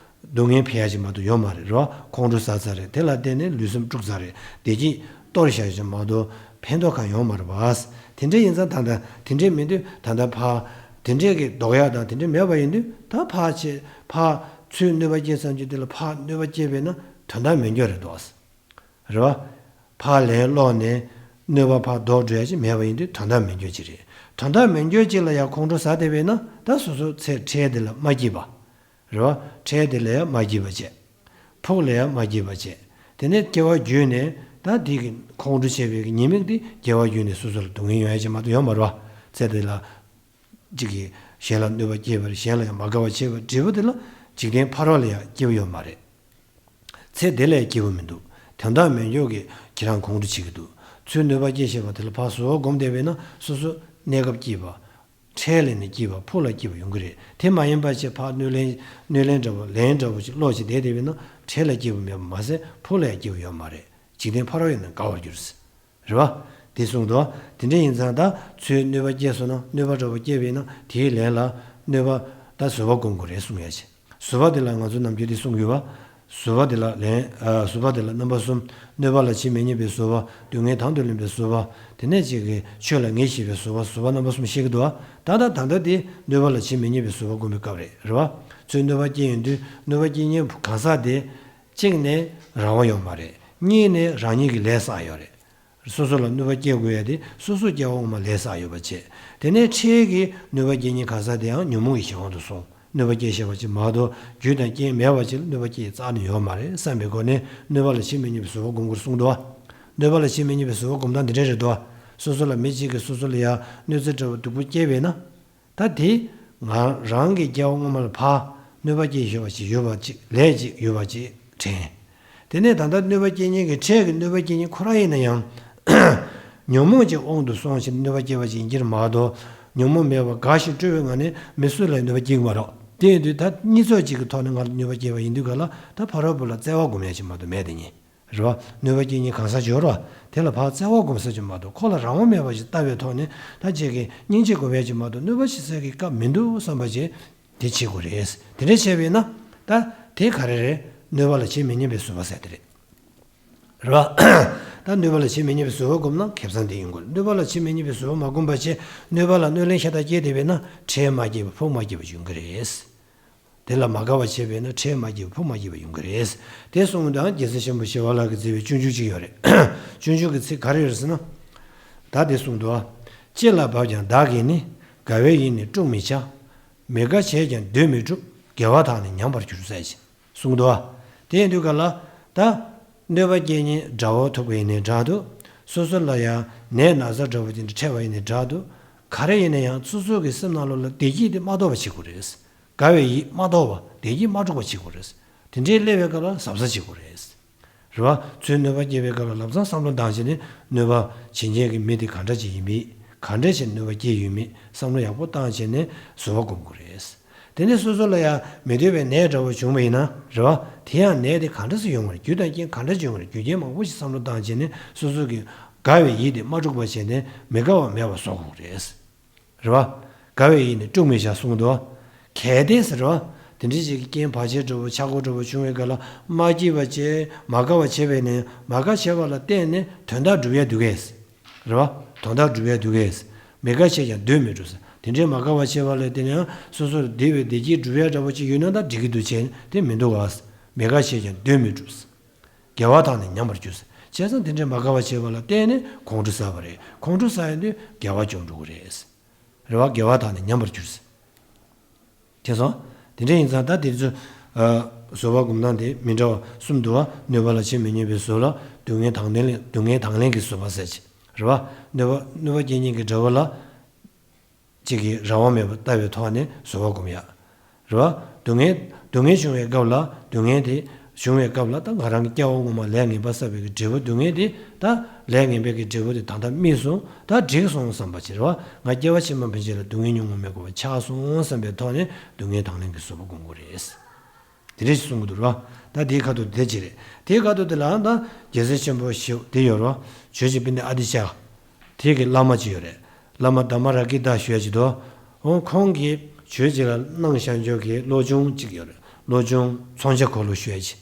སྡུག་བསྔལ་འཕེལ་ཡ་ཅིག་མ་གཏོགས་ཡོད་མ་རེད། རེད་བ། ཁོང་ཁྲོ་ཟ་ཚར་རེད། དེ་ལ་བརྟེན་ནས་ལུས་སེམས་དཀྲུགས་ཚར་རེད། བདེ་སྐྱིད་གཏོར་བཞག་ཅིག་མ་གཏོགས་ཕན་ཐོགས་གང་ཡོད་མ་རེད་བ། དེ་འདྲ་ཡིན་ཙང་ད་ལྟ་དེ་འདྲས་མེད་དུས་ད་ལྟ་ཕར་དེ་འདྲས་ཀྱི་ལྡོག་ཡ་དང་དེ་འདྲས་མེད་པ་ཡིན་དུས། ད་ཕར་ཆེ་ཕར་ཚུར་གནོད་པ་སྐྱེལ་ཙམ་གྱི་དེ་ལ་ཕར་གནོད་པ་སྐྱེལ་བས་ན་དོན་དག་མེད་འགྱོ་རེད་དོ། རེད་བ། ཕར་ལན་སློག་ནས་གནོད་པ་ཕར་ལྡོག་འགྲོ་ཡ་ཅིག་མེད་པ་ཡིན་དུས་དོན་དག་མེད་འགྱོ་ཅིག་རེད། དོན་དག་མེད་འགྱོ་ཅིག་ལ་ཡང་ཁོང་ཁྲོ་ཟ་བསྡད་པས་ན་ད་སོ་སོ་ཚེ་འཕྲལ་དེ་ལ་མ་སྐྱིད་པ། རེད་བ། འཕྲལ་དེ་ལ་ཡང་མ་སྐྱིད་པ་བྱས། ཕུགས་ལ་ཡང་མ་སྐྱིད་པ་བྱས། དེ་ནས་སྐྱེ་བ་བརྒྱུད་ནས་ད་དེ་གི་ཁོང་ཁྲོ་བྱས་པའི་གི་ཉེས་དམིགས་དེ་སྐྱེ་བ་བརྒྱུད་ནས་སོ་སོ་ལ་སྡུག་བསྔལ་ཡོང་ཡ་ཅིག་མ་གཏོགས་ཡོད་མ་རེད་བ། ཚེ་འདི་ལ་གཅིག་གིས་གཞན་ལ་གནོད་པ་སྐྱེལ་བ་རེད། གཞན་ལ་ཡང་མ་དགའ་བ་བྱེད་པ་འབྲས་བུ་དེ་ལ་འཇིག་རྟེན་ཕ་རོལ་ལ་ཡང་སྐྱིད་པོ་ཡོད་མ་རེད། ཚེ་འདི་ལས་སྐྱིད་པོ་མི་འདུག་དོན་དག་མེད་འགྱོ་གི་ཁྱེད་རང་ཁོང་ཁྲོ་བྱེད་ཀྱི་འདུག་ཚུར་གནོད་པ་སྐྱེལ་ཤེས་པ་དེ་ལ་ཕར་གཟུ་བོར་བསྒོམས་བསྡད་པས་ན་སོ་སོ་གནས་སྐབས་སྐྱིད་པ། འཕྲལ་ལ་ནི་སྐྱིད་པ། ཕུགས་ལ་སྐྱིད་པ་ཡོང་གི་རེད། དེ་མ་ཡིན་པ་བྱས་ཕར་གནོད་ལན་གནོད་ལན་འདྲ་བོ་ལན་འདྲ་བོ་ཅིག་སློག་བྱས་བསྡད་བསྡད་པས་ན་འཕྲལ་ལ་སྐྱིད་པ་མེད་པ་མ་ཟད་ཕུགས་ལ་ཡང་སྐྱིད་པ་ཡོད་མ་རེད། འཇིག་རྟེན་ཕ་རོལ་ཡོད་ན་དགའ་བར་འགྱུར། རེད་བ། དེ་གསུངས་འདུག་དེ་འདྲ་ཡིན་ཙང་ད་ཚུར་གནོད་པ་སྐྱེལ་སོང་ན་གནོད་པ་འདྲ་བོ་སྐྱེལ་བས་ན་དེའི་ལན་ལ་གནོད་པ་ད་གཟུ་བོར་བསྒོམ་དགོས་རེད་གསུང་ཡ་ཆེ། གཟུ་བོ་དེ་ལ་ང་ཚོ་ནམ་རྒྱུན་དེ་གསུང་ཡོད་བ། གཟུ་བོ་དེ་ལ་ལན། ཨ། གཟུ་བོ་དེ་ལ་རྣམ་པ་གསུམ། གནོད་པ་ལ་ཇི་མི་སྙམ་པའི་གཟུ་བོ། སྡུག་བསྔལ་དང་དུ་ལེན་པའི་གཟུ་བོ། དེ་ནས་གཅིག་གིས་ཆོས་ལ་ངེས་ཤེས་པའི་གཟུ་བོ། གཟུ་བོ་རྣམ་པ་གསུམ་བཤད་ཀྱི་འདུག་ད་ལྟ་ད་ལྟ་དེ་གནོད་པ་ལ་ཇི་མི་སྙམ་པའི་གཟུ་བོ་བསྒོམ་པའི་སྐབས་རེད། རེད་བ། ཚུར་གནོད་པ་སྐྱེལ་ཡོང་དུས་གནོད་པ་སྐྱེལ་མཁན་གང་ཟག་དེ། གཅིག་ནས་རང་དབང་ཡོད་མ་རེད། གཉིས་ནས་རང་ཉིད་ཀྱི་ལས་བསགས་ཡོད་རེད། སོ་སོ་ལ་གནོད་པ་སྐྱེལ་དགོས་ཡ་དེ་སོ་སོ་སྐྱེ་བ་སྔོན་མ་ལས་བསགས་ཡོད་པ་བྱས། དེ་ནས་འཕྲལ་གྱི་གནོད་པ་སྐྱེལ་མཁན་གང་ཟག་དེའང་ཉོན་མོངས་ཀྱི་གཞན་དབང་དུ་སོང་། གནོད་པ་སྐྱེལ་ཤེས་པ་ཅིག་མ་གཏོགས་རྒྱུ་དང་རྐྱེན་མེད་པ་ཅིག་ལ་གནོད་པ་སྐྱེལ་རྩ་ནས་ཡོད་མ་རེད་བསམ་པའི་སྒོ་ནས་གནོད་པ་ལ་ཇི་མི་སྙམ་པའི་གཟུ་བོར་བསྒོམ་དགོས་གསུངས་འདུག་གནོད་པ་ལ་ཇི་མི་སྙམ་པའི་གཟུ་བོར་བསྒོམ་སྟངས་འདི་འདྲ་རེད་འདུག་སོ་སོ་ལ་མི་གཅིག་གིས་སོ་སོ་ལ་ཡ་གནོད་འཚེ་འདྲ་བོ་སྡུག་པོ་སྐྱེལ་བས་ན། ད་དེ་ང་རང་གི་སྐྱེ་བ་སྔོན་མ་ལ་ཕར་གནོད་པ་སྐྱེལ་ཤེས་པ་ཅིག་ཡོད་པ་ཅིག་ལས་ཅིག་ཡོད་པ་ཅིག་དྲན། དེ་ནས་ད་ལྟ་གནོད་པ་སྐྱེལ་མཁན་གྱི་འཕྲལ་གྱི་གནོད་པ་སྐྱེལ་མཁན་ཁོ་རང་ཡིན་ན་ཡང་། ཉོན་མོངས་ཀྱི་དབང་དུ་སོང་ཞིང་གནོད་པ་སྐྱེལ་བ་ཅིག་ཡིན་གྱི་རེད་མ་གཏོགས། ཉོན་མོངས་མེད་པར་དགའ་ཞིང་སྤྲོ་བའི་ངང་ནས་མི་སུ་ལ་གནོད་པ་སྐྱེལ་གྱི་མ་རེད། དེ་ཡིན་དུས་ད་གཉིས་ཚོགས་གཅིག་གི་ཐོག་ནས་ང་ལ་གནོད་པ་སྐྱེལ་བ་ཡིན་དུས་ག་ལ་ད་ཕ་རོལ་པོ་ལ་བརྩེ་བ་སྒོམ་ཡ་ཅིག་མ་གཏོགས་མེད་དེ་ཉིད། རེད་བ། གནོད་པ་སྐྱེལ་མཁན་གང་ཟག་ཅིག་ཡོད་རེད་བ། དེ་ལ་ཕར་བརྩེ་བ་སྒོམ་ས་ཅིག་མ་གཏོགས་ཁོ་ལ་རང་དབང་མེད་པ་ཞིག་ལྟ་བའི་ཐོག་ནས་ད་ཅིག་གིས་སྙིང་རྗེ་སྒོམ་ཡ་ཅིག་མ་གཏོགས་གནོད་པ་བྱེད་སའི་གི་སྐབས་མི་འདུག་བསམ་པ་ཅིག་དེ་བྱེད་དགོས་རེད། དེ་འདྲ་བྱས་པས་ན་ད་དེ་ག་རེ་རེད། གནོད་པ་ལ་ཇི་མི་སྙམ་པའི་གཟུ་བོ་ཟེར་དེ་རེད། རེད་བ། ད་གནོད་པ་ལ་ཇི་མི་སྙམ་པའི་གཟུ་བོ་སྒོམ་ན་ཁེ་བཟང་དེ་ཡོང་གི་རེད། གནོད་པ་ལ་ཇི་མི་སྙམ་པའི་གཟུ་བོ་མ་བསྒོམ་པ་བྱས་གནོད་པ་ལ་གནོད་ལན་ཤ་སྟག་སྐྱེལ་བསྡད་པས་ན་འཕྲལ་མ་སྐྱིད་པ་ཕུགས་མ་སྐྱིད་པ་ཡོང་གི་རེད། དེ་ལ་མ་དགའ་བ་བྱས་པས་ན་འཕྲལ་མ་སྐྱིད་པ་ཕུགས་མ་སྐྱིད་པ་ཡོང་གི་རེད། དེ་གསུངས་དང་རྒྱལ་སྲས་ཆེན་པོ་ཞི་བ་ལྷ་གིས་མཛད་པའི་སྤྱོད་འཇུག་ཅིག་ཡོད་རེད། སྤྱོད་འཇུག་གི་ཚིག་ག་རེ་ཡོད་རེད་ཟེར་ན། ད་དེ་གསུངས་འདུག་ཅི་ལ་བབ་ཀྱང་བདག་གིས་ནི། དགའ་བའི་ཡིད་ནི་དཀྲུག་མི་བྱ། མི་དགའ་བྱས་ཀྱང་འདོད་མི་འགྲུབ། དགེ་བ་དག་ནི་ཉམས་པར་འགྱུར་ཟེར་ཞིང་གསུངས་འདུག་དེ་ཡིན་དུས་ག་ལ་ད། གནོད་པ་སྐྱེལ་མཁན་དགྲ་བོ་ཐུག་པ་ཡིན་ནའི་འདྲ་འདུག་སོ་སོ་ལ་ཡང་ནད་ན་ཚ་འདྲ་བོ་དེ་འདྲ་འཕྲད་པ་ཡིན་ནའི་འདྲ་འདུག་ག་རེ་ཡིན་ན་ཡང་སོ་སོ་གི་སེམས་ནང་ལོགས་ལ་བདེ་སྐྱིད་དེ་མ་དོར་བ་བྱེད་དགོས་རེད། དགའ་བའི་ཡིད་མ་དོར་བ། བདེ་སྐྱིད་མ་དཀྲུག་པ་བྱེད་དགོས་རེད། དེ་འདྲའི་སླེབས་པའི་སྐབས་ལ་གཟབ་གཟབ་བྱེད་དགོས་རེད། རེད་བ། ཚུར་གནོད་པ་སྐྱེལ་བའི་སྐབས་ལ་ལམ་སང་བསམ་བློ་བཏང་བྱས་ནས་གནོད་པ་བྱེད་མཁན་གྱི་མི་དེ་ག་འདྲ་ཅིག་ཡིན་མིན། ག་འདྲ་བྱས་གནོད་པ་སྐྱེལ་ཡོད་མེད་བསམ་བློ་ཡག་པོ་བཏང་བྱས་ནས་བཟོད་པ་སྒོམ་དགོས་རེད། དེ་ནས་སོ་སོ་ལ་ཡང་མི་འདོད་པའི་ནད་འདྲ་བོ་བྱུང་བ་ཡིན་ན་རེད་བ། དེ་ཡང་ནད་དེ་ག་འདྲ་སེ་ཡོང་བ་རེད། རྒྱུ་དང་རྐྱེན་ག་འདྲ་ཅིག་ཡོང་བ་རེད། རྒྱུ་རྐྱེན་མང་པོ་ཞིག་བསམ་བློ་བཏང་བྱས་ནས་སོ་སོ་གི་དགའ་བའི་ཡིད་དེ་མ་དཀྲུགས་པ་བྱས་ནས་མི་དགའ་བ་མེད་པ་བཟོ་དགོས་རེད། རེད་བ། དགའ་བའི་ཡིད་ནི་དཀྲུགས་མི་བྱ་གསུངས་འདུག་གལ་ཏེ་ཟེར་བ། དེ་འདྲའི་ཅིག་གི་རྐྱེན་བར་ཆད་འདྲ་བོ་ཆག་སྒོ་འདྲ་བོ་བྱུང་བའི་སྐབས་ལ་མ་སྐྱིད་པ་བྱས་མ་དགའ་བ་བྱས་པས་ནི་མ་དགའ་བྱས་པ་ལ་བརྟེན་ནས་དོན་དག་སྒྲུབ་ཡ་འདུག་གས། རེད་བ། དོན་དག་སྒྲུབ་ཡ་འདུག་གས། མི་དགའ་བྱས་ཀྱང་འདོད་མི་འགྲུབ་ཟེར། དེ་འདྲའི་མ་དགའ་བ་བྱས་པ་ལ་བརྟེན་ནས་ཡང་སོ་སོར་བདེ་བའི་བདེ་སྐྱིད་སྒྲུབ་ཡ་འདྲ་བོ་ཅིག་ཡོད་ན་ད་འགྲིག་གི་འདུག་བྱས་དེ་མི་འདུག་གས། མི་དགའ་བྱས་ཀྱང་འདོད་མི་འགྲུབ་ཟེར། དགེ་བ་དག་ནི་ཉམས་པར་འགྱུར་ཟེར། བྱས་ཙང་དེ་འདྲའི་མ་དགའ་བ་བྱས་པ་ལ་བརྟེན་ནས་ཁོང་ཁྲོ་ཟ་བ་རེད། ཁོང་ཁྲོ་ཟ་ཡོང་དུས་དགེ་བ་སྐྱོན་འགྲོ་གི་རེད། རེད་བ། དགེ་བ་དག་ནི་ཉམས་པར་འགྱུར་ཟེར། དེ་སོང་། དེ་འདྲ་ཡིན་ཙང་ད་དེ་ཚོ། ཨ། བཟོད་པ་སྒོམ་སྟངས་དེ་མི་འདྲ་བ་གསུམ་འདུག་བ། གནོད་པ་ལ་བྱེད་མི་ཉན་པའི་བཟོད་ལ། སྡུག་བསྔལ་དང་ལེན་ལ། སྡུག་བསྔལ་དང་ལེན་གྱི་བཟོད་པ་ཟེར་གྱི། རེད་བ། གནོད་པ་གནོད་པ་སྐྱེལ་མཁན་གྱི་འདྲ་བོ་ལ། གཅིག་གིས་རང་དབང་མེད་པར་ལྟ་བའི་ཐོག་ནས་བཟོད་པ་སྒོམ་ཡ། རེད་བ། སྡུག་བསྔལ་སྡུག་བསྔལ་བྱུང་བའི་སྐབས་ལ་སྡུག་བསྔལ་དེ་བྱུང་བའི་སྐབས་ལ་ད་ང་རང་གི་སྐྱེ་བ་སྔོན་མ་ལས་ངན་པ་བསགས་པའི་གི་འབྲས་བུ། སྡུག་བསྔལ་དེ་ད་ལས་ངན་པའི་གི་འབྲས་བུ་དེ་ད་ལྟ་སྨིན་སོང་། ད་འགྲིག་སོང་བསམ་པ་ཅིག་རེད་བ། ང་སྐྱེ་བ་ཕྱི་མ་ཕན་ཆད་ལ་སྡུག་བསྔལ་མྱོང་ངོ་མི་དགོས་པ་ཆགས་སོང་བསམ་པའི་ཐོག་ནས་སྡུག་བསྔལ་དང་ལེན་གྱི་བཟོད་པ་སྒོམ་དགོས་རེད། དེ་འདྲ་ཞིག་གསུང་གི་འདུག་ར། ད་དེའི་ཁ་ཐུག་དེ་གཅིག་རེད། དེའི་ཁ་ཐུག་དེ་ལ་ད་རྒྱལ་སྲས་ཆེན་པོ་ཞེས་དེ་ཡོད་ར། ཇོ་བོ་རྗེ་པཎྜི་ཏ་ཨ་ཏི་ཤ། དེ་གི་བླ་མ་ཅིག་ཡོད་རེད། བླ་མ་དྷརྨ་ར་ཀི་ཏ་ཞུ་ཡ་ཅིག་འདུག་འོ་ཁོང་གིས་ཇོ་བོ་རྗེ་ལ་གནང་བཞག་འཇོག་གི་བློ་སྦྱོང་ཅིག་ཡོད་རེད། བློ་སྦྱོང་མཚོན་ཆ་འཁོར་ལོ་ཞུ་ཡ་ཅིག་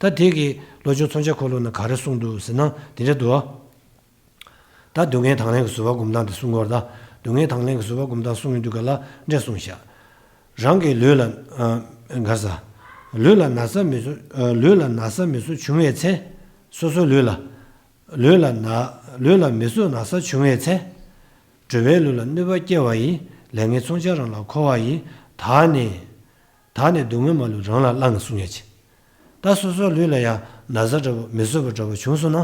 ད་དེ་གི་བློ་སྦྱོང་མཚོན་ཆ་འཁོར་ལོ་ན་ག་རེ་གསུངས་འདུག་ཟེར་ན་དེ་འདྲ་འདུག་ད་སྡུག་བསྔལ་དང་ལེན་གྱི་བཟོད་པ་སྒོམ་སྟངས་དེ་གསུང་གི་ཡོད་རེད། ད་སྡུག་བསྔལ་དང་ལེན་གྱི་བཟོད་པ་སྒོམ་སྟངས་གསུང་གི་འདུག་ག་ལ་འདྲ་གསུངས་ཤག་རང་གི་ལུས་ལ། ཨ། ག་ས། ལུས་ལ་ན་ཚ་མི་བཟོད། ཨ། ལུས་ལ་ན་ཚ་མི་བཟོད་བྱུང་བའི་ཚེ། སོ་སོའི་ལུས་ལ། ལུས་ལ་ན། ལུས་ལ་མི་བཟོད་ན་ཚ་བྱུང་བའི་ཚེ། འགྲོ་བའི་ལུས་ལ་གནོད་པ་སྐྱེལ་བ་ཡི། ལས་ངན་མཚོན་ཆ་རང་ལ་འཁོར་བ་ཡི། དག་ནི། དག་ནི་སྡུག་བསྔལ་མ་ལུས་རང་ལ་བླང་གསུང་ཡ་ཅིག་ད་སོ་སོའི་ལུས་ལ་ཡང་ན་ཚ་འདྲ་བོ་མི་བཟོད་པ་འདྲ་བོ་བྱུང་སོང་ན།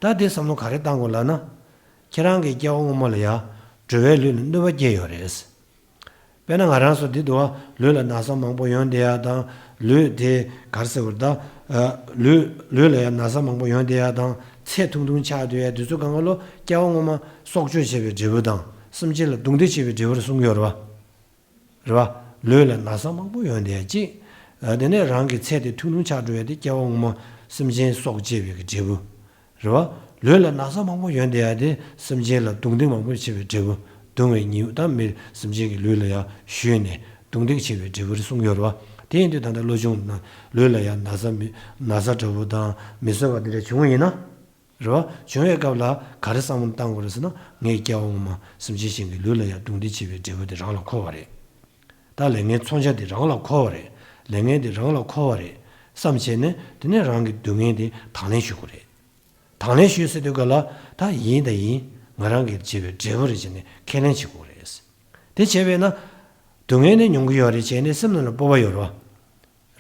ད་དེ་བསམ་བློ་ག་རེ་བཏང་དགོས་ལབ་ན། ཁྱེད་རང་གི་སྐྱེ་བ་སྔོན་མ་ལ་ཡང་འགྲོ་བའི་ལུས་ལ་གནོད་པ་སྐྱེལ་ཡོད་རེད། དཔེར་ན་ང་རང་ཚོ་འདི་འདུག་བ། ལུས་ལ་ན་ཚ་མང་པོ་ཡོང་བསྡད་ཡ་དང་། ལུས་དེ་ག་རེ་ཟེར་དགོས་རེད་ད། ཨ། ལུས་ལུས་ལ་ཡང་ན་ཚ་མང་པོ་ཡོང་བསྡད་ཡ་དང་ཚེ་ཐུང་ཐུང་ཆགས་བསྡད་ཡ་དེ་ཚོ་གང་ག་ལོ་སྐྱེ་བ་སྔོན་མ་སྲོག་གཅོད་བྱས་པའི་འབྲས་བུ་དང་སེམས་ཅན་ལ་རྡུང་རྡེག་བྱས་པའི་འབྲས་བུ་རེད་གསུང་གི་ཡོད་རེད་བ། རེད་བ། ལུས་ལ་ན་ཚ་མང་པོ་ཡོང་བསྡད་ཡ་གཅིག་ཨ། དེ་ནས་རང་གི་ཚེ་དེ་ཐུང་ཐུང་ཆགས་འགྲོ་ཡ་དེ་སྐྱེ་བ་སྔོན་མ་སེམས་ཅན་སྲོག་བཅད་པའི་གི་འབྲས་བུ། རེད་བ། ལུས་ལ་ན་ཚ་མང་པོ་ཡོང་བསྡད་ཡ་དེ་སེམས་ཅན་ལ་རྡུང་རྡེག་མང་པོ་བྱས་པའི་འབྲས་བུ། རྡུང་བའི་ཉེས་དམིགས་མི་སེམས་ཅན་གྱི་ལུས་ལ་ཡང་གཞུས་ནས་རྡུང་རྡེག་བྱས་པའི་འབྲས་བུ་རེད་གསུང་གི་ཡོད་རེད་བ། དེ་ཡིན་དུས་ད་ལྟ་བློ་སྦྱོང་ནང་ལུས་ལ་ཡང་ན་ཚ་མི་ན་ཚ་འདྲ་བོ་དང་མི་བཟོད་པ་འདི་འདྲ་བྱུང་བ་ཡིན་ན། རེད་བ། བྱུང་བའི་སྐབས་ལ་ག་རེ་བསམ་བློ་བཏང་དགོས་རེད་ཟེར་ན། ངས་སྐྱེ་བ་སྔོན་མ་སེམས་ཅན་གཞན་གྱི་ལུས་ལ་ཡང་རྡུང་རྡེག་བྱས་པའི་འབྲས་བུ་དེ་རང་ལ་འཁོར་བ་རེད། ད་ལས་ངན་མཚོན་ཆ་དེ་རང་ལ་འཁོར་བ་རེད། ལས་ངན་དེ་རང་ལ་འཁོར་བ་རེད་བསམ་བྱས་ནས་དེ་ནས་རང་གི་སྡུག་བསྔལ་དེ་དང་ལེན་ཞུ་དགོས་རེད། དང་ལེན་ཞུས་ཟེར་དུས་ག་ལ་ད་ཡིན་ད་ཡིན། ང་རང་གིས་བྱས་པའི་འབྲས་བུ་རེད་བྱས་ནས་ཁས་ལེན་བྱེད་དགོས་རེད། དེ་བྱས་པས་ན། སྡུག་བསྔལ་ནི་མྱོང་གི་ཡོད་རེད་བྱས་ནས་སེམས་ནང་ལ་སྤོབས་པ་ཡོད་རེད་བ།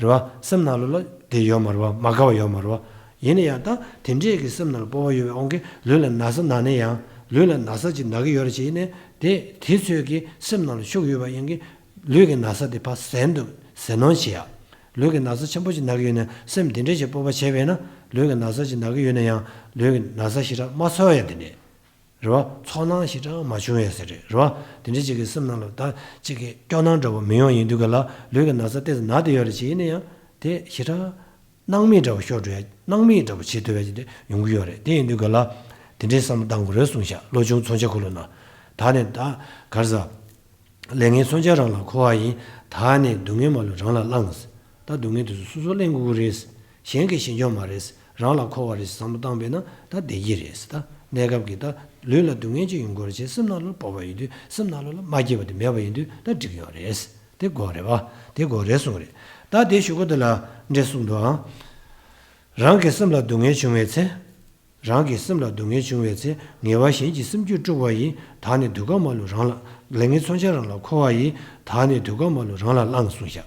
རེད་བ། སེམས་ནང་ལོགས་ལ་དེ་ཡོད་མ་རེད་བ། མ་དགའ་བ་ཡོད་མ་རེད་བ། ཡིན་ན་ཡང་ད་དེ་འདྲས་ཀྱི་སེམས་ནང་ལ་སྤོབས་པ་ཡོད་པའི་དབང་གིས་ལུས་ལ་ན་ཚ་ན་ནས་ཡང་ལུས་ལ་ན་ཚ་ཅིག་ན་གི་ཡོད་རེད་བྱས་ནས་དེ་དེ་ཚོས་ཀྱི་སེམས་ནང་ལ་ཤུགས་ཡོད་པ་ཡིན་གྱི། ལུས་ཀྱི་ན་ཚ་དེ་ཕར་ཟད་འདུག་ཟད་གནོན་བྱེད་ཡ། ལུས་ཀྱི་ན་ཚ་ཆེན་པོ་ཅིག་ན་གི་ཡོད་ན་སེམས་དེ་འདྲས་ཅིག་སྤོབས་པ་བྱས་པས་ན་ལུས་ཀྱི་ན་ཚ་ཅིག་ན་གི་ཡོད་ན་ཡང་ལུས་ཀྱི་ན་ཚ་ཞེ་དྲག་མ་ཚོར་ཡ་དེ་འདྲས། རེད་བ། ཚོར་སྣང་ཞེ་དྲག་མ་བྱུང་ཡ་ཟེར་རེད། རེད་བ། དེ་འདྲ་ཅིག་གི་སེམས་ནང་ལ་ད་ཅིག་གི་སྐྱོ་སྣང་འདྲ་བོ་མི་ཡོང་ཡིན་དུས་ག་ལ་ལུས་ཀྱི་ན་ཚ་ཏོག་ཙམ་ན་བསྡད་ཡོད་རེད་ཅེས་ཡིན་ན་ཡང་དེ་ཞེ་དྲག་སྣང་མེད་འདྲ་བོ་ཤོར་འགྲོ་ཡ། སྣང་མེད་འདྲ་བོ་བྱེད་ཐུབ་ཡ་ཅིག་དེ་ཡོང་གི་ཡོད་རེད། དེ་ཡིན་དུས་ག་ལ་དེ་འདྲའི་བསམ་བློ་བཏང་དགོས་རེད་གསུངས་ཤག་བློ་སྦྱོང་མཚོན་ཆ་འཁོར་ལོ་ན། ད་ནི་ད་ག་རེ་ཟ། ལས་ངན་མཚོན་ཆ་རང་ལ་འཁོར་བ་ཡིན། དག་ནི་སྡུག་བསྔལ་མ་ལུས་རང་ལ་བླང་། ད་སྡུག་བསྔལ་དེ་ཚོ་སོ་སོ་ལེན་དགོས་ཀྱི་རེད། གཞན་གྱིས་བཞེས་རྒྱུ་མ་རེད། རང་ལ་འཁོར་བ་རེད་བསམ་བློ་བཏང་པས་ན་ད་བདེ་སྐྱིད་རེད། ད་གནས་སྐབས་ཀྱི་ད་ལུས་ལ་སྡུག་བསྔལ་ཅིག་ཡོང་གི་རེད་ཅེས་སེམས་ནང་ལ་སྤོབས་པ་ཡོད་དུས་སེམས་ནང་ལ་མ་སྐྱིད་པ་དེ་མེད་པ་ཡིན་དུས་ད་འགྲིག་ཡོད་རེད། དེ་དགོས་རེད་བ། དེ་དགོས་རེད་གསུངས་རེད། ད་དེ་གཞུག་གུ་དེ་ལ་འདྲ་གསུངས་འདུག་ཨང་། རང་གི་སེམས་ལ་སྡུག་བསྔལ་བྱུང་བའི་ཚེ། རང་གི་སེམས་ལ་སྡུག་བསྔལ་བྱུང་བའི་ཚེ་ངེས་པར་གཞན་གྱི་སེམས་རྒྱུད་དཀྲུགས་པ་ཡིས། དག་ནི་སྡུག་བསྔལ་མ་ལུས་རང་ལ། ལས་ངན་མཚོན་ཆ་རང་ལ་འཁོར་བ་ཡིས། དག་ནི་སྡུག་བསྔལ་མ་ལུས་རང་ལ་བླང་གསུངས་ཤག་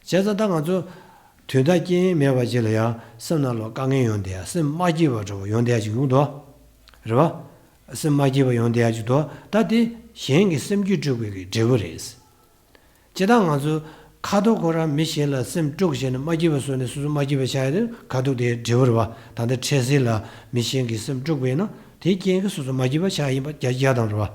བྱས་ཙང་ད་ང་ཚོ་དོན་དག་རྐྱེན་མེད་པ་ཅིག་ལ་ཡང་སེམས་ནང་ལ་དཀའ་ངལ་ཡོང་བསྡད་ཡ། སེམས་མ་སྐྱིད་པ་འདྲ་བོ་ཡོང་བསྡད་ཡ་ཅིག་ཡོང་འདུག་རེད་བ། སེམས་མ་སྐྱིད་པ་ཡོང་བསྡད་ཡ་ཅིག་འདུག་ད་དེ་གཞན་གྱི་སེམས་རྒྱུད་དཀྲུགས་པའི་གི་འབྲས་བུ་རེད། སྤྱིར་བཏང་ང་ཚོ་ ཁ་དོག་ཁོ་རང་མི་གཞན་ལ་སེམས་དཀྲུགས་བྱས་ནས་མ་སྐྱིད་པ་བཟོས་ནས་སོ་སོ་མ་སྐྱིད་པ་ཆགས་ཡ་དེ་ཁ་དོག་དེའི་འབྲས་བུ་རེད་བ། ད་ལྟ་འཕྲལ་སེལ་ལ་མི་གཞན་གྱིས་སེམས་དཀྲུགས་པས་ན་དེའི་རྐྱེན་གྱིས་སོ་སོ་མ་སྐྱིད་པ་ཆགས་ཡིན་པ་རྒྱ་རྒྱ་དང་རེད་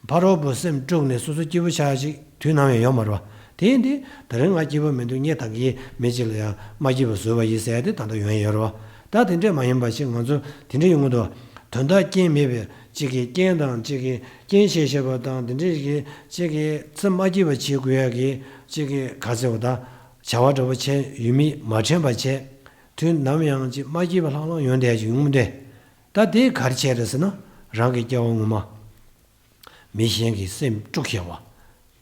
བ། ཕ་རོལ་པོ་སེམས་དཀྲུགས་ནས་སོ་སོ་སྐྱིད་པོ་ཆགས་ཤིག་དུས་ནམ་ཡང་ཡོད་མ་རེད་བ། དེ་ཡིན་དུས་ད་རིང་ང་སྐྱིད་པོ་མི་འདུག་ངས་ད་གིན་མི་གཅིག་ལ་ཡང་མ་སྐྱིད་པ་བཟོས་པ་ཡིན་ཟེར་ཡ་དེ་ད་ལྟ་ཡོང་ཡ་ཡོད་རེད་བ། ད་དེ་འདྲས་མ་ཡིན་པ་ཞིག་ང་ཚོ་དེ་འདྲས་ཡོང་གི་འདུག་དོན་དག་རྐྱེན་མེད་པའི་གཅིག་གིས་རྐྱེན་དང་གཅིག་གིས་རྐྱེན་བྱས་བྱས་པ་དང་དེ་འདྲས་ཀྱི་གཅིག་གིས་སེམས་མ་སྐྱིད་པ་བྱེད་དགོས་ཡ་གི་གཅིག་གིས་ག་ཚོད་བ་ད་བྱ་བ་འདྲ་པོ་བྱས་ཡུལ་མི་མ་དྲན་པ་བྱས་དུས་ནམ་ཡང་གཅིག་མ་སྐྱིད་པ་ལྷང་ལྷང་ཡོང་བསྡད་ཀྱི་ཡོང་མི་འདྲས། ད་དེ་ག་རེ་བྱས་རེད་ཟེར་ན་རང་གི་སྐྱེ་བ་སྔོན་མ། མི་གཞན་གྱི་སེམས་དཀྲུགས་བཞག་པ།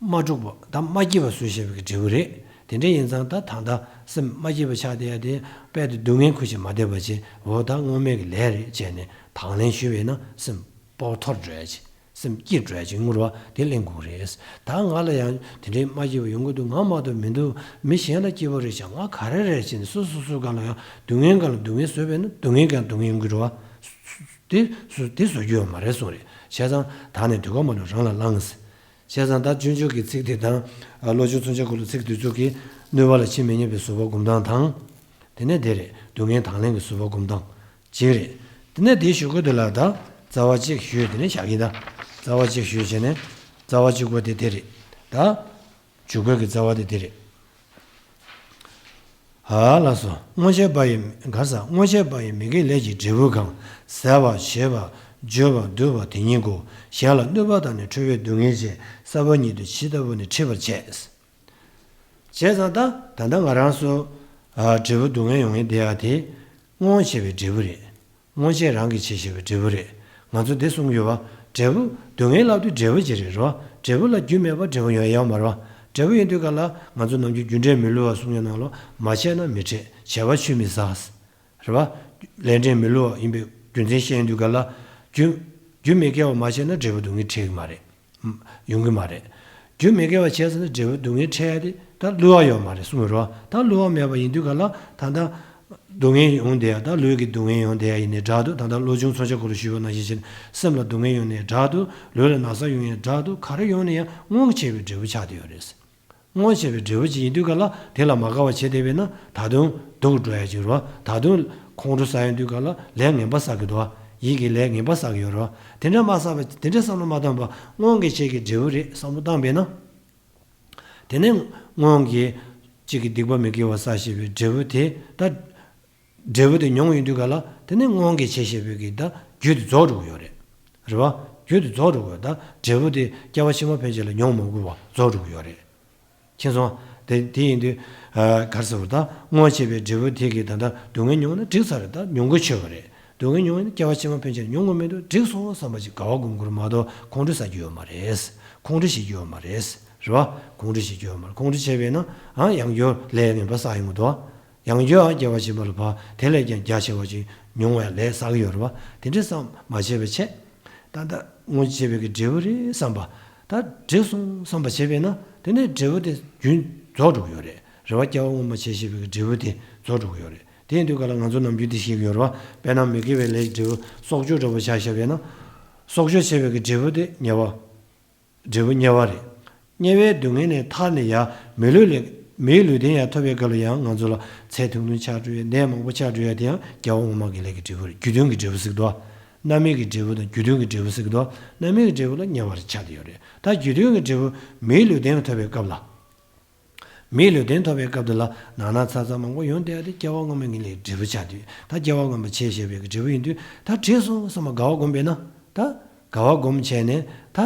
མ་དཀྲུགས་པ་དང་མ་སྐྱིད་པ་བཟོས་བཞག་པའི་འབྲས་བུ་རེད། དེ་འདྲ་ཡིན་ཙང་ད་ད་ལྟ་སེམས་མ་སྐྱིད་པ་ཆགས་བསྡད་ཡ་དེ་དཔལ་དུ་སྡུག་བསྔལ་ཁུར་ཞིག་མ་བསྡད་པ་བྱས་འོ་ད་སྔོན་མའི་གི་ལས་རེད་བྱས་ནས་དང་ལེན་ཞུས་པས་ན་སེམས་སྤོབས་མཐོར་འགྲོ་ཡ་ཅིག་སེམས་སྐྱིད་འགྲོ་ཡ་ཅིག་ཡོང་གི་རེད་བ། དེ་གླེང་དགོས་རེད། ད་ང་ལ་ཡང་དེ་འདྲའི་མ་སྐྱིད་པ་ཡོང་གི་འདུག་ང་མ་གཏོགས་མི་འདུག་མི་གཞན་ལ་སྐྱིད་པོ་རེད་ཤག་ང་ག་རེ་རེད་བྱས་ནས་སོ་སོ་སོ་སྒང་ལ་ཡང་སྡུག་བསྔལ་སྒང་ལ་སྡུག་བསྔལ་བཟོས་པས་ན་སྡུག་བསྔལ་སྒང་སྡུག་བསྔལ་ཡོང་གི་རེད་བ། དེ་བཟོ་དེ་བཟོ་རྒྱུ་ཡོད་མ་རེད་གསུངས་རེད། བྱས་ཙང་ད་ནས་དུས་སྐབས་མ་ལོས་རང་ལ་བླངས། བྱས་ཙང་ད་སྤྱོད་འཇུག་གི་ཚིག་དེ་དང་བློ་སྦྱོང་མཚོན་ཆ་འཁོར་ལོ་ཚིག་དེ་ཚོ་གིས་གནོད་པ་ལ་ཕྱིར་མི་སྙམ་པའི་བཟོད་པ་སྒོམ་སྟངས་དང་། དེ་ནས་དེ་རེད་སྡུག་བསྔལ་དང་ལེན་གྱི་བཟོད་པ་སྒོམ་སྟངས་གཅིག་རེད། དེ་ནས་དེའི་གཞུག་གུ་དེ་ལ་ད་རྩ་བ་གཅིག་ཞུས་དེ་ནས་བཞག་གིན་ད། རྩ་བ་གཅིག་ཞུས་བྱས་ནས་རྩ་བ་གཅིག་པོ་དེ་དེ་རེད། ད་འཇུག་པའི་གི་རྩ་བ་དེ་དེ་རེད། ཨ་ལགས་སོ། སྔོན་ཆད་པ་ཡི་གར་ས་སྔོན་ཆད་པ་ཡི་མི་དགེ་ལས་ཀྱི་འབྲས་བུ་གང་། ཟ་བ་ཞེས་པ་བརྗོད་པ་འདུད་པ་དེ་ཉིད་ཀོ། གཞན་ལ་གནོད་པ་དང་ནི་ཁྲོ་བའི་སྡུག་བསྔལ་བཅས་ས་བོན་ཉིད་དུ་ཇི་ལྟ་བུ་ནི་འཁྲིད་པར་བྱེད། བྱས་ཙང་ད་ད་ལྟ་ང་རང་ཚོ་ཨ་འབྲས་བུ་སྡུག་བསྔལ་ཡོང་ཡས་དེ་ཡ་དེ་སྔོན་བྱས་པའི་འབྲས་བུ་རེད། སྔོན་ཆད་རང་གིས་བྱས་བཞག་པའི་འབྲས་བུ་རེད། ང་ཚོ་འདི་གསུང་གི་ཡོད་པ། འབྲས་བུ་སྡུག་བསྔལ་ལབ་དུས་འབྲས་བུ་ཅིག་རེད་རོ། འབྲས་བུ་ལ་རྒྱུ་མེད་པར་འབྲས་བུ་ཡོང་ཡ་ཡོད་མ་རེད་བ། འབྲས་བུ་ཡིན་དུས་ག་ལ་ང་ཚོ་ནམ་རྒྱུན་རྒྱུ་འབྲས་མི་བསླུ་བ་གསུང་ཡ་ནང་ལོ་མ་བྱས་ན་མི་འཕྲད་བྱས་པ་ཆུད་མི་ཟ། རེད་བ། ལས་འབྲས་མི་བསླུ་བ་ཡིན་པའི་རྒྱུ་མཚན་བཤད་ཡོང་དུས་ག་ལ་རྒྱུ་རྒྱུ་མི་སྐྱེ་བ་མ་བྱས་ན་འབྲས་བུ་སྡུག་བསྔལ་འཕྲད་ཀྱི་མ་རེད། ཡོང་གི་མ་རེད། རྒྱུ་མི་དགེ་བ་བྱས་ཟིན་ན་འབྲས་བུ་སྡུག་བསྔལ་འཕྲད་ཡ་དེ་ད་བསླུ་བ་ཡོད་མ་རེད་གསུངས་ཡོད་རེད་བ། ད་བསླུ་བ་མེད་པ་ཡིན་དུས་ག་ལ་ད་ལྟ་སྡུག་བསྔལ་ཡོང་བསྡད་ཡ་ད་ལུས་ཀྱི་སྡུག་བསྔལ་ཡོང་བསྡད་ཡ་ཡིན་ནའི་འདྲ་འདུག་ད་ལྟ་བློ་སྦྱོང་མཚོན་ཆ་སྐོར་ལ་ཞུས་པ་ནང་བཞིན་བྱས་ནས་སེམས་ལ་སྡུག་བསྔལ་ཡོང་ནའི་འདྲ་འདུག་ལུས་ལ་ན་ཚ་ཡོང་ནའི་འདྲ་འདུག་ག་རེ་ཡོང་ནའི་ཡང་སྔོན་གྱི་བྱས་པའི་འབྲས་བུ་ཆགས་བསྡད་ཡོད་རེད། སྔོན་བྱས་པའི་འབྲས་བུ་ཅིག་ཡིན་དུས་ག་ལ་དེ་ལ་མ་དགའ་བ་བྱས་བསྡད་པས་ན་ད་དུང་སྡུག་འགྲོ་ཡ་ཅིག་རེད་བ། ད་དུང་ཁོང་ཁྲོ་ཟ་ཡོང་དུས་ག་ལ་ལས་ངན་པ་བསགས་ཀྱི་འདུག་བ། ཡིད་ཀྱི་ལས་ངན་པ་བསགས་ཀྱི་ཡོད་རེད་བ། དེ་འདྲ་མ་བསགས་པ་དེ་འདྲ་བསམ་བློ་མ་བཏང་བ་སྔོན་གྱི་བྱས་ཀྱི་འབྲས་བུ་རེད་བསམ་བློ་བཏང་བས་ན། དེ་ནས་སྔོན་གྱི་གཅིག་གི་སྡིག་པ་མི་དགེ་བ་བསགས་བྱས་པའི་འབྲས་བུ་དེ་ད། འབྲས་བུ་དེ་མྱོང་ཡོང་དུས་ག་ལ་དེ་ནས་སྔོན་གྱི་བྱས་བྱས་པའི་གི་ད་རྒྱུ་དེ་རྫོགས་འགྲོ་གི་ཡོད་རེད། རེད་བ། རྒྱུ་དེ་རྫོགས་འགྲོ་གི་ཡོད་ད་འབྲས་བུ་དེ་སྐྱེ་བ་ཕྱི་མ་ཕན་ཆད་ལ་མྱོང་མ་དགོས་པ་རྫོགས་འགྲོ་གི་ཡོད་རེད། མཁྱེན་སོང་། དེ་དེ་ཡིན་དུས་ག་རེ་ཟེར་བ་ད་སྔོན་བྱས་པའི་འབྲས་བུ་དེ་གི་ད་ལྟ་སྡུག་བསྔལ་མྱོང་ན་འགྲིག་ཚར་རེད་ད་མྱོང་དགོས་ཆོད་པ་རེད། སྡུག་བསྔལ་མྱོང་ཡིན་ན་སྐྱེ་བ་ཕྱི་མ་ཕན་ཆད་མྱོང་དགོས་མི་འདུག་འགྲིག་སོང་བསམ་པ་ཅིག་དགའ་བ་སྒོམ་དགོས་རེད་མ་གཏོགས་ཁོང་ཁྲོ་ཟ་རྒྱུ་ཡོད་མ་རེད། ཁོང་ཁྲོ་བྱེད་རྒྱུ་ཡོད་མ་རེད། རེད་བ། ཁོང་ཁྲོ་བྱེད་རྒྱུ་ཡོད་མ་རེད་ཁོང་ཁྲོ་བྱས་པས་ན་ཨང་ཡང་བསྐྱར་ལས་ངན་པ་བསགས་ཡོང་གི་འདུག་ཡང་བསྐྱར་ཨང་སྐྱེ་བ་ཕྱི་མ་ལ་བབས་དེ་ལས་ཀྱང་རྒྱ་ཆེ་བ་ཅིག་མྱོང་བའི་ལས་བསགས་ཀྱི་ཡོད་རེད་བ། དེ་འདྲ་བསམ་མ་བྱས་པའི་ཆེད། ད་ལྟ་སྔོན་བྱས་པའི་གི་འབྲས་བུ་རེད་བསམ་པ། ད་འགྲིག་སོང་བསམ་པ་བྱས་པས་ན་དེ་ནས་འབྲས་བུ་དེ་རྒྱུན་རྫོགས་འགྲོ་གི་ཡོད་རེད། རེད་བ། སྐྱེ་བ་སྔོན་མ་བྱས་བྱས་པའི་གི་འབྲས་བུ་དེ་རྫོགས་འགྲོ་གི་ཡོད་རེད། དེ་ཡིན་དུས་ག་ལ་ང་ཚོ་ནམ་རྒྱུན་དེ་ཤེས་ཀྱི་ཡོད་རེད་བ། དཔེར་ན་མི་དགེ་བའི་ལས་ཀྱི་འབྲས་བུ་གསོག་འཇོག་འདྲ་པོ་བྱས་བཞག་པས་ན། གསོག་འཇོག་བྱས་པའི་གི་འབྲས་བུ་དེ་དམྱལ་བ། འབྲས་བུ་དམྱལ་བ་རེད། དམྱལ་བའི་སྡུག་བསྔལ་ནས་ཐར་ནས་ཡང་མི་ལུས་ལས་མིའི་ལུས་རྟེན་ཡང་ཐོབ་པའི་སྐབས་ལ་ཡང་ང་ཚོ་ལ་ཚེ་ཐུང་ཐུང་ཆགས་འགྲོ་ཡ་ནད་མང་པོ་ཆགས་འགྲོ་ཡ་དེ་ཡང་སྐྱེ་བ་སྔོན་མ་གི་ལས་ཀྱི་འབྲས་བུ་རེད། རྒྱུ་མཐུན་གྱི་འབྲས་བུ་ཟེར་གི་འདུག་རྣམ་སྨིན་གྱི་འབྲས་བུ་དང་རྒྱུ་མཐུན་གྱི་འབྲས་བུ་ཟེར་གི་འདུག་རྣམ་སྨིན་གྱི་འབྲས་བུ་ལ་དམྱལ་བ་རེ་ཆགས་བསྡད་ཡོད་རེད། ད་རྒྱུ་མཐུན་གྱི་འབྲས་བུ་མིའི་ལུས་རྟེན་ཐོབ་པའི་སྐབས་ལ། མིའི་ལུས་རྟེན་ཐོབ་པའི་སྐབས་དེ་ལ་ན་ན་ཚ་ཚ་མང་པོ་ཡོང་བསྡད་ཡ་དེ་སྐྱེ་བ་སྔོན་མའི་ངན་ལས་འབྲས་བུ་ཆགས་དུས་ད་སྐྱེ་བ་སྔོན་མ་བྱས་བཞག་པའི་གི་འབྲས་བུ་ཡིན་དུས་ད་འགྲིག་སོང་བསམ་པ་དགའ་བ་སྒོམ་པས་ན་ད་དགའ་བ་སྒོམ་བྱས་ནས་ད་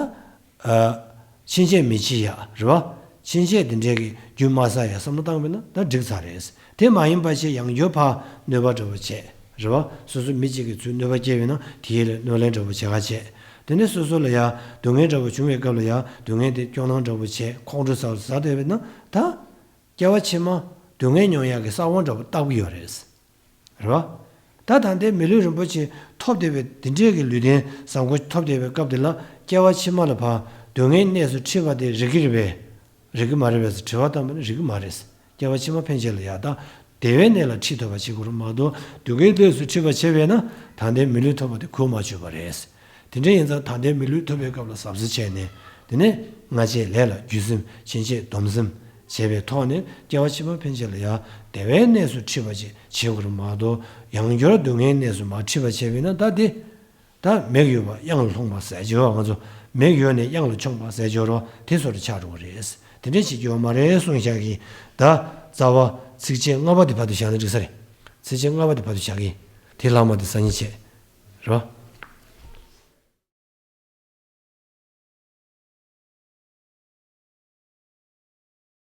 ཕྱིན་ཆད་མི་བྱེད་ཡ་རེད་བ། ཕྱིན་ཆད་དེ་འདྲའི་གི་རྒྱུ་མ་བསགས་ཡ་བསམ་བློ་བཏང་བས་ན་ད་འགྲིག་ཚར་རེད། དེ་མ་ཡིན་པ་ཞིག་ཡང་བསྐྱར་ཕར་གནོད་པ་འདྲ་པོ་བྱས་རེད་བ། སོ་སོ་མི་གཅིག་གིས་ཚུར་གནོད་པ་སྐྱེལ་བས་ན་དེའི་ལས་གནོད་ལན་འདྲ་པོ་བྱེད་ག་བྱས། དེ་ནས་སོ་སོ་ལ་ཡ་སྡུག་བསྔལ་འདྲ་པོ་བྱུང་བའི་སྐབས་ལ་ཡ་སྡུག་བསྔལ་དེ་སྐྱོ་སྣང་འདྲ་པོ་བྱས་ཁོང་ཁྲོ་ཟ་ཟ་བསྡད་པས་ན་ད། སྐྱེ་བ་ཕྱི་མ་སྡུག་བསྔལ་མྱོང་ཡག་གི་ས་བོན་འདྲ་པོ་བཏབ་ཀྱི་ཡོད་རེད། རེད་བ། ད་ད་ལྟའི་མི་ལུས་རིན་པོ་ཆེ་ཐོབ་བསྡད་པའི་འདི་འདྲའི་གི་ལུས་རྟེན་བཟང་པོ་ཐོབ་བསྡད་པའི་སྐབས་དེ་ལ་སྐྱེ་བ་ཕྱི་མ་ལ་ཕར་སྡུག་བསྔལ་གནས་སུ་འཁྲིད་པ་དེ་རིགས་ཀྱི་རེད་པས། རིགས་ཀྱི་མ་རེད་པས་ཟེར་དྲི་བ་བཏང་བ་ནི་རིགས་ཀྱི་མ་རེད། སྐྱེ་བ་ཕྱི་མ་ཕན་ཆད་ལ་ཡ་ད་བདེ་བའི་གནས་ལ་འཁྲིད་ཐུབ་པ་བྱེད་དགོས་རེད་མ་གཏོགས་སྡུག་བསྔལ་གནས་སུ་འཁྲིད་པ་བྱས་པས་ན་ད་ལྟའི་མི་ལུས་ཐོབ་པ་དེ་གོ་མ་ཆོད་པ་རེད། དེ་འདྲ་ཡིན་ཙང་ད་ལྟའི་མི་ལུས་ཐོབ་པའི་སྐབས་ལ་གཟབ་གཟབ་བྱས་ནས་དེ་ནས་སྔ་ཕྱིའི་ལས་ལ་རྒྱུས་སེམས་ཕྱིན་ཆད་སྡོམ་སེམས་ བྱས་པའི་ཐོག་ནས་སྐྱེ་བ་ཕྱི་མ་ཕན་ཆད་ལ་ཡང་བདེ་བའི་གནས་སུ་འཁྲིད་པ་ཅིག་བྱེད་དགོས་རེད་མ་གཏོགས། ཡང་བསྐྱར་སྡུག་བསྔལ་གནས་སུ་མ་འཁྲིད་པ་བྱས་པས་ན། ད་དེ་ད་མིག་ཡོད་པ་གཡང་ལ་ལྷུང་བ་ཟེར་གྱི་ཡོད་པ། ང་ཚོ་མིག་ཡོད་ནས་གཡང་ལ་མཆོངས་པ་ཟེར་གྱི་ཡོད་རེད་བ། དེ་བཟོ་འདྲ་ཆགས་འགྲོ་གི་རེད། དེ་འདྲ་བྱེད་ཀྱི་ཡོད་མ་རེད་གསུངས་བཞག་གི། ད་རྩ་བ་ཚིགས་བཅད་ལྔ་པ་དེ་བར་དུ་བཞག་ན་འགྲིག་ས་རེད། ཚིགས་བཅད་ལྔ་པ་དེ་བར་དུ་བཞག་གི། དེ་ལྷག་མ་དེ་སང་ཉིན་བྱེད། རེད་བ།